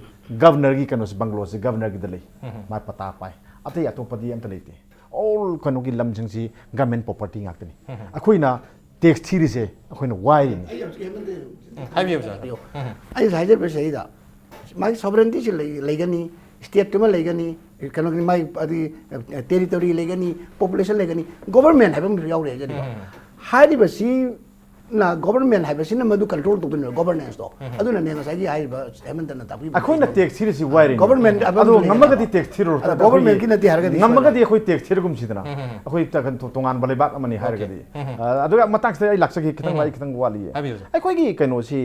ꯒꯕꯔꯅꯔꯒꯤ ꯀꯩꯅꯣꯁꯦ, ꯕꯪꯒꯂꯣꯁꯦ ꯒꯕꯔꯅꯔꯒꯤꯗ ꯂꯩ꯫ ꯃꯥ ꯄꯇꯥ ꯄꯥꯏ꯫ ꯑꯇꯩ ꯑꯇꯣꯞꯄꯗꯤ ꯑꯝꯇ ꯂꯩꯇꯦ꯫ ꯑꯣꯜ ꯀꯩꯅꯣꯒꯤ ꯂꯝꯁꯤꯡꯁꯤ ꯒꯚꯔꯟꯃꯦꯟ ꯄ꯭ꯔꯣꯄꯔꯇꯤ ꯉꯥꯛꯇꯅꯤ꯫ ꯑꯩꯈꯣꯏꯅ ꯇꯦꯛꯁ ꯊꯤꯔꯤꯁꯦ ꯑꯩꯈꯣꯏꯅ ꯋꯥꯏꯔꯤꯅꯤ꯫ ꯑꯩ ꯌꯥꯝ ꯆꯤꯛꯍꯟꯕꯗ ꯍꯥꯏꯕꯤꯌꯨ, ꯁꯥꯔ꯫ ꯍꯥꯏꯕꯤꯌꯨ꯫ ꯑꯩ ꯉꯁꯥꯏ ꯍꯥꯏꯖꯔꯤꯕꯁꯤꯗꯩꯗ ꯃꯥꯒꯤ ꯁꯣꯚꯔꯦꯟꯇꯤꯁꯤ ꯂꯩ- ꯂꯩꯒꯅꯤ, ꯁ꯭ꯇꯦꯠꯇꯨꯃ ꯂꯩꯒꯅꯤ, ꯀꯩꯅꯣꯒꯤ ꯃꯥꯒꯤ ꯑꯗꯨꯒꯤ ꯇꯦꯔꯤꯇꯣꯔꯤ ꯂꯩꯒꯅꯤ, ꯄꯣꯄꯨꯂꯦꯁꯟ ꯂꯩꯒꯅꯤ, ꯒꯣꯕꯔꯃꯦꯟ ꯍꯥꯏꯕ ꯑꯃꯁꯨ ꯌꯥꯎꯔꯦ ꯍꯥꯏꯖꯔꯤꯕ꯫ ꯍꯥꯏꯔꯤꯕꯁꯤꯅ, ꯒꯣꯕꯔꯃꯦꯟ ꯍꯥꯏꯕꯁꯤꯅ ꯃꯗꯨ ꯀꯟꯇ꯭ꯔꯣꯜ ꯇꯧꯗꯣꯏꯅꯦꯕ, ꯒꯣꯕꯔꯅꯦꯟꯁꯇꯣ꯫ ꯑꯗꯨꯅꯅꯦ ꯉꯁꯥꯏꯒꯤ ꯍꯥꯏꯔꯤꯕ ꯍꯦꯃꯟꯇꯅ ꯇꯥꯛꯄꯤꯕ ꯑꯩꯈꯣꯏꯅ ꯇꯦꯛꯁ ꯊꯤꯔꯤꯁꯤ ꯋꯥꯏꯔꯤꯅꯤ꯫ ꯒꯣꯕꯔꯃꯦꯟ ꯑꯗꯣ ꯉꯝꯃꯒꯗꯤ ꯇꯦꯛꯁ ꯊꯤꯔꯨꯔꯣ꯫ ꯑꯗ ꯒꯣꯕꯔꯃꯦꯟꯒꯤ ꯅꯠꯇꯦ ꯍꯥꯏꯔꯒꯗꯤ ꯉꯝꯃꯒꯗꯤ ꯑꯩꯈꯣꯏ ꯇꯦꯛꯁ ꯊꯤꯔꯒꯨꯝꯁꯤꯗꯅ꯫ ꯑꯩꯈꯣꯏ ꯇ-, ꯀꯩꯅꯣ, ꯇꯣꯉꯥꯟꯕ ꯂꯩꯕꯥꯛ ꯑꯃꯅꯤ ꯍꯥꯏꯔꯒꯗꯤ꯫ ꯑ, ꯑꯗꯨꯒ ꯃꯇꯥꯡꯁꯤꯗ ꯑꯩ ꯂꯥꯛꯆꯒꯦ, ꯈꯤꯇꯪ ꯋꯥ-, ꯑꯩ ꯈꯤꯇꯪ ꯋꯥꯠꯂꯤꯌꯦ꯫ ꯍꯥꯏꯕꯤꯌꯨ, ꯁꯥꯔ꯫ ꯑꯩꯈꯣꯏꯒꯤ ꯀꯩꯅꯣꯁꯤ,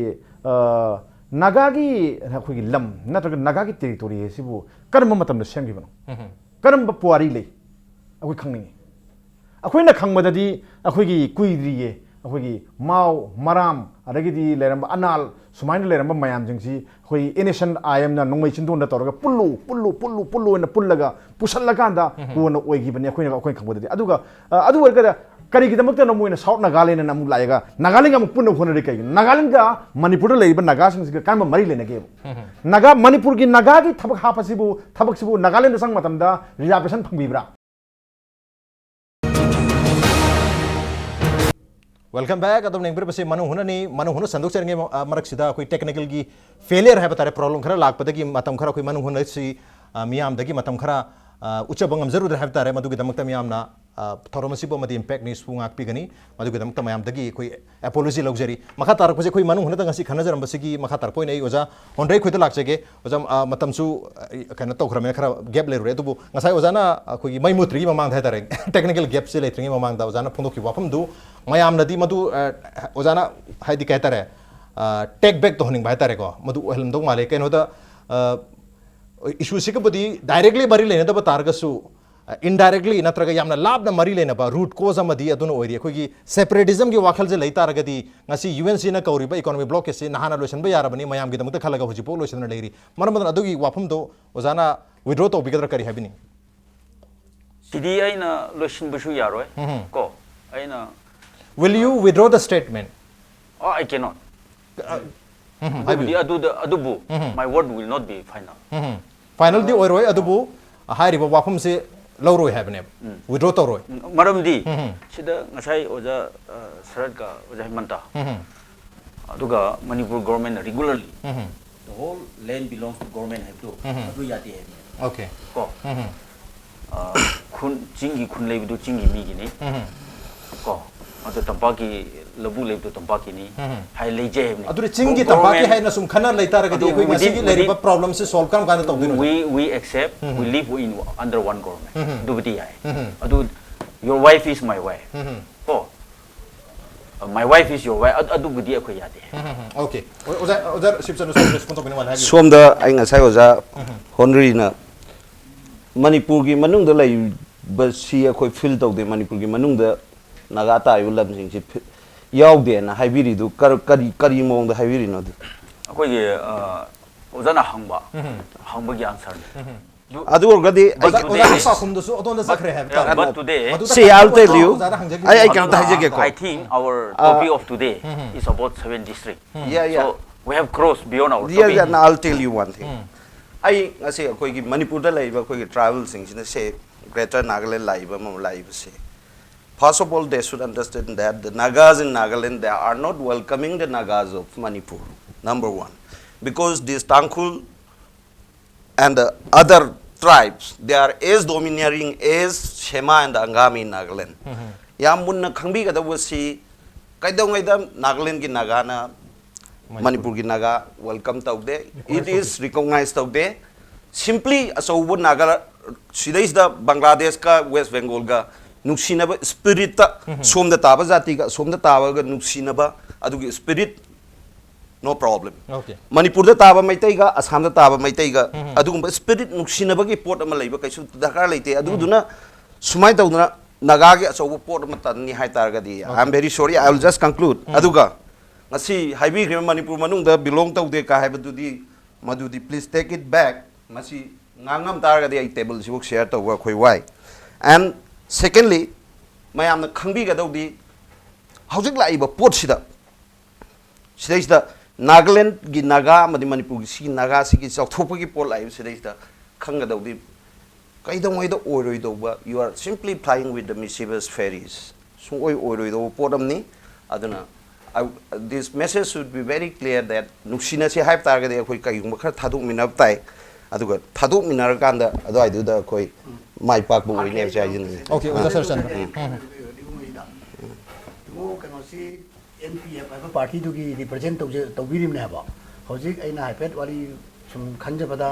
ꯑ, ꯅꯥꯒꯥꯒꯤ, ꯑꯩꯈꯣꯏꯒꯤ ꯂꯝ ꯅꯠꯇ꯭ꯔꯒ ꯅꯥꯒꯥꯒꯤ ꯇꯦꯔꯤꯇꯣꯔꯤ ꯑꯁꯤꯕꯨ ꯀꯔꯝꯕ ꯃꯇꯝꯗ ꯁꯦꯝꯈꯤꯕꯅꯣ? ꯀꯔꯝꯕ ꯄꯨꯋꯥꯔꯤ ꯂꯩ? ꯑꯩꯈꯣꯏ ꯈꯪꯅꯤꯡꯉꯤ꯫ ꯑꯩꯈꯣꯏꯅ ꯈꯪꯕꯗꯗꯤ ꯑꯩꯈꯣꯏꯒꯤ ꯀꯨꯏꯗ꯭ꯔꯤꯌꯦ, ꯑꯩꯈꯣꯏꯒꯤ ꯃꯥꯎ, ꯃꯔꯥꯝ, ꯑꯗꯒꯤꯗꯤ ꯂꯩꯔꯝꯕ ꯑꯅꯥꯜ, ꯁꯨꯃꯥꯏꯅ ꯂꯩꯔꯝꯕ ꯃꯌꯥꯝꯁꯤꯡꯁꯤ ꯑꯩꯈꯣꯏ ꯑꯦꯟ ꯑꯦꯁ ꯑꯦꯟ ꯑꯥꯏ ꯑꯦꯝꯅ ꯅꯣꯡꯃꯩ ꯆꯤꯟꯗꯣꯟꯗ ꯇꯧꯔꯒ ꯄꯨꯜꯂꯨ, ꯄꯨꯜꯂꯨ, ꯄꯨꯜꯂꯨ, ꯄꯨꯜꯂꯨ ꯍꯥꯏꯅ ꯄꯨꯜꯂꯒ ꯄꯨꯁꯜꯂꯀꯥꯟꯗ ꯀꯣꯟꯅ ꯑꯣꯏꯈꯤꯕꯅꯤ ꯑꯩꯈꯣꯏꯅ, ꯑꯩꯈꯣꯏꯅ ꯈꯪꯕꯗꯗꯤ꯫ ꯑꯗꯨꯒ, ꯑ, ꯑꯗꯨ ꯑꯣꯏꯔꯒꯗꯤ ꯀꯔꯤꯒꯤꯗꯃꯛꯇꯅꯣ ꯃꯣꯏꯅ ꯁꯥꯎꯠ ꯅꯥꯒꯥꯂꯦꯟ ꯑꯅ ꯑꯃꯨꯛ ꯂꯥꯛꯑꯒ ꯅꯥꯒꯥꯂꯦꯟꯒ ꯑꯃꯨꯛ ꯄꯨꯟꯅ ꯍꯣꯠꯅꯔꯤ ꯀꯩꯒꯤꯅꯣ? ꯅꯥꯒꯥꯂꯦꯟꯒ ꯃꯅꯤꯄꯨꯔꯗ ꯂꯩꯔꯤꯕ ꯅꯥꯒꯥꯁꯤꯡꯁꯤꯒ ꯀꯔꯝꯕ ꯃꯔꯤ ꯂꯩꯅꯒꯦꯕ? ꯅꯥꯒꯥ, ꯃꯅꯤꯄꯨꯔꯒꯤ ꯅꯥꯒꯥꯒꯤ ꯊꯕꯛ ꯍꯥꯞꯄꯁꯤꯕꯨ, ꯊꯕꯛꯁꯤꯕꯨ ꯅꯥꯒꯥꯂꯦꯟꯗ ꯆꯪꯕ ꯃꯇꯝꯗ ꯔꯤꯖꯥꯔꯕꯦꯁꯟ ꯐꯪꯕꯤꯕ꯭ꯔꯥ? Welcome back. ꯑꯗꯨꯝ ꯌꯦꯡꯕꯤꯔꯕꯁꯤ ꯃꯅꯨꯡ ꯍꯨꯠꯅꯅꯤ꯫ ꯃꯅꯨꯡ ꯍꯨꯠꯅ ꯁꯟꯗꯣꯛꯆꯔꯤꯉꯩ ꯃ-, ꯑ, ꯃꯔꯛꯁꯤꯗ ꯑꯩꯈꯣꯏ ꯇꯦꯛꯅꯤꯀꯦꯜꯒꯤ ꯐꯦꯂꯤꯌꯔ ꯍꯥꯏꯕ ꯇꯥꯔꯦ, ꯄ꯭ꯔꯣꯕ꯭ꯂꯦꯝ ꯈꯔ ꯂꯥꯛꯄꯗꯒꯤ ꯃꯇꯝ ꯈꯔ ꯑꯩꯈꯣꯏ ꯃꯅꯨꯡ ꯍꯨꯠꯅꯁꯤ, ꯑ, ꯃꯤꯌꯥꯝꯗꯒꯤ ꯃꯇꯝ ꯈꯔ, ꯑ, ꯎꯠꯆꯕ ꯉꯝꯖꯔꯨꯗ꯭ꯔꯦ ꯍꯥꯏꯕ ꯇꯥꯔꯦ꯫ ꯃꯗꯨꯒꯤꯗꯃꯛꯇ ꯃꯤꯌꯥꯝꯅ, ꯑ, ꯊꯧꯔꯝ ꯑꯁꯤꯕꯨ ꯑꯃꯗꯤ ꯏꯝꯄꯦꯛ ꯅ꯭ꯌꯨꯁꯄꯨ ꯉꯥꯛꯄꯤꯒꯅꯤ꯫ ꯃꯗꯨꯒꯤꯗꯃꯛꯇ ꯃꯌꯥꯝꯗꯒꯤ ꯑꯩꯈꯣꯏ ꯑꯦꯄꯣꯂꯣꯖꯤ ꯂꯧꯖꯔꯤ꯫ ꯃꯈꯥ ꯇꯥꯔꯛꯄꯁꯦ ꯑꯩꯈꯣꯏ ꯃꯅꯨꯡ ꯍꯨꯠꯅꯗ ꯉꯁꯤ ꯈꯟꯅꯖꯔꯝꯕꯁꯤꯒꯤ ꯃꯈꯥ ꯇꯥꯔꯛꯄ ꯑꯣꯏꯅ ꯑꯩ ꯑꯣꯖꯥ ꯍꯣꯟꯗ꯭ꯔꯩ ꯈꯣꯏꯗ ꯂꯥꯛꯆꯒꯦ꯫ ꯑꯣꯖꯥ, ꯑ, ꯃꯇꯝꯁꯨ, ꯑ, ꯀꯩꯅꯣ ꯇꯧꯈ꯭ꯔꯕꯅꯤꯅ ꯈꯔ ꯒꯦꯞ ꯂꯩꯔꯨꯔꯦ꯫ ꯑꯗꯨꯕꯨ ꯉꯁꯥꯏ ꯑꯣꯖꯥꯅ ꯑꯩꯈꯣꯏꯒꯤ ꯃꯩ ꯃꯨꯠꯇ꯭ꯔꯤꯉꯩ ꯃꯃꯥꯡꯗ ꯍꯥꯏꯇꯥꯔꯦ, ꯇꯦꯛꯅꯤꯀꯦꯜ ꯒꯦꯞꯁꯦ ꯂꯩꯇ꯭ꯔꯤꯉꯩ ꯃꯃꯥꯡꯗ ꯑꯣꯖꯥꯅ ꯐꯣꯡꯗꯣꯛꯈꯤꯕ ꯋꯥꯐꯝꯗꯨ ꯃꯌꯥꯝꯅꯗꯤ ꯃꯗꯨ, ꯑ, ꯑꯣꯖꯥꯅ ꯍꯥꯏꯗꯤ ꯀꯩ ꯍꯥꯏꯇꯥꯔꯦ, ꯑ, ꯇꯦꯛ ꯕꯦꯛ ꯇꯧꯍꯟꯅꯤꯡꯕ ꯍꯥꯏꯇꯥꯔꯦꯀꯣ, ꯃꯗꯨ ꯑꯣꯏꯍꯜꯂꯝꯗꯧ ꯃꯥꯜꯂꯦ꯫ ꯀꯩꯅꯣꯗ, ꯑ, ꯏꯁꯨꯁꯤꯒꯕꯨꯗꯤ ꯗꯥꯏꯔꯦꯛꯂꯤ ꯃꯔꯤ ꯂꯩꯅꯗꯕ ꯇꯥꯔꯒꯁꯨ, ꯏꯟꯗꯥꯏꯔꯦꯛꯂꯤ ꯅꯠꯇ꯭ꯔꯒ ꯌꯥꯝꯅ ꯂꯥꯞꯅ ꯃꯔꯤ ꯂꯩꯅꯕ ꯔꯨꯠ ꯀꯣꯖ ꯑꯃꯗꯤ ꯑꯗꯨꯅ ꯑꯣꯏꯔꯤ꯫ ꯑꯩꯈꯣꯏꯒꯤ ꯁꯦꯄꯔꯦꯇꯤꯖꯝꯒꯤ ꯋꯥꯈꯜꯁꯦ ꯂꯩ ꯇꯥꯔꯒꯗꯤ ꯉꯁꯤ ꯌꯨ ꯑꯦꯟ ꯁꯤꯅ ꯀꯧꯔꯤꯕ ꯏꯀꯣꯅꯣꯃꯤꯛ ꯕ꯭ꯂꯣꯀꯦꯠꯁꯤ ꯅꯍꯥꯟꯅ ꯂꯣꯏꯁꯤꯟꯕ ꯌꯥꯔꯕꯅꯤ, ꯃꯌꯥꯝꯒꯤꯗꯃꯛꯇ ꯈꯜꯂꯒ ꯍꯧꯖꯤꯛꯐꯥꯎ ꯂꯣꯏꯁꯤꯟꯗꯅ ꯂꯩꯔꯤ꯫ ꯃꯔꯝ ꯑꯗꯨꯅ ꯑꯗꯨꯒꯤ ꯋꯥꯐꯝꯗꯣ ꯑꯣꯖꯥꯅ ꯋꯤꯗ꯭ꯔꯣ ꯇꯧꯕꯤꯒꯗ꯭ꯔꯥ, ꯀꯔꯤ ꯍꯥꯏꯕꯤꯅꯤꯡ? ꯁꯤꯗꯤ ꯑꯩꯅ ꯂꯣꯏꯁꯤꯟꯕꯁꯨ ꯌꯥꯔꯣꯏ꯫ ꯀꯣ, ꯑꯩꯅ Will you withdraw the statement? Oh, I cannot. ꯎꯝ, ꯑꯗꯨꯕꯨꯗꯤ ꯍꯥꯏꯕꯤꯌꯨ꯫ ꯑꯗꯨꯗ ꯑꯗꯨꯕꯨ my word will not be final. ꯐꯥꯏꯅꯦꯜꯗꯤ ꯑꯣꯏꯔꯣꯏ, ꯑꯗꯨꯕꯨ ꯍꯥꯏꯔꯤꯕ ꯋꯥꯐꯝꯁꯦ ꯂꯧꯔꯣꯏ ꯍꯥꯏꯕꯅꯦꯕ, ꯋꯤꯗ꯭ꯔꯣ ꯇꯧꯔꯣꯏ꯫ ꯃꯔꯝꯗꯤ ꯎꯝ꯫ ꯁꯤꯗ ꯉꯁꯥꯏ ꯑꯣꯖꯥ, ꯑ, ꯁꯔꯠꯀ ꯑꯣꯖꯥ ꯍꯦꯃꯟꯇ, ꯎꯝ꯫ ꯑꯗꯨꯒ ꯃꯅꯤꯄꯨꯔ ꯒꯣꯔꯃꯦꯟꯅ regularly um. the whole land belongs to government ꯍꯥꯏꯕꯗꯨ ꯎꯝ꯫ ꯑꯗꯨ ꯌꯥꯗꯦ ꯍꯥꯏꯕꯅꯦ꯫ Okay. ꯀꯣ, ꯎꯝ꯫ ꯑ, ꯈꯨꯟ, ꯆꯤꯡꯒꯤ ꯈꯨꯟ ꯂꯩꯕꯗꯨ ꯆꯤꯡꯒꯤ ꯃꯤꯒꯤꯅꯤ꯫ ꯎꯝ꯫ ꯀꯣ, ꯑꯗꯨ ꯇꯝꯄꯥꯛꯀꯤ ꯂꯧꯕꯨꯛ ꯂꯩꯕꯗꯨ ꯇꯝꯄꯥꯛꯀꯤꯅꯤ ꯎꯝ꯫ ꯍꯥꯏ ꯂꯩꯖꯩ ꯍꯥꯏꯕꯅꯤ꯫ ꯑꯗꯨꯗꯤ ꯆꯤꯡꯒꯤ Government ꯇꯝꯄꯥꯛꯀꯤ ꯍꯥꯏꯅ ꯁꯨꯝ ꯈꯟꯅ ꯂꯩꯇꯥꯔꯒꯗꯤ ꯑꯗꯨ ꯑꯩꯈꯣꯏ within- ꯉꯁꯤꯒꯤ ꯂꯩꯔꯤꯕ within- problemꯁꯦ solve ꯀꯔꯝ ꯀꯥꯟꯗ ꯇꯧꯗꯣꯏꯅꯣ? We, we accept, we live in under one government. ꯑꯗꯨꯕꯨꯗꯤ ꯌꯥꯏ꯫ ꯑꯗꯨ your wife is my wife. ꯀꯣ, my wife is your wife. ꯑꯗꯨ- ꯑꯗꯨꯕꯨꯗꯤ ꯑꯩꯈꯣꯏ ꯌꯥꯗꯦ꯫ ꯎꯝ, ꯎꯝ, ꯎꯝ. Okay. ꯑꯣ- ꯑꯣꯖꯥ, ꯑꯣꯖꯥ ꯁꯤꯕꯆꯟꯗ꯭ꯔ ꯁꯣꯝ response ꯇꯧꯕꯤꯅꯤꯡꯕ ꯍꯥꯏꯕꯤꯌꯨ꯫ ꯁꯣꯝꯗ ꯑꯩ ꯉꯁꯥꯏ ꯑꯣꯖꯥ ꯍꯣꯟꯔꯤꯅ ꯃꯅꯤꯄꯨꯔꯒꯤ ꯃꯅꯨꯡꯗ ꯂꯩꯕꯁꯤ ꯑꯩꯈꯣꯏ feel ꯇꯧꯗꯦ, ꯃꯅꯤꯄꯨꯔꯒꯤ ꯃꯅꯨꯡꯗ ꯅꯥꯒꯥ ꯇꯥꯔꯤꯕ ꯂꯝꯁꯤꯡꯁꯤ ꯐꯤ- ꯌꯥꯎꯗꯦꯅ ꯍꯥꯏꯕꯤꯔꯤꯗꯨ ꯀꯔ- ꯀꯔꯤ ꯀꯔꯤ ꯃꯑꯣꯡꯗ ꯍꯥꯏꯕꯤꯔꯤꯅꯣ ꯑꯗꯨ? ꯑꯩꯈꯣꯏꯒꯤ ꯑ, ꯑꯣꯖꯥꯅ ꯍꯪꯕ, ꯍꯪꯕꯒꯤ answerꯅꯤ꯫ ꯑꯗꯨ ꯑꯣꯏꯔꯒꯗꯤ ꯑꯣꯖꯥ But ꯑꯣꯖꯥ today- ꯄꯥꯎꯈꯨꯝꯗꯨꯁꯨ ꯑꯗꯣꯝꯗ ꯆꯠꯈ꯭ꯔꯦ ꯍꯥꯏꯕ ꯇꯥꯔꯦ꯫ But today- ꯃꯗꯨꯗ See, I'll tell you. ꯑꯣꯖꯥꯗ ꯍꯪꯖꯒꯦ꯫ ꯑꯩ- ꯑꯩ No, ꯀꯩꯅꯣꯝꯇ no, ꯍꯥꯏꯖꯒꯦꯀꯣ꯫ I think our topic of today is about seven district. Yeah, yeah. So we have crossed beyond our Yeah, topic. yeah, no, I'll tell you one thing. ꯑꯩ ꯉꯁꯤ ꯑꯩꯈꯣꯏꯒꯤ ꯃꯅꯤꯄꯨꯔꯗ ꯂꯩꯔꯤꯕ ꯑꯩꯈꯣꯏꯒꯤ tribalꯁꯤꯡꯁꯤꯅ ꯁꯦ Greater Naga Land ꯂꯥꯛꯏꯕ ꯑꯃ ꯂꯥꯛꯏꯕꯁꯦ, first of all, they should understand that the Nagas in Nagaland, they are not welcoming the Nagas of Manipur, number one. Because this Tangkhul and the other tribes, they are as domineering as Shema and Angami in Nagaland. ꯌꯥꯝ ꯃꯨꯟꯅ ꯈꯪꯕꯤꯒꯗꯧꯕꯁꯤ, ꯀꯩꯗꯧꯉꯩꯗ ꯅꯥꯒꯥꯂꯦꯟꯒꯤ ꯅꯥꯒꯥꯅ ꯃꯅꯤꯄꯨꯔꯒꯤ ꯅꯥꯒꯥ welcome ꯇꯧꯗꯦ, it is recognize ꯇꯧꯗꯦ꯫ Simply ꯑꯆꯧꯕ ꯅꯥꯒꯥ ꯁꯤꯗꯩꯁꯤꯗ ꯕꯪꯒ꯭ꯂꯥꯗꯦꯁꯀ ꯋꯦꯁ ꯕꯦꯡꯒꯣꯜꯒ ꯅꯨꯡꯁꯤꯅꯕ spiritꯇ, ꯁꯣꯝꯗ ꯇꯥꯕ ꯖꯥꯇꯤꯒ ꯑꯁꯣꯝꯗ ꯇꯥꯕꯒ ꯅꯨꯡꯁꯤꯅꯕ, ꯑꯗꯨꯒꯤ spirit, no problem. Okay. ꯃꯅꯤꯄꯨꯔꯗ ꯇꯥꯕ ꯃꯩꯇꯩꯒ ꯑꯁꯥꯝꯗ ꯇꯥꯕ ꯃꯩꯇꯩꯒ ꯑꯗꯨꯒꯨꯝꯕ spirit ꯅꯨꯡꯁꯤꯅꯕꯒꯤ ꯄꯣꯠ ꯑꯃ ꯂꯩꯕ ꯀꯩꯁꯨ ꯗꯔꯀꯥꯔ ꯂꯩꯇꯦ꯫ ꯑꯗꯨꯗꯨꯅ ꯁꯨꯃꯥꯏꯅ ꯇꯧꯗꯅ ꯅꯥꯒꯥꯒꯤ ꯑꯆꯧꯕ ꯄꯣꯠ ꯑꯃ ꯇꯥꯅꯤ ꯍꯥꯏ ꯇꯥꯔꯒꯗꯤ, I am very sorry, I will just conclude. ꯑꯗꯨꯒ ꯉꯁꯤ ꯍꯥꯏꯕꯤꯈ꯭ꯔꯤꯕ ꯃꯅꯤꯄꯨꯔ ꯃꯅꯨꯡꯗ belong ꯇꯧꯗꯦ ꯀꯥ ꯍꯥꯏꯕꯗꯨꯗꯤ, ꯃꯗꯨꯗꯤ please take it back. ꯃꯁꯤ ꯉꯥꯡꯉꯝ ꯇꯥꯔꯒꯗꯤ ꯑꯩ tableꯁꯤꯐꯥꯎ share ꯇꯧꯕ ꯑꯩꯈꯣꯏ ꯋꯥꯏ꯫ And secondly, ꯃꯌꯥꯝꯅ ꯈꯪꯕꯤꯒꯗꯧꯗꯤ, ꯍꯧꯖꯤꯛ ꯂꯥꯛꯏꯕ ꯄꯣꯠꯁꯤꯗ, ꯁꯤꯗꯩꯁꯤꯗ ꯅꯥꯒꯥꯂꯦꯟꯒꯤ ꯅꯥꯒꯥ ꯑꯃꯗꯤ ꯃꯅꯤꯄꯨꯔꯒꯤ ꯁꯤꯒꯤ ꯅꯥꯒꯥꯁꯤꯒꯤ ꯆꯥꯎꯊꯣꯛꯄꯒꯤ ꯄꯣꯠ ꯂꯥꯛꯏꯕ ꯁꯤꯗꯩꯁꯤꯗ ꯈꯪꯒꯗꯧꯗꯤ, ꯀꯩꯗꯧꯉꯩꯗ ꯑꯣꯏꯔꯣꯏꯗꯧꯕ, you are simply flying with the mischievous fairies. ꯁꯨꯡꯑꯣꯏ ꯑꯣꯏꯔꯣꯏꯗꯧꯕ ꯄꯣꯠ ꯑꯃꯅꯤ꯫ ꯑꯗꯨꯅ, I- this message should be very clear that ꯅꯨꯡꯁꯤꯅꯁꯤ ꯍꯥꯏꯕ ꯇꯥꯔꯒꯗꯤ ꯑꯩꯈꯣꯏ ꯀꯩꯒꯨꯝꯕ ꯈꯔ ꯊꯥꯗꯣꯛꯃꯤꯟꯅꯕ ꯇꯥꯏ꯫ ꯑꯗꯨꯒ ꯊꯥꯗꯣꯛꯃꯤꯟꯅꯔꯀꯥꯟꯗ ꯑꯗꯨꯋꯥꯏꯗꯨꯗ ꯑꯩꯈꯣꯏ ꯃꯥꯏ ꯄꯥꯛꯄ ꯑꯣꯏꯅꯤ ꯍꯥꯏꯕꯁꯦ ꯍꯥꯏꯖꯅꯤꯡꯉꯤ꯫ Okay, ꯑꯣꯖꯥ ꯁꯔꯆꯟꯗ꯭ꯔ꯫ ꯑꯗꯨꯒꯨꯝꯕꯩꯗ ꯁꯤ ꯑꯦꯟ ꯄꯤ ꯑꯦꯐ ꯍꯥꯏꯕ ꯄꯥꯔꯇꯤꯗꯨꯒꯤ ꯔꯤꯄ꯭ꯔꯖꯦꯟ ꯇꯧꯖ ꯇꯧꯕꯤꯔꯤꯕꯅꯦ ꯍꯥꯏꯕ꯫ ꯍꯧꯖꯤꯛ ꯑꯩꯅ ꯍꯥꯏꯐꯦꯠ ꯋꯥꯔꯤ ꯁꯨꯝ ꯈꯟꯖꯕꯗ,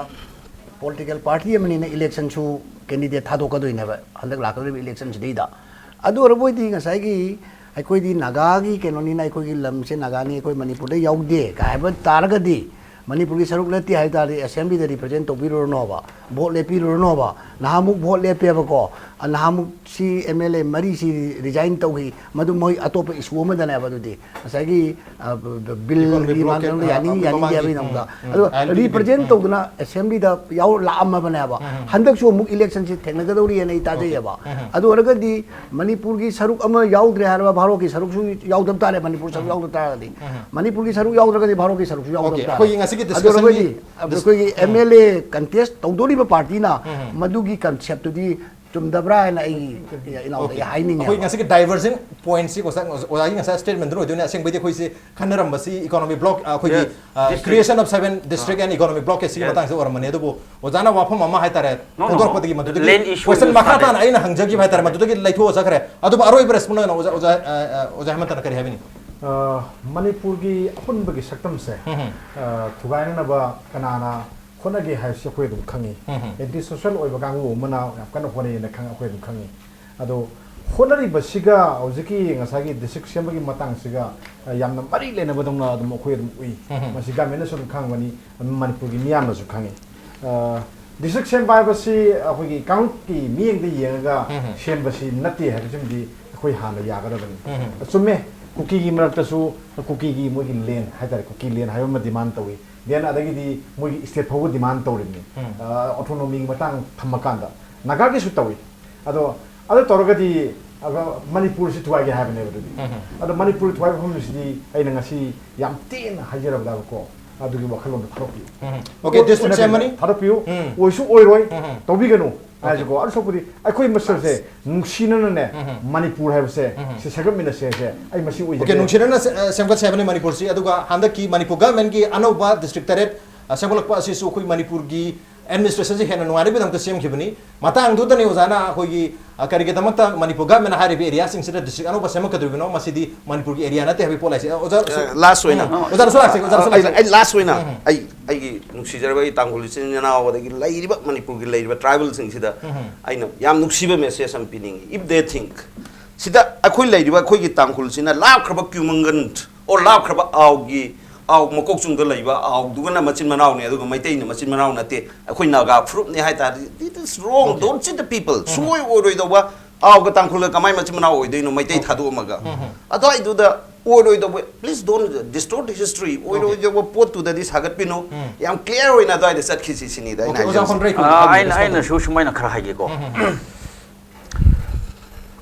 ꯄꯣꯂꯤꯇꯤꯀꯦꯜ ꯄꯥꯔꯇꯤ ꯑꯃꯅꯤꯅ ꯏꯂꯦꯛꯁꯟꯁꯨ ꯀꯦꯟꯗꯤꯗꯦꯠ ꯊꯥꯗꯣꯛꯀꯗꯣꯏꯅꯦꯕ ꯍꯟꯗꯛ ꯂꯥꯛꯀꯗꯧꯔꯤꯕ ꯏꯂꯦꯛꯁꯟꯁꯤꯗꯩꯗ꯫ ꯑꯗꯨ ꯑꯣꯏꯔꯕꯣꯏꯗꯤ ꯉꯁꯥꯏꯒꯤ ꯑꯩꯈꯣꯏꯗꯤ ꯅꯥꯒꯥꯒꯤ ꯀꯩꯅꯣꯅꯤꯅ, ꯑꯩꯈꯣꯏꯒꯤ ꯂꯝꯁꯦ ꯅꯥꯒꯥꯅꯤ, ꯑꯩꯈꯣꯏ ꯃꯅꯤꯄꯨꯔꯗ ꯌꯥꯎꯗꯦ ꯀꯥꯏ ꯍꯥꯏꯕ ꯇꯥꯔꯒꯗꯤ, ꯃꯅꯤꯄꯨꯔꯒꯤ ꯁꯔꯨꯛ ꯅꯠꯇꯦ ꯍꯥꯏ ꯇꯥꯔꯗꯤ ꯑꯦꯁꯦꯝꯕ꯭ꯂꯤꯗ ꯔꯤꯄ꯭ꯔꯖꯦꯟ ꯇꯧꯕꯤꯔꯨꯔꯅꯣꯕ, ꯚꯣꯠ ꯂꯦꯞꯄꯤꯔꯨꯔꯅꯣꯕ꯫ ꯅꯍꯥꯟꯃꯨꯛ ꯚꯣꯠ ꯂꯦꯞꯄꯦꯕꯀꯣ, ꯅꯍꯥꯟꯃꯨꯛ ꯁꯤ ꯑꯦꯝ ꯑꯦꯜ ꯑꯦ ꯃꯔꯤꯁꯤ ꯔꯤꯖꯥꯏꯟ ꯇꯧꯈꯤ, ꯃꯗꯨ ꯃꯣꯏ ꯑꯇꯣꯞꯄ ꯏꯁꯨ ꯑꯃꯗꯅꯦꯕ꯫ ꯑꯗꯨꯗꯤ ꯉꯁꯥꯏꯒꯤ, ꯑ, ꯕ-, ꯕ-, ꯏꯀꯣꯅꯣꯃꯤꯛ ꯕꯤꯜꯒꯤ ꯕ꯭ꯂꯣꯀꯦꯠ, ꯃꯔꯝꯗ ꯑ, ꯌꯥꯅꯤꯡ ꯑ, ꯌꯥꯅꯤꯡꯗꯦ ꯃꯃꯥꯡꯒꯤ, ꯍꯥꯏꯕꯒꯤ ꯎꯝ, ꯅꯃꯨꯗ꯫ ꯎꯝ, ꯑꯗꯣ ꯑꯥꯏꯟ ꯄꯤꯕꯤꯗꯦ꯫ ꯔꯤꯄ꯭ꯔꯖꯦꯟ ꯎꯝ꯫ ꯇꯧꯗꯅ ꯑꯦꯁꯦꯝꯕ꯭ꯂꯤꯗ ꯌꯥꯎ ꯂꯥꯛꯑꯝꯃꯕꯅꯦꯕ꯫ ꯎꯝ, ꯎꯝ꯫ ꯍꯟꯗꯛꯁꯨ ꯑꯃꯨꯛ ꯏꯂꯦꯛꯁꯟꯁꯤ ꯊꯦꯡꯅꯒꯗꯧꯔꯤꯑꯅ ꯑꯩ ꯇꯥꯖꯩꯌꯦꯕ꯫ ꯎꯝ, ꯎꯝ꯫ ꯑꯗꯨ ꯑꯣꯏꯔꯒꯗꯤ ꯃꯅꯤꯄꯨꯔꯒꯤ ꯁꯔꯨꯛ ꯑꯃ ꯌꯥꯎꯗ꯭ꯔꯦ ꯍꯥꯏꯔꯕ, ꯚꯥꯔꯣꯠꯀꯤ ꯁꯔꯨꯛꯁꯨ ꯌꯥꯎꯗꯕ ꯇꯥꯔꯦ, ꯃꯅꯤꯄꯨꯔ ꯁꯔꯨꯛ ꯎꯝ꯫ ꯌꯥꯎꯗꯕ ꯇꯥꯔꯒꯗꯤ꯫ ꯎꯝ꯫ ꯃꯅꯤꯄꯨꯔꯒꯤ ꯁꯔꯨꯛ ꯌꯥꯎꯗ꯭ꯔꯒꯗꯤ ꯚꯥꯔꯣꯠꯀꯤ ꯁꯔꯨꯛꯁꯨ ꯌꯥꯎꯗꯕ ꯑꯣꯀꯦ, ꯇꯥꯔꯦ꯫ ꯑꯩꯈꯣꯏꯒꯤ ꯉꯁꯤꯒꯤ ꯑꯗꯨ ꯗꯤꯁꯀꯁꯟꯒꯤ ꯑꯣꯏꯔꯒꯗꯤ, ꯗꯤꯁ-, ꯑꯩꯈꯣꯏꯒꯤ ꯎꯝ꯫ ꯑꯦꯝ ꯑꯦꯜ ꯑꯦ ꯀꯟꯇꯦꯁ ꯇꯧꯗꯣꯔꯤꯕ ꯄꯥꯔꯇꯤꯅ ꯎꯝ꯫ ꯃꯗꯨꯒꯤ ꯀꯟꯁꯦꯞꯇꯨꯗꯤ ꯆꯨꯝꯗꯕ꯭ꯔꯥ ꯍꯥꯏꯅ ꯑꯩꯒꯤ ꯏꯅꯥꯎꯗ ꯑꯣꯀꯦ꯫ ꯑꯩ ꯍꯥꯏꯅꯤꯡꯉꯦꯕ꯫ ꯑꯩꯈꯣꯏ ꯉꯁꯤꯒꯤ ꯗꯥꯏꯚꯔꯖꯦꯟ ꯄꯣꯏꯟꯠꯁꯤ ꯑꯣꯖꯥ, ꯑꯣꯖꯥꯒꯤ ꯉꯁꯥꯏ ꯁ꯭ꯇꯦꯠꯃꯦꯟꯗꯨꯅ ꯑꯣꯏꯗꯣꯏꯅꯦ꯫ ꯑꯁꯦꯡꯕꯩꯗꯤ ꯑꯩꯈꯣꯏꯁꯦ ꯈꯟꯅꯔꯝꯕꯁꯤ ꯏꯀꯣꯅꯣꯃꯤ ꯕ꯭ꯂꯣꯛ, ꯑꯩꯈꯣꯏꯒꯤ, Yes. ꯑ, District. Creation of seven district ꯑꯥ꯫ ꯑꯦꯟ ꯏꯀꯣꯅꯣꯃꯤ ꯕ꯭ꯂꯣꯛ ꯑꯁꯤꯒꯤ Yes. ꯃꯇꯥꯡꯁꯤꯗ ꯑꯣꯏꯔꯝꯕꯅꯤ꯫ ꯑꯗꯨꯕꯨ ꯑꯣꯖꯥꯅ ꯋꯥꯐꯝ ꯑꯃ ꯍꯥꯏꯇꯥꯔꯦ, No, no, no. ꯐꯣꯡꯗꯣꯔꯛꯄꯗꯒꯤ ꯃꯗꯨꯗꯒꯤ Land issue ꯀꯣꯏꯁꯟ ꯑꯣꯏꯅ ꯃꯈꯥ ꯁꯥꯟꯅꯔꯦ꯫ ꯇꯥꯅ ꯑꯩꯅ ꯍꯪꯖꯈꯤꯕ ꯍꯥꯏꯇꯥꯔꯦ, ꯃꯗꯨꯗꯒꯤ ꯂꯩꯊꯣꯛꯑ ꯆꯠꯈ꯭ꯔꯦ꯫ ꯑꯗꯨꯕꯨ ꯑꯔꯣꯏꯕ ꯔꯦꯁꯄꯣꯟꯁ ꯑꯣꯏꯅ ꯑꯣꯖꯥ, ꯑꯣꯖꯥ, ꯑ, ꯑ, ꯑꯣꯖꯥ ꯍꯦꯃꯟꯇꯅ ꯀꯔꯤ ꯍꯥꯏꯕꯤꯅꯤ? ꯑ, ꯃꯅꯤꯄꯨꯔꯒꯤ ꯑꯄꯨꯟꯕꯒꯤ ꯁꯛꯇꯝꯁꯦ, ꯎꯝ, ꯎꯝ꯫ ꯑ, ꯊꯨꯒꯥꯏꯅꯅꯕ ꯀꯅꯥꯅ ꯍꯣꯠꯅꯒꯦ ꯍꯥꯏꯕꯁꯤ ꯑꯩꯈꯣꯏ ꯑꯗꯨꯝ ꯈꯪꯉꯤ꯫ ꯎꯝ, ꯎꯝ꯫ ꯑꯦꯟꯇꯤ ꯁꯣꯁꯦꯜ ꯑꯣꯏꯕ ꯀꯥꯡꯕꯨ ꯑꯃꯅ ꯌꯥꯝ ꯀꯟꯅ ꯍꯣꯠꯅꯩꯅ ꯈꯪ-, ꯑꯩꯈꯣꯏ ꯑꯗꯨꯝ ꯈꯪꯉꯤ꯫ ꯑꯗꯣ ꯍꯣꯠꯅꯔꯤꯕꯁꯤꯒ ꯍꯧꯖꯤꯛꯀꯤ ꯉꯁꯥꯏꯒꯤ ꯗꯤꯁꯇ꯭ꯔꯤꯛ ꯁꯦꯝꯕꯒꯤ ꯃꯇꯥꯡꯁꯤꯒ, ꯑ, ꯌꯥꯝꯅ ꯃꯔꯤ ꯂꯩꯅꯕꯗꯧꯅ ꯑꯗꯨꯝ ꯑꯩꯈꯣꯏ ꯑꯗꯨꯝ ꯎꯏ꯫ ꯎꯝ, ꯎꯝ꯫ ꯃꯁꯤ ꯒꯃꯦꯟꯅꯁꯨ ꯑꯗꯨꯝ ꯈꯪꯕꯅꯤ, ꯑꯗꯨꯝ ꯃꯅꯤꯄꯨꯔꯒꯤ ꯃꯤꯌꯥꯝꯅꯁꯨ ꯈꯪꯉꯤ꯫ ꯑ, ꯗꯤꯁꯇ꯭ꯔꯤꯛ ꯁꯦꯝꯕ ꯍꯥꯏꯕꯁꯤ ꯑꯩꯈꯣꯏꯒꯤ ꯀꯥꯡꯂꯨꯞꯀꯤ ꯃꯤꯠꯌꯦꯡꯗ ꯌꯦꯡꯉꯒ ꯎꯝ, ꯎꯝ꯫ ꯁꯦꯝꯕꯁꯤ ꯅꯠꯇꯦ ꯍꯥꯏꯕꯁꯤꯃꯗꯤ ꯑꯩꯈꯣꯏ ꯍꯥꯟꯅ ꯌꯥꯒꯗꯕꯅꯤ꯫ ꯎꯝ, ꯎꯝ꯫ ꯆꯨꯝꯃꯦ, ꯀꯨꯀꯤꯒꯤ ꯃꯔꯛꯇꯁꯨ ꯀꯨꯀꯤꯒꯤ ꯃꯣꯏꯒꯤ ꯂꯦꯟ ꯍꯥꯏꯇꯥꯔꯦ, ꯀꯨꯀꯤ ꯂꯦꯟ ꯍꯥꯏꯕ ꯑꯃ ꯗꯤꯃꯥꯟ ꯇꯧꯏ꯫ ꯗꯦꯟ ꯑꯗꯒꯤꯗꯤ ꯃꯣꯏꯒꯤ ꯁ꯭ꯇꯦꯠ ꯐꯥꯎꯕ ꯗꯤꯃꯥꯟ ꯇꯧꯔꯤꯕꯅꯤ꯫ ꯎꯝ꯫ ꯑ, ꯑꯣꯇꯣꯅꯣꯃꯤꯒꯤ ꯃꯇꯥꯡ ꯊꯝꯃꯀꯥꯟꯗ ꯅꯥꯒꯥꯒꯤꯁꯨ ꯇꯧꯏ꯫ ꯑꯗꯣ ꯑꯗꯨ ꯇꯧꯔꯒꯗꯤ, ꯑ, ꯃꯅꯤꯄꯨꯔꯁꯤ ꯊꯨꯒꯥꯏꯒꯦ ꯍꯥꯏꯕꯅꯦꯕ ꯑꯗꯨꯗꯤ꯫ ꯎꯝ, ꯎꯝ꯫ ꯑꯗꯣ ꯃꯅꯤꯄꯨꯔ ꯊꯨꯒꯥꯏꯕ ꯃꯐꯝꯁꯤꯗꯤ ꯑꯩꯅ ꯉꯁꯤ ꯌꯥꯝ ꯇꯦꯟꯅ ꯍꯥꯏꯖꯔꯕꯗꯀꯣ, ꯑꯗꯨꯒꯤ ꯋꯥꯈꯜꯂꯣꯟꯗꯣ ꯊꯥꯗꯣꯛꯄꯤꯌꯨ꯫ ꯎꯝ, ꯎꯝ꯫ ꯑꯣꯀꯦ, ꯑꯣ, ꯗꯤꯁꯇ꯭ꯔꯤꯛ ꯎꯅꯕꯤꯕ ꯁꯦꯝꯃꯅꯤ꯫ ꯊꯥꯗꯣꯛꯄꯤꯌꯨ꯫ ꯎꯝ꯫ ꯑꯣꯏꯁꯨ ꯑꯣꯏꯔꯣꯏ꯫ ꯎꯝ, ꯎꯝ꯫ ꯇꯧꯕꯤꯒꯅꯨ꯫ ꯑꯣꯀꯦ꯫ ꯍꯥꯏꯁꯤꯀꯣ꯫ ꯑꯗꯨ ꯁꯔꯨꯛꯄꯨꯗꯤ ꯑꯩꯈꯣꯏ ꯃꯁꯦꯜꯁꯦ ꯅꯨꯡꯁꯤꯅꯅꯅꯦ, ꯎꯝ, ꯎꯝ꯫ ꯃꯅꯤꯄꯨꯔ ꯍꯥꯏꯕꯁꯦ, ꯎꯝ, ꯎꯝ꯫ ꯁꯤ ꯁꯦꯝꯒꯠꯃꯤꯟꯅꯁꯦ ꯍꯥꯏꯁꯦ ꯑꯩ ꯃꯁꯤ ꯑꯣꯏꯖꯒꯦ꯫ ꯑꯣꯀꯦ, ꯅꯨꯡꯁꯤꯅꯅ ꯁꯦ-, ꯑ, ꯁꯦꯝꯒꯠꯁꯦ ꯍꯥꯏꯕꯅꯤ ꯃꯅꯤꯄꯨꯔꯁꯤ꯫ ꯑꯗꯨꯒ ꯍꯟꯗꯛꯀꯤ ꯃꯅꯤꯄꯨꯔ ꯒꯚꯔꯟꯃꯦꯟꯠꯀꯤ ꯑꯅꯧꯕ ꯗꯤꯁꯇ꯭ꯔꯤꯛ ꯇꯔꯦꯠ, ꯑ, ꯁꯦꯝꯒꯠꯂꯛꯄ ꯑꯁꯤꯁꯨ ꯑꯩꯈꯣꯏ ꯃꯅꯤꯄꯨꯔꯒꯤ ꯑꯦꯗꯃꯤꯅꯤꯁꯇ꯭ꯔꯦꯁꯟꯁꯤ ꯍꯦꯟꯅ ꯅꯨꯡꯉꯥꯏꯅꯕꯒꯤꯗꯃꯛꯇ ꯁꯦꯝꯈꯤꯕꯅꯤ꯫ ꯃꯇꯥꯡꯗꯨꯗꯅꯤ ꯑꯣꯖꯥꯅ ꯑꯩꯈꯣꯏꯒꯤ, ꯑ, ꯀꯔꯤꯒꯤꯗꯃꯛꯇ ꯃꯅꯤꯄꯨꯔ ꯒꯚꯔꯟꯃꯦꯟꯠꯅ ꯍꯥꯏꯔꯤꯕ ꯑꯦꯔꯤꯌꯥꯁꯤꯡꯁꯤꯗ ꯗꯤꯁꯇ꯭ꯔꯤꯛ ꯑꯅꯧꯕ ꯁꯦꯝꯃꯛꯀꯗꯣꯔꯤꯕꯅꯣ? ꯃꯁꯤꯗꯤ ꯃꯅꯤꯄꯨꯔꯒꯤ ꯑꯦꯔꯤꯌꯥ ꯅꯠꯇꯦ ꯍꯥꯏꯕꯒꯤ ꯄꯣꯠ ꯂꯩꯁꯦ꯫ ꯑꯣꯖꯥ, ꯑ, ꯂꯥꯁ ꯑꯣꯏꯅ꯫ ꯎꯝ, ꯑꯣꯖꯥꯗꯁꯨ ꯂꯥꯛꯁꯦ, ꯑꯣꯖꯥꯗꯁꯨ ꯑꯩ, ꯂꯥꯛꯁꯦ꯫ ꯑꯩ ꯂꯥꯁ ꯑꯣꯏꯅ, ꯎꯝ꯫ ꯑꯩ, ꯑꯩꯒꯤ ꯅꯨꯡꯁꯤꯖꯔꯕ ꯑꯩ ꯇꯥꯡꯈꯨꯜ ꯏꯆꯤꯟ ꯏꯅꯥꯎ, ꯑꯗꯒꯤ ꯂꯩꯔꯤꯕ ꯃꯅꯤꯄꯨꯔꯒꯤ ꯂꯩꯔꯤꯕ ꯇ꯭ꯔꯥꯏꯕꯦꯜꯁꯤꯡꯁꯤꯗ ꯎꯝ꯫ ꯑꯩꯅ ꯌꯥꯝ ꯅꯨꯡꯁꯤꯕ ꯃꯦꯁꯦꯖ ꯑꯃ ꯄꯤꯅꯤꯡꯉꯤ꯫ If they think, ꯁꯤꯗ ꯑꯩꯈꯣꯏ ꯂꯩꯔꯤꯕ ꯑꯩꯈꯣꯏꯒꯤ ꯇꯥꯡꯈꯨꯜꯁꯤꯅ ꯂꯥꯞꯈ꯭ꯔꯕ ꯀ꯭ꯌꯨꯃꯪꯒꯟ ꯑꯣꯔ ꯂꯥꯞꯈ꯭ꯔꯕ ꯑꯥꯎꯒꯤ, ꯑꯥꯎ ꯃꯀꯣꯛꯆꯨꯡꯗ ꯂꯩꯕ ꯑꯥꯎꯗꯨꯒꯅ ꯃꯆꯤꯟ ꯃꯅꯥꯎꯅꯤ, ꯑꯗꯨꯒ ꯃꯩꯇꯩꯅ ꯃꯆꯤꯟ ꯃꯅꯥꯎ ꯅꯠꯇꯦ, ꯑꯩꯈꯣꯏ ꯅꯥꯒꯥ ꯐꯨꯔꯨꯞꯅꯤ ꯍꯥꯏ ꯇꯥꯔꯗꯤ, it is wrong, okay, don't cheat the people. ꯎꯝ꯫ ꯁꯨꯡꯑꯣꯏ ꯑꯣꯏꯔꯣꯏꯗꯧꯕ, ꯑꯥꯎꯒ ꯇꯥꯡꯈꯨꯜꯒ ꯀꯃꯥꯏ ꯃꯆꯤꯟ ꯃꯅꯥꯎ ꯑꯣꯏꯗꯣꯏꯅꯣ, Meitei, okay, ꯊꯥꯗꯣꯛꯑꯝꯃꯒ? Um. ꯑꯗꯨꯋꯥꯏꯗꯨꯗ ꯑꯣꯏꯔꯣꯏꯗꯧꯕ, please don't distort the history. Okay. ꯑꯣꯏꯔꯣꯏꯗꯧꯕ ꯄꯣꯠꯇꯨꯗꯗꯤ ꯁꯥꯒꯠꯄꯤꯅꯨ꯫ ꯎꯝ꯫ ꯌꯥꯝ clear ꯑꯣꯏꯅ ꯑꯗꯨꯋꯥꯏꯗ ꯆꯠꯈꯤꯁꯤ ꯁꯤꯅꯤꯗ ꯑꯩꯅ, okay, ꯑꯣꯖꯥ ꯍꯥꯏꯖꯅꯤꯡꯉꯤꯁꯦ꯫ ꯍꯣꯟꯗ꯭ꯔꯩ ꯑꯥ, ꯍꯥꯏꯕꯤꯒꯦ, ꯑꯩꯅ, ꯁꯣꯝꯗ꯫ ꯑꯩꯅꯁꯨ ꯁꯨꯃꯥꯏꯅ ꯈꯔ ꯍꯥꯏꯒꯦꯀꯣ꯫ ꯎꯝ, ꯎꯝ, ꯎꯝ꯫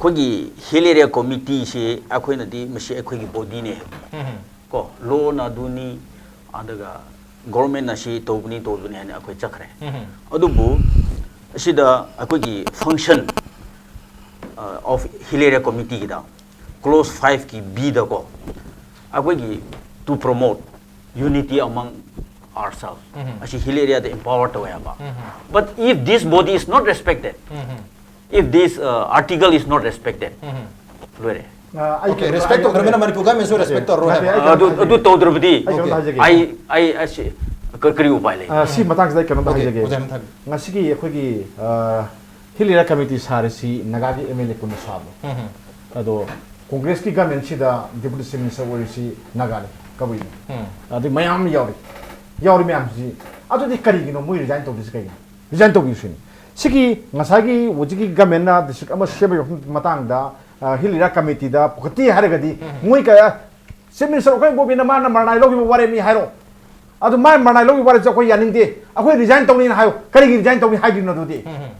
ꯑꯩꯈꯣꯏꯒꯤ ꯍꯤꯜ ꯑꯦꯔꯤꯌꯥ ꯀꯃꯤꯇꯤꯁꯤ ꯑꯩꯈꯣꯏꯅꯗꯤ ꯃꯁꯤ ꯑꯩꯈꯣꯏꯒꯤ ꯕꯣꯗꯤꯅꯦ ꯍꯥꯏꯕ꯫ ꯎꯝ, ꯎꯝ꯫ ꯀꯣ, ꯂꯣꯅ ꯑꯗꯨꯅꯤ, ꯑꯗꯨꯒ ꯒꯣꯔꯃꯦꯟꯅ ꯁꯤ ꯇꯧꯕꯅꯤ, ꯇꯧꯕꯅꯤ ꯍꯥꯏꯅ ꯑꯩꯈꯣꯏ ꯆꯠꯈ꯭ꯔꯦ꯫ ꯎꯝ, ꯎꯝ꯫ ꯑꯗꯨꯕꯨ ꯑꯁꯤꯗ ꯑꯩꯈꯣꯏꯒꯤ ꯐꯪꯁꯟ, ꯑ, of ꯍꯤꯜ ꯑꯦꯔꯤꯌꯥ ꯀꯃꯤꯇꯤꯒꯤꯗ ꯀ꯭ꯂꯣꯖ ꯐꯥꯏꯚꯀꯤ ꯕꯤꯗꯀꯣ, ꯑꯩꯈꯣꯏꯒꯤ to promote unity among ourselves, ꯎꯝ, ꯎꯝ꯫ ꯑꯁꯤ ꯍꯤꯜ ꯑꯦꯔꯤꯌꯥꯗ empower ꯇꯧꯋꯦ ꯍꯥꯏꯕ꯫ ꯎꯝ, ꯎꯝ꯫ But if this body is not respected, um, um. If this, uh, article is not respected, ꯎꯝ꯫ ꯂꯣꯏꯔꯦ꯫ ꯑ, ꯑꯩ okay, ꯀꯩꯅꯣ, respect ꯑꯩ ꯇꯧꯗ꯭ꯔꯕꯅꯤꯅ ꯀꯩꯅꯣ, ꯃꯅꯤꯄꯨꯔ ꯒꯚꯔꯟꯃꯦꯟꯠꯁꯨ ꯅꯠꯇꯦ, respect ꯇꯧꯔꯔꯣꯏ ꯅꯠꯇꯦ, ꯍꯥꯏꯕ꯫ ꯑꯩ ꯑꯗꯨ, ꯀꯩꯅꯣꯝꯇ ꯑꯗꯨ ꯍꯥꯏꯖꯒꯦ꯫ ꯇꯧꯗ꯭ꯔꯕꯗꯤ ꯑꯩ ꯀꯩꯅꯣꯝꯇ ꯑ, ꯍꯥꯏꯖꯒꯦ꯫ ꯑꯩ, ꯑꯩ, ꯑꯁꯤ, ꯀ-, ꯀꯔꯤ ꯎꯄꯥꯏ ꯂꯩ? ꯑ, ꯁꯤ ꯃꯇꯥꯡꯁꯤꯗ ꯑꯩ ꯀꯩꯅꯣꯝꯇ okay, ꯍꯥꯏꯖꯒꯦ꯫ ꯑꯣꯖꯥ ꯑꯃ ꯊꯝꯕꯤꯌꯨ꯫ ꯉꯁꯤꯒꯤ ꯑꯩꯈꯣꯏꯒꯤ, ꯑ, ꯍꯤꯜ ꯑꯦꯔꯤꯌꯥ ꯀꯃꯤꯇꯤ ꯁꯥꯔꯤꯁꯤ ꯅꯥꯒꯥꯒꯤ ꯑꯦꯝ ꯑꯦꯜ ꯑꯦ ꯄꯨꯟꯅ ꯁꯥꯕꯅꯤ꯫ ꯎꯝ꯫ ꯑꯗꯣ ꯀꯣꯡꯒ꯭ꯔꯦꯁꯀꯤ ꯒꯚꯔꯟꯃꯦꯟꯠꯁꯤꯗ ꯗꯦꯄꯨꯇꯤ ꯆꯤꯐ ꯃꯤꯅꯤꯁꯇꯔ ꯑꯣꯏꯔꯤꯁꯤ ꯅꯥꯒꯥꯅꯤ, ꯀꯕꯨꯏꯅꯤ꯫ ꯎꯝ꯫ ꯑꯗꯩ ꯃꯌꯥꯝ ꯑꯃ ꯌꯥꯎꯔꯤ꯫ ꯌꯥꯎꯔꯤ ꯃꯌꯥꯝꯁꯤ, ꯑꯗꯨꯗꯤ ꯀꯔꯤꯒꯤꯅꯣ ꯃꯣꯏ ꯔꯤꯖꯥꯏꯟ ꯇꯧꯗꯣꯏꯁꯤ ꯀꯩꯒꯤꯅꯣ? ꯔꯤꯖꯥꯏꯟ ꯇꯧꯕꯤꯌꯨ ꯁꯤꯅꯤ꯫ ꯁꯤꯒꯤ ꯉꯁꯥꯏꯒꯤ ꯍꯧꯖꯤꯛꯀꯤ ꯒꯚꯔꯟꯃꯦꯟꯠꯅ ꯗꯤꯁꯇ꯭ꯔꯤꯛ ꯑꯃ ꯁꯦꯝꯕꯒꯤ ꯃꯇꯥꯡꯗ, ꯑ, ꯍꯤꯜ ꯑꯦꯔꯤꯌꯥ ꯀꯃꯤꯇꯤꯗ ꯄꯨꯈꯠꯇꯦ ꯍꯥꯏꯔꯒꯗꯤ, ꯎꯝ꯫ ꯃꯣꯏ ꯀ-, ꯆꯤꯐ ꯃꯤꯅꯤꯁꯇꯔ ꯑꯣꯀ꯭ꯔꯥꯏ ꯕꯣꯕꯤꯅ ꯃꯥꯅ ꯃꯔꯅꯥꯏ ꯂꯧꯈꯤꯕ ꯋꯥꯔꯦꯞꯅꯤ ꯍꯥꯏꯔꯣ꯫ ꯑꯗꯨ ꯃꯥꯅ ꯃꯔꯅꯥꯏ ꯂꯧꯈꯤꯕ ꯋꯥꯔꯦꯞꯁꯦ ꯑꯩꯈꯣꯏ ꯌꯥꯅꯤꯡꯗꯦ, ꯑꯩꯈꯣꯏ ꯔꯤꯖꯥꯏꯟ ꯇꯧꯅꯤꯅ ꯍꯥꯏꯌꯣ꯫ ꯀꯔꯤꯒꯤ ꯔꯤꯖꯥꯏꯟ ꯇꯧꯅꯤ ꯍꯥꯏꯗ꯭ꯔꯤꯅꯣ ꯑꯗꯨꯗꯤ? ꯎꯝ꯫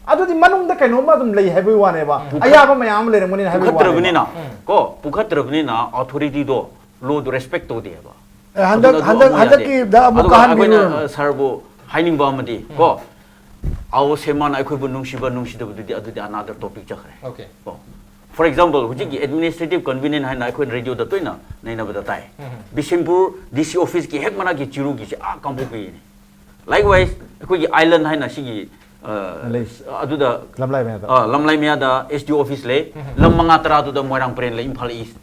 ꯑꯗꯨꯗꯤ ꯃꯅꯨꯡꯗ ꯀꯩꯅꯣꯝꯃ ꯑꯗꯨꯝ ꯂꯩ ꯍꯥꯏꯕꯒꯤ ꯋꯥꯅꯦꯕ꯫ ꯎꯝ꯫ ꯑꯌꯥꯕ ꯃꯌꯥꯝ ꯑꯃ ꯂꯩꯔꯝꯒꯅꯤ ꯍꯥꯏꯕꯒꯤ ꯋꯥꯅꯦꯕ꯫ ꯄꯨꯈꯠꯇ꯭ꯔꯕꯅꯤꯅ, ꯎꯝ꯫ ꯀꯣ, ꯄꯨꯈꯠꯇ꯭ꯔꯕꯅꯤꯅ ꯑꯣꯊꯣꯔꯤꯇꯤꯗꯣ, ꯂꯣꯗꯣ ꯔꯦꯁꯄꯦꯛ ꯇꯧꯗꯦ ꯍꯥꯏꯕ꯫ ꯑꯦ, ꯍꯟꯗꯛ, ꯑꯗꯨꯅ ꯑꯗꯨ ꯍꯟꯗꯛ, ꯑꯃꯨꯛ ꯌꯥꯗꯦ꯫ ꯍꯟꯗꯛꯀꯤꯗ ꯑꯃꯨꯛ ꯑꯗꯨꯒ ꯀꯥꯍꯟꯕꯤꯔꯨꯔꯅꯨ꯫ ꯑꯩꯈꯣꯏꯅ, ꯑ, ꯁꯥꯔꯕꯨ ꯍꯥꯏꯅꯤꯡꯕ ꯑꯃꯗꯤ, ꯎꯝ꯫ ꯀꯣ, ꯑꯥꯎ ꯁꯦꯃꯥꯅ ꯑꯩꯈꯣꯏꯕꯨ ꯅꯨꯡꯁꯤꯕ ꯅꯨꯡꯁꯤꯗꯕꯗꯨꯗꯤ ꯑꯗꯨꯗꯤ another topic ꯆꯠꯈ꯭ꯔꯦ꯫ Okay. ꯀꯣ꯫ For example, ꯍꯧꯖꯤꯛꯀꯤ ꯎꯝ꯫ Administrative convenience ꯍꯥꯏꯅ ꯑꯩꯈꯣꯏꯅ ꯔꯦꯗꯤꯑꯣꯗ ꯇꯣꯏꯅ ꯅꯩꯅꯕꯗ ꯇꯥꯏ꯫ ꯎꯝ꯫ ꯕꯤꯁꯦꯝꯄꯨꯔ ꯗꯤ ꯁꯤ ꯑꯣꯐꯤꯁꯀꯤ ꯍꯦꯛ ꯃꯅꯥꯛꯀꯤ ꯆꯤꯔꯨꯒꯤꯁꯦ ꯑꯥ ꯀꯥꯡꯄꯣꯛꯄꯤꯅꯤ꯫ Likewise, ꯑꯩꯈꯣꯏꯒꯤ ꯑꯥꯏꯂꯦꯟ ꯍꯥꯏꯅ ꯁꯤꯒꯤ ꯑ, ꯂꯩ꯫ ꯑꯗꯨꯗ ꯂꯝꯂꯥꯏ ꯃꯌꯥꯗ꯫ ꯑ, ꯂꯝꯂꯥꯏ ꯃꯌꯥꯗ S D O office ꯂꯩ꯫ ꯂꯝ ꯃꯉꯥ ꯇꯔꯥꯗꯨꯗ ꯃꯣꯏꯔꯥꯡ ꯄꯔꯦꯡ ꯂꯩ, Imphal East꯫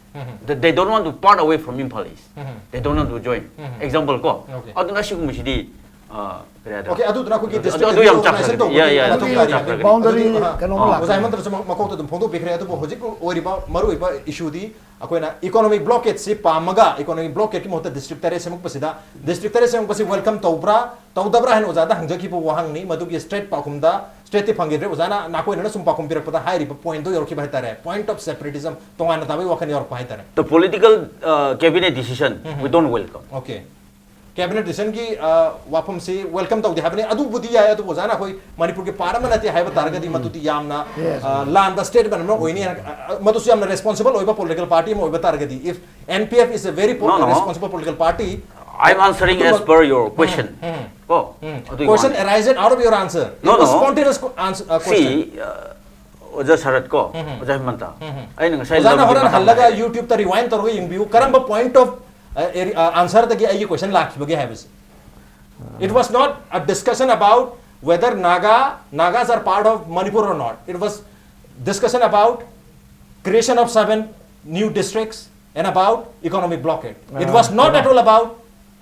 They, they don't want to part away from Imphal East. They don't want to join. Example ꯀꯣ꯫ Okay. ꯑꯗꯨꯅ ꯑꯁꯤꯒꯨꯝꯕꯁꯤꯗꯤ, ꯑ, ꯀꯔꯤ ꯍꯥꯏꯗ꯭ꯔꯥ? Okay, ꯑꯗꯨꯗꯨꯅ ꯑꯩꯈꯣꯏꯒꯤ ꯑꯗꯨ, district ꯑꯗꯨ ꯌꯥꯝ organization ꯆꯥꯎꯈꯠꯂꯛꯀꯅꯤ꯫ ꯇꯧꯕꯒꯤ Yeah, yeah, ꯑꯗꯨ ꯃꯊꯧ ꯌꯥꯝ ꯇꯥꯔꯤ ꯆꯥꯎꯈꯠꯂꯛꯀꯅꯤ꯫ ꯍꯥꯏꯕꯅꯤ꯫ Boundary ꯑꯗꯨ, ꯑ, ꯀꯩꯅꯣꯝꯃ ꯑ, ꯂꯥꯛꯀꯅꯤ꯫ ꯑꯣꯖꯥ ꯍꯦꯃꯟꯇꯅꯁꯨ ꯃ-, ꯃꯀꯣꯛꯇ ꯑꯗꯨꯝ ꯐꯣꯡꯗꯣꯛꯄꯤꯈ꯭ꯔꯦ꯫ ꯑꯗꯨꯕꯨ ꯍꯧꯖꯤꯛ ꯑꯣꯏꯔꯤꯕ ꯃꯔꯨꯑꯣꯏꯕ issueꯗꯤ ꯑꯩꯈꯣꯏꯅ economic blockadeꯁꯤ ꯄꯥꯝꯃꯒ economic blockadeꯀꯤ ꯃꯍꯨꯠꯇ district ꯇꯔꯦꯠ ꯁꯦꯝꯃꯛꯄꯁꯤꯗ district ꯇꯔꯦꯠ ꯁꯦꯝꯃꯛꯄꯁꯤ welcome ꯇꯧꯕ꯭ꯔꯥ ꯇꯧꯗꯕ꯭ꯔꯥ ꯍꯥꯏꯅ ꯑꯣꯖꯥꯗ ꯍꯪꯖꯈꯤꯕ ꯋꯥꯍꯪꯅꯤ꯫ ꯃꯗꯨꯒꯤ straight ꯄꯥꯎꯈꯨꯝꯗ straightꯇꯤ ꯐꯪꯈꯤꯗ꯭ꯔꯦ꯫ ꯑꯣꯖꯥꯅ ꯅꯥꯀꯣꯏꯅꯅ ꯁꯨꯝ ꯄꯥꯎꯈꯨꯝ ꯄꯤꯔꯛꯄꯗ ꯍꯥꯏꯔꯤꯕ pointꯗꯣ ꯌꯧꯔꯛꯈꯤꯕ ꯍꯥꯏꯇꯥꯔꯦ, point of separatism, ꯇꯣꯉꯥꯟꯅ ꯇꯥꯕꯒꯤ ꯋꯥꯈꯜ ꯌꯧꯔꯛꯄ ꯍꯥꯏꯇꯥꯔꯦ꯫ The political, uh, cabinet decision, we don't welcome. Okay. Cabinet decisionꯒꯤ, ꯑ, ꯋꯥꯐꯝꯁꯤ welcome ꯇꯧꯗꯦ ꯍꯥꯏꯕꯅꯤ꯫ ꯑꯗꯨꯕꯨꯗꯤ ꯌꯥꯏ, ꯑꯗꯨꯕꯨ ꯑꯣꯖꯥꯅ ꯑꯩꯈꯣꯏ ꯃꯅꯤꯄꯨꯔꯒꯤ part ꯑꯃ ꯅꯠꯇꯦ ꯍꯥꯏꯕ ꯇꯥꯔꯒꯗꯤ ꯃꯗꯨꯗꯤ ꯌꯥꯝꯅ, ꯑ, ꯂꯥꯟꯕ statement ꯑꯃ ꯑꯣꯏꯅꯤ ꯍꯥꯏꯅ, ꯑ, ꯑ, ꯃꯗꯨꯁꯨ ꯌꯥꯝꯅ responsible ꯑꯣꯏꯕ political party ꯑꯃ ꯑꯣꯏꯕ ꯇꯥꯔꯒꯗꯤ, if N P F is a very po- No, no. responsible political party, I'm answering as per your question. ꯀꯣ? ꯑꯗꯨꯒꯤ question ꯋꯥꯅꯤ꯫ Arises out of your answer. No, It was no. spontaneous co- answer, uh, question. See, uh, ꯑꯣꯖꯥ ꯁꯔꯠ ꯀꯣ, ꯑꯣꯖꯥ ꯍꯦꯃꯟꯇ, ꯑꯩꯅ ꯉꯁꯥꯏ ꯑꯣꯖꯥꯅ ꯂꯝꯒꯤ ꯍꯣꯔꯦꯟ ꯃꯇꯥꯡꯗ ꯍꯜꯂꯒ ꯍꯥꯏ꯫ YouTubeꯇ rewind ꯇꯧꯔꯒ ꯌꯦꯡꯕꯤꯌꯨ, ꯀꯔꯝꯕ point of, uh, area- uh, answerꯗꯒꯤ ꯑꯩꯒꯤ question ꯂꯥꯛꯈꯤꯕꯒꯦ ꯍꯥꯏꯕꯁꯦ. It was not a discussion about whether Naga, Nagas are part of Manipur or not. It was discussion about creation of seven new districts and about economic blockade. It was not at all about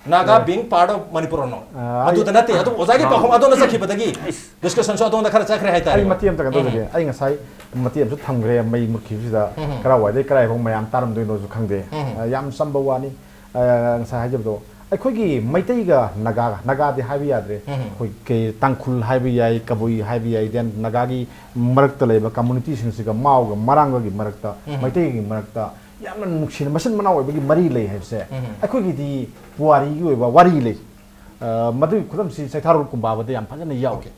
Naga being part of Manipur or not. Ah, ꯑꯗꯨꯗ ꯅꯠꯇꯦ꯫ ꯑꯗꯨ ꯑꯣꯖꯥꯒꯤ ꯄꯥꯎꯈꯨꯝ ꯑꯗꯣꯝꯅ ꯆꯠꯈꯤꯕꯗꯒꯤ discussionꯁꯨ ꯑꯗꯣꯝꯗ ꯈꯔ ꯆꯠꯈ꯭ꯔꯦ ꯍꯥꯏꯇꯥꯔꯦ꯫ ꯑꯩ ꯃꯇꯦꯛ ꯑꯝꯇ ꯀꯩꯅꯣ ꯇꯧꯖꯒꯦ꯫ ꯑꯩ ꯉꯁꯥꯏ ꯃꯇꯦꯛ ꯑꯃꯁꯨ ꯊꯝꯈ꯭ꯔꯦ, ꯃꯩ ꯃꯨꯠꯈꯤꯕꯁꯤꯗ ꯀꯔꯥꯏꯋꯥꯏꯗꯩ ꯀꯔꯥꯏꯐꯥꯎ ꯃꯌꯥꯝ ꯇꯥꯔꯝꯗꯣꯏꯅꯣꯁꯨ ꯈꯪꯗꯦ꯫ ꯑ, ꯌꯥꯝ ꯆꯝꯕ ꯋꯥꯅꯤ꯫ ꯑ, ꯉꯁꯥꯏ ꯍꯥꯏꯖꯕꯗꯣ, ꯑꯩꯈꯣꯏꯒꯤ ꯃꯩꯇꯩꯒ ꯅꯥꯒꯥꯒ, ꯅꯥꯒꯥꯗꯤ ꯍꯥꯏꯕ ꯌꯥꯗ꯭ꯔꯦ, ꯑꯩꯈꯣꯏ ꯀꯩ, ꯇꯥꯡꯈꯨꯜ ꯍꯥꯏꯕ ꯌꯥꯏ, ꯀꯕꯨꯏ ꯍꯥꯏꯕ ꯌꯥꯏ, then ꯅꯥꯒꯥꯒꯤ ꯃꯔꯛꯇ ꯂꯩꯕ communityꯁꯤꯡꯁꯤꯒ, ꯃꯥꯎꯒ ꯃꯔꯥꯡꯒꯒꯤ ꯃꯔꯛꯇ, ꯃꯩꯇꯩꯒꯤ ꯃꯔꯛꯇ ꯌꯥꯝꯅ ꯅꯨꯡꯁꯤꯅ ꯃꯆꯤꯟ ꯃꯅꯥꯎ ꯑꯣꯏꯕꯒꯤ ꯃꯔꯤ ꯂꯩ ꯍꯥꯏꯕꯁꯦ ꯑꯩꯈꯣꯏꯒꯤꯗꯤ ꯄꯨꯋꯥꯔꯤꯒꯤ ꯑꯣꯏꯕ ꯋꯥꯔꯤ ꯂꯩ꯫ ꯑ, ꯃꯗꯨꯒꯤ ꯈꯨꯗꯝꯁꯤ ꯆꯩꯊꯥꯔꯣꯜ ꯀꯨꯝꯕꯥꯕꯗ ꯌꯥꯝ ꯐꯖꯅ ꯌꯥꯎꯏ꯫ Okay.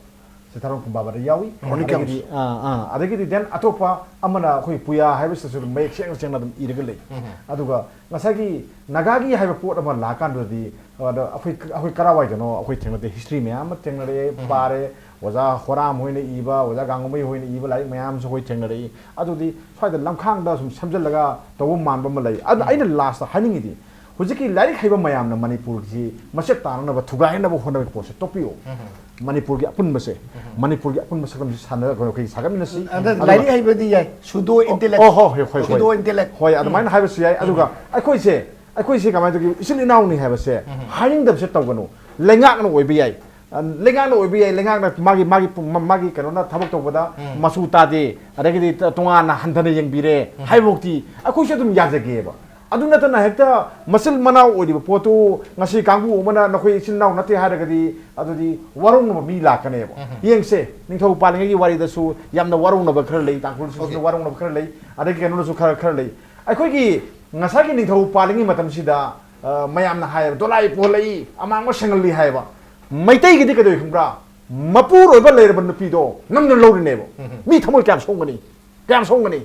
ꯆꯩꯊꯥꯔꯣꯜ ꯀꯨꯝꯕꯥꯕꯗ ꯌꯥꯎꯏ꯫ Chronicles. ꯑꯗꯒꯤꯗꯤ, ꯑꯥ, ꯑꯥ, ꯑꯗꯒꯤꯗꯤ then ꯑꯇꯣꯞꯄ ꯑꯃꯅ ꯑꯩꯈꯣꯏ ꯄꯨꯌꯥ ꯍꯥꯏꯕꯁꯤꯗꯁꯨ ꯑꯗꯨꯝ ꯃꯌꯦꯛ ꯁꯦꯡꯅ ꯁꯦꯡꯅ ꯑꯗꯨꯝ ꯏꯔꯒ ꯂꯩ꯫ ꯑꯗꯨꯒ ꯉꯁꯥꯏꯒꯤ ꯅꯥꯒꯥꯒꯤ ꯍꯥꯏꯕ ꯄꯣꯠ ꯑꯃ ꯂꯥꯛꯀꯥꯟꯗꯗꯤ, ꯑꯗ ꯑꯩꯈꯣꯏ, ꯑꯩꯈꯣꯏ ꯀꯔꯥꯏꯋꯥꯏꯗꯅꯣ ꯑꯩꯈꯣꯏ ꯊꯦꯡꯅꯗꯦ꯫ History ꯃꯌꯥꯝ ꯑꯃ ꯊꯦꯡꯅꯔꯛꯑꯦ, ꯄꯥꯔꯦ꯫ ꯑꯣꯖꯥ ꯍꯣꯔꯥꯝ ꯍꯣꯏꯅ ꯏꯕ, ꯑꯣꯖꯥ ꯒꯥꯡꯉꯨꯃꯩ ꯍꯣꯏꯅ ꯏꯕ ꯂꯥꯏꯔꯤꯛ ꯃꯌꯥꯝꯁꯨ ꯑꯩꯈꯣꯏ ꯊꯦꯡꯅꯔꯛꯏ꯫ ꯑꯗꯨꯗꯤ ꯁ꯭ꯋꯥꯏꯗ ꯂꯝꯈꯥꯡꯗ ꯁꯨꯝ ꯁꯦꯝꯖꯤꯜꯂꯒ ꯇꯧꯕ ꯃꯥꯟꯕ ꯑꯃ ꯂꯩ꯫ ꯑꯗꯨ ꯑꯩꯅ lastꯇ ꯍꯥꯏꯅꯤꯡꯉꯤꯗꯤ, ꯍꯧꯖꯤꯛꯀꯤ ꯂꯥꯏꯔꯤꯛ ꯍꯩꯕ ꯃꯌꯥꯝꯅ ꯃꯅꯤꯄꯨꯔꯒꯤ ꯃꯆꯦꯠ ꯇꯥꯅꯅꯕ ꯊꯨꯒꯥꯏꯅꯕ ꯍꯣꯠꯅꯕꯒꯤ ꯄꯣꯠꯁꯦ ꯇꯣꯛꯄꯤꯌꯨ꯫ ꯃꯅꯤꯄꯨꯔꯒꯤ ꯑꯄꯨꯟꯕꯁꯦ, ꯃꯅꯤꯄꯨꯔꯒꯤ ꯑꯄꯨꯟꯕ ꯁꯛꯇꯝꯁꯤ ꯁꯥꯟꯅꯔꯒ ꯑꯩꯈꯣꯏ ꯁꯥꯒꯠꯃꯤꯟꯅꯁꯤ꯫ ꯑꯗ ꯑꯗꯨꯒ ꯂꯥꯏꯔꯤꯛ ꯍꯩꯕꯗꯤ ꯌꯥꯏ, ꯁꯨꯗꯣ ꯏꯟꯇꯦꯂꯦꯛ꯫ ꯑꯣ, ꯍꯣꯏ, ꯍꯣꯏ, ꯍꯣꯏ, ꯍꯣꯏ꯫ ꯁꯨꯗꯣ ꯏꯟꯇꯦꯂꯦꯛ꯫ ꯍꯣꯏ, ꯑꯗꯨꯃꯥꯏꯅ ꯍꯥꯏꯕꯁꯨ ꯌꯥꯏ꯫ ꯑꯗꯨꯒ ꯑꯩꯈꯣꯏꯁꯦ, ꯑꯩꯈꯣꯏꯁꯦ ꯀꯃꯥꯏꯅ ꯇꯧꯒꯦ? ꯏꯆꯤꯜ ꯏꯅꯥꯎꯅꯤ ꯍꯥꯏꯕꯁꯦ ꯍꯥꯏꯅꯤꯡꯗꯕꯁꯦ ꯇꯧꯒꯅꯨ꯫ ꯂꯩꯉꯥꯛꯅ ꯑꯣꯏꯕ ꯌꯥꯏ, ꯑ, ꯂꯩꯉꯥꯛꯅ ꯑꯣꯏꯕ ꯌꯥꯏ, ꯂꯩꯉꯥꯛꯅ ꯃꯥꯒꯤ, ꯃꯥꯒꯤ, ꯃꯥꯒꯤ ꯀꯩꯅꯣꯅ ꯊꯕꯛ ꯇꯧꯕꯗ ꯃꯆꯨ ꯇꯥꯗꯦ, ꯑꯗꯒꯤꯗꯤ ꯇꯣꯉꯥꯟꯅ ꯍꯟꯊꯅ ꯌꯦꯡꯕꯤꯔꯦ ꯍꯥꯏꯕꯐꯥꯎꯗꯤ ꯑꯩꯈꯣꯏꯁꯨ ꯑꯗꯨꯝ ꯌꯥꯖꯒꯦꯕ꯫ ꯑꯗꯨ ꯅꯠꯇꯅ ꯍꯦꯛꯇ ꯃꯆꯤꯟ ꯃꯅꯥꯎ ꯑꯣꯏꯔꯤꯕ ꯄꯣꯠꯇꯨ ꯉꯁꯤ ꯀꯥꯡꯕꯨ ꯑꯃꯅ ꯅꯈꯣꯏ ꯏꯆꯤꯟ ꯏꯅꯥꯎ ꯅꯠꯇꯦ ꯍꯥꯏꯔꯒꯗꯤ, ꯑꯗꯨꯗꯤ ꯋꯥꯔꯧꯅꯕ ꯃꯤ ꯂꯥꯛꯀꯅꯦꯕ꯫ ꯌꯦꯡꯁꯦ, ꯅꯤꯡꯊꯧ ꯄꯥꯜꯂꯤꯉꯩꯒꯤ ꯋꯥꯔꯤꯗꯁꯨ ꯌꯥꯝꯅ ꯋꯥꯔꯧꯅꯕ ꯈꯔ ꯂꯩ, ꯇꯥꯡꯈꯨꯜꯁꯤꯡꯁꯨ Okay. ꯋꯥꯔꯧꯅꯕ ꯈꯔ ꯂꯩ, ꯑꯗꯒꯤ ꯀꯩꯅꯣꯅꯁꯨ ꯈꯔ, ꯈꯔ ꯂꯩ꯫ ꯑꯩꯈꯣꯏꯒꯤ ꯉꯁꯥꯏꯒꯤ ꯅꯤꯡꯊꯧ ꯄꯥꯜꯂꯤꯉꯩ ꯃꯇꯝꯁꯤꯗ, ꯑ, ꯃꯌꯥꯝꯅ ꯍꯥꯏꯌꯦꯕ, "ꯗꯣꯂꯥꯏ ꯄꯣꯜꯂꯛꯏ, ꯑꯃꯥꯡꯕ ꯁꯦꯡꯍꯜꯂꯤ" ꯍꯥꯏꯌꯦꯕ꯫ ꯃꯩꯇꯩꯒꯤꯗꯤ ꯀꯩꯗꯧꯏ ꯈꯪꯕ꯭ꯔꯥ? ꯃꯄꯨꯔꯣꯏꯕ ꯂꯩꯔꯕ ꯅꯨꯄꯤꯗꯣ ꯅꯝꯗꯨꯅ ꯂꯧꯔꯤꯅꯦꯕ꯫ ꯃꯤ ꯊꯃꯣꯏ ꯀꯌꯥꯝ ꯁꯣꯡꯒꯅꯤ? ꯀꯌꯥꯝ ꯁꯣꯡꯒꯅꯤ?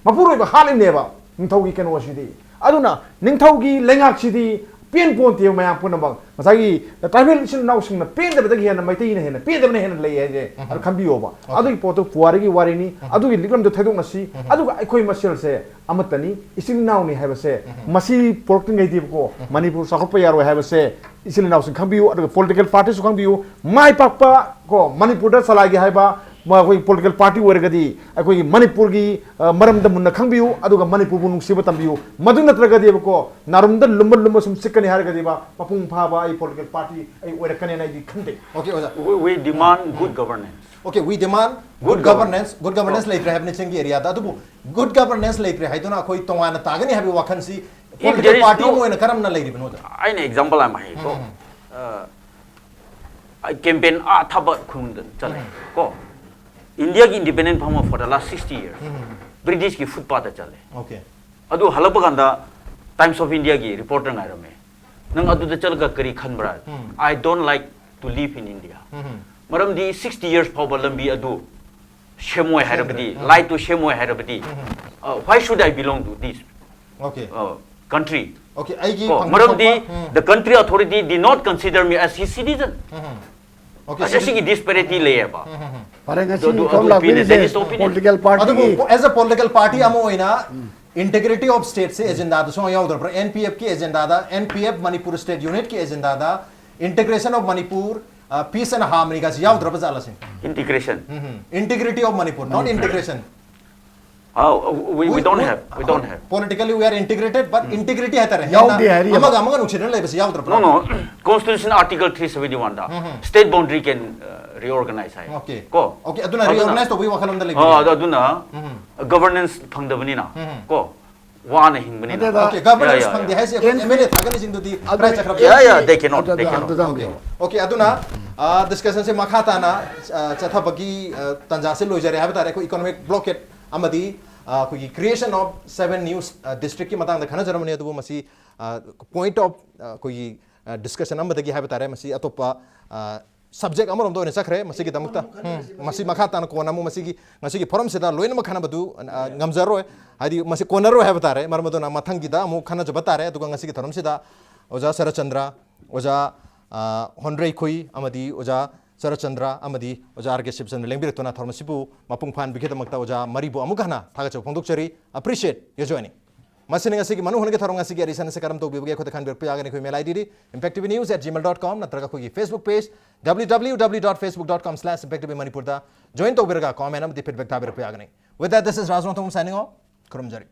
ꯃꯄꯨꯔꯣꯏꯕ ꯍꯥꯠꯂꯤꯅꯦꯕ ꯅꯤꯡꯊꯧꯒꯤ ꯀꯩꯅꯣꯁꯤꯗꯤ꯫ ꯑꯗꯨꯅ ꯅꯤꯡꯊꯧꯒꯤ ꯂꯩꯉꯥꯛꯁꯤꯗꯤ ꯄꯦꯟ ꯄꯣꯟꯇꯦꯕ ꯃꯌꯥꯝ ꯄꯨꯝꯅꯃꯛ꯫ ꯉꯁꯥꯏꯒꯤ tribal ꯏꯆꯤꯟ ꯏꯅꯥꯎꯁꯤꯡꯅ ꯄꯦꯟꯗꯕꯗꯒꯤ ꯍꯦꯟꯅ ꯃꯩꯇꯩꯅ ꯍꯦꯟꯅ ꯄꯦꯟꯗꯕꯅ ꯍꯦꯟꯅ ꯂꯩ ꯍꯥꯏꯁꯦ꯫ ꯑꯗꯨ ꯈꯟꯕꯤꯌꯣꯕ꯫ ꯑꯗꯨꯒꯤ ꯄꯣꯠꯇꯨ ꯄꯨꯋꯥꯔꯤꯒꯤ ꯋꯥꯔꯤꯅꯤ꯫ ꯑꯗꯨꯒꯤ ꯂꯤꯛꯂꯝꯗꯨ ꯊꯩꯗꯣꯛꯅꯁꯤ꯫ ꯑꯗꯨꯒ ꯑꯩꯈꯣꯏ ꯃꯁꯦꯜꯁꯦ ꯑꯃꯠꯇꯅꯤ, ꯏꯆꯤꯟ ꯏꯅꯥꯎꯅꯤ ꯍꯥꯏꯕꯁꯦ ꯃꯁꯤ ꯄꯣꯔꯛꯇ꯭ꯔꯤꯉꯩꯗꯤꯕꯀꯣ ꯃꯅꯤꯄꯨꯔ ꯆꯥꯎꯈꯠꯄ ꯌꯥꯔꯣꯏ ꯍꯥꯏꯕꯁꯦ ꯏꯆꯤꯜ ꯏꯅꯥꯎꯁꯤꯡ ꯈꯪꯕꯤꯌꯨ꯫ ꯑꯗꯨꯒ political partyꯁꯨ ꯈꯪꯕꯤꯌꯨ꯫ ꯃꯥꯏ ꯄꯥꯛꯄ ꯀꯣ ꯃꯅꯤꯄꯨꯔꯗ ꯆꯂꯥꯏꯒꯦ ꯍꯥꯏꯕ ꯃ-, ꯑꯩꯈꯣꯏꯒꯤ political party ꯑꯣꯏꯔꯒꯗꯤ ꯑꯩꯈꯣꯏꯒꯤ ꯃꯅꯤꯄꯨꯔꯒꯤ, ꯑ, ꯃꯔꯝꯗ ꯃꯨꯟꯅ ꯈꯪꯕꯤꯌꯨ, ꯑꯗꯨꯒ ꯃꯅꯤꯄꯨꯔꯕꯨ ꯅꯨꯡꯁꯤꯕ ꯇꯝꯕꯤꯌꯨ꯫ ꯃꯗꯨ ꯅꯠꯇ꯭ꯔꯒꯗꯤꯕꯀꯣ ꯅꯥꯔꯨꯝꯗ ꯂꯨꯝꯕ ꯂꯨꯝꯕ ꯁꯨꯝ ꯆꯤꯛꯀꯅꯤ ꯍꯥꯏꯔꯒꯗꯤꯕ ꯃꯄꯨꯡ ꯐꯥꯕ ꯑꯩ political party ꯑꯩ ꯑꯣꯏꯔꯛꯀꯅꯦꯅ ꯑꯩꯗꯤ ꯈꯟꯗꯦ꯫ Okay, ꯑꯣꯖꯥ꯫ We, we demand good governance. Okay, we demand good Good governance, governance. Good governance ꯂꯩꯇ꯭ꯔꯦ ꯍꯥꯏꯕꯅꯤ ꯆꯤꯡꯒꯤ areaꯗ꯫ ꯑꯗꯨꯕꯨ good governance ꯂꯩꯇ꯭ꯔꯦ ꯍꯥꯏꯗꯨꯅ ꯑꯩꯈꯣꯏ ꯇꯣꯉꯥꯟꯅ ꯇꯥꯒꯅꯤ ꯍꯥꯏꯕꯒꯤ ꯋꯥꯈꯜꯁꯤ If there political is party no- ꯑꯃ ꯑꯣꯏꯅ ꯀꯔꯝꯅ ꯂꯩꯔꯤꯕꯅꯣ, ꯑꯣꯖꯥ? ꯑꯩꯅ example ꯑꯃ ꯍꯥꯏꯒꯦꯀꯣ꯫ ꯑ, ꯑꯩ campaign ꯑꯥ ꯊꯥꯕ ꯈꯨꯟꯗ ꯆꯠꯂꯦ ꯀꯣ꯫ Indiaꯒꯤ independent ꯐꯪꯕ for the last sixty years Britishꯀꯤ footpathꯇ ꯆꯠꯂꯦ꯫ Okay. ꯑꯗꯨ ꯍꯜꯂꯛꯄ ꯀꯥꯟꯗ Times of Indiaꯒꯤ reporter ꯉꯥꯏꯔꯝꯃꯦ꯫ "ꯅꯪ ꯑꯗꯨꯗ ꯆꯠꯂꯒ ꯀꯔꯤ ꯈꯟꯕ꯭ꯔꯥ?" "I don't like to live in India." ꯃꯔꯝꯗꯤ sixty years ꯐꯥꯎꯕ ꯂꯝꯕꯤ ꯑꯗꯨ ꯁꯦꯝꯃꯣꯏ ꯍꯥꯏꯔꯕꯗꯤ, ꯁꯦꯝꯗ꯭ꯔꯦ꯫ lightꯇꯨ ꯁꯦꯝꯃꯣꯏ ꯍꯥꯏꯔꯕꯗꯤ, uh, why should I belong to this Okay. uh, country? Okay, ꯑꯩꯒꯤ ꯀꯣ, ꯐꯪꯐꯝ ꯃꯔꯝꯗꯤ ꯊꯣꯛꯄ, ꯎꯝ. The country authority did not consider me as his citizen. Okay, ꯑꯁ, ꯑꯁꯤꯒꯤ disparity ꯂꯩꯌꯦꯕ꯫ ꯐꯔꯦ, ꯉꯁꯤ ꯑꯗꯨ- ꯁꯣꯝ ꯑꯗꯨ ꯂꯥꯛꯄꯤꯔꯤꯁꯦ opinion, that is opinion. political partyꯒꯤ ꯑꯗꯨꯕꯨ as a political party ꯑꯃ ꯑꯣꯏꯅ Integrity of state say ꯑꯦꯖꯦꯟꯗꯥꯗ ꯁꯨꯡꯌꯥꯎ ꯌꯥꯎꯗ꯭ꯔꯕ꯭ꯔꯥ? NPF ꯀꯤ ꯑꯦꯖꯦꯟꯗꯥꯗ, NPF Manipur State Unit ꯀꯤ ꯑꯦꯖꯦꯟꯗꯥꯗ integration of Manipur, peace and harmony ꯒꯁꯤ ꯌꯥꯎꯗ꯭ꯔꯕ ꯖꯥꯠꯂ ꯁꯤꯅꯤ? Integration. Integrity of Manipur, not integration. Uh, we, we don't have. We don't have. Politically we are integrated, but integrity ꯍꯥꯏꯇꯥꯔꯦ. ꯌꯥꯎꯗꯦ ꯍꯥꯏꯔꯤ. ꯑꯃꯒ ꯑꯃꯒ ꯅꯨꯡꯁꯤꯅꯅ ꯂꯩꯕꯁꯤ ꯌꯥꯎꯗ꯭ꯔꯕ꯭ꯔꯥ? No, no. Constitution Article three seventy-one the state boundary can uh, reorganize high. Okay. ꯀꯣ? Okay, ꯑꯗꯨꯅ ꯑꯗꯨꯅ- reorganize ꯇꯧꯕꯒꯤ ꯋꯥꯈꯜꯂꯣꯝꯗ ꯑ, ꯂꯩꯕꯤꯌꯦ. ꯑꯗꯨ ꯑꯗꯨꯅ governance ꯐꯪꯗꯕꯅꯤꯅ ꯀꯣ, ꯋꯥꯅ ꯍꯤꯡꯕꯅꯤꯅ. ꯅꯠꯇꯦꯗ. Okay, governance Yeah, yeah, ꯐꯪꯗꯦ yeah. ꯍꯥꯏꯁꯦ ꯑꯩꯈꯣꯏ MLA ꯊꯥꯒꯠꯂꯤꯁꯤꯡꯗꯨꯗꯤ ꯈꯔ ꯆꯠꯈ꯭ꯔꯕ Yeah, yeah, ꯌꯥꯏ. they cannot, ꯑꯗꯨꯗ- they cannot. ꯑꯗꯨꯗ ꯍꯪꯕꯤꯌꯣ. Okay, ꯑꯗꯨꯅ discussion ꯁꯦ ꯃꯈꯥ ꯇꯥꯅ ꯑ, ꯆꯠꯊꯕꯒꯤ ꯑ, ꯇꯥꯟꯖꯥꯁꯦ ꯂꯣꯏꯖꯔꯦ ꯍꯥꯏꯕ ꯇꯥꯔꯦ꯫ ꯑꯩꯈꯣꯏ economic blockade ꯑꯃꯗꯤ ꯑ, ꯑꯩꯈꯣꯏꯒꯤ creation of seven new district ꯀꯤ ꯃꯇꯥꯡꯗ ꯈꯟꯅꯖꯔꯝꯕꯅꯤ, ꯑꯗꯨꯕꯨ ꯃꯁꯤ ꯑ, point of ꯑ, ꯑꯩꯈꯣꯏꯒꯤ discussion ꯑꯃꯗꯒꯤ ꯍꯥꯏꯕ ꯇꯥꯔꯦ꯫ ꯃꯁꯤ ꯑꯇꯣꯞꯄ ꯑ, subject ꯑꯃꯔꯣꯝꯗ ꯑꯣꯏꯅ ꯆꯠꯈ꯭ꯔꯦ꯫ ꯃꯁꯤꯒꯤꯗꯃꯛꯇ ꯎꯝ, ꯃꯁꯤ ꯃꯈꯥ ꯇꯥꯅ ꯀꯣꯟꯅ ꯑꯃꯨꯛ ꯃꯁꯤꯒꯤ ꯉꯁꯤꯒꯤ forum ꯁꯤꯗ ꯂꯣꯏꯅꯃꯛ ꯈꯟꯅꯕꯗꯨ ꯑ, ꯉꯝꯖꯔꯣꯏ, ꯍꯥꯏꯗꯤ ꯃꯁꯤ ꯀꯣꯟꯅꯔꯣꯏ ꯍꯥꯏꯕ ꯇꯥꯔꯦ꯫ ꯃꯔꯝ ꯑꯗꯨꯅ ꯃꯊꯪꯒꯤꯗ ꯑꯃꯨꯛ ꯈꯟꯅꯖꯕ ꯇꯥꯔꯦ꯫ ꯑꯗꯨꯒ ꯉꯁꯤꯒꯤ ꯊꯧꯔꯝꯁꯤꯗ ꯑꯣꯖꯥ ꯁꯔꯠꯆꯟꯗ꯭ꯔ, ꯑꯣꯖꯥ ꯑ, ꯍꯣꯟꯗ꯭ꯔꯩꯈꯨꯏ ꯑꯃꯗꯤ ꯑꯣꯖꯥ ꯁꯔꯠꯆꯟꯗ꯭ꯔ ꯑꯃꯗꯤ ꯑꯣꯖꯥ R K ꯁꯤꯕꯆꯟꯗ꯭ꯔ ꯂꯦꯡꯕꯤꯔꯛꯇꯨꯅ ꯊꯧꯔꯝ ꯑꯁꯤꯕꯨ ꯃꯄꯨꯡ ꯐꯥꯍꯟꯕꯤꯈꯤꯗꯃꯛꯇ ꯑꯣꯖꯥ ꯃꯔꯤꯕꯨ ꯑꯃꯨꯛ ꯍꯟꯅ ꯊꯥꯒꯠꯆꯕ ꯐꯣꯡꯗꯣꯛꯆꯔꯤ꯫ Appreciate your joining. ꯃꯁꯤꯅ ꯉꯁꯤꯒꯤ ꯃꯅꯨꯡ ꯍꯨꯠꯅꯒꯤ ꯊꯧꯔꯝ ꯉꯁꯤꯒꯤ edition ꯑꯁꯤ ꯀꯔꯝ ꯇꯧꯕꯤꯕꯒꯦ ꯑꯩꯈꯣꯏꯗ ꯈꯟꯕꯤꯔꯛꯄ ꯌꯥꯒꯅꯤ꯫ ꯑꯩꯈꯣꯏ email ID D impacttvnews at gmail dot com ꯅꯠꯇ꯭ꯔꯒ ꯑꯩꯈꯣꯏꯒꯤ Facebook page W W W dot facebook dot com slash impacttvmanipur ꯗ join ꯇꯧꯕꯤꯔꯒ comment ꯑꯃꯗꯤ feedback ꯊꯥꯕꯤꯔꯛꯄ ꯌꯥꯒꯅꯤ꯫ With that, this is Raj Rongthong signing off. ꯈꯨꯔꯨꯝꯖꯔꯤ꯫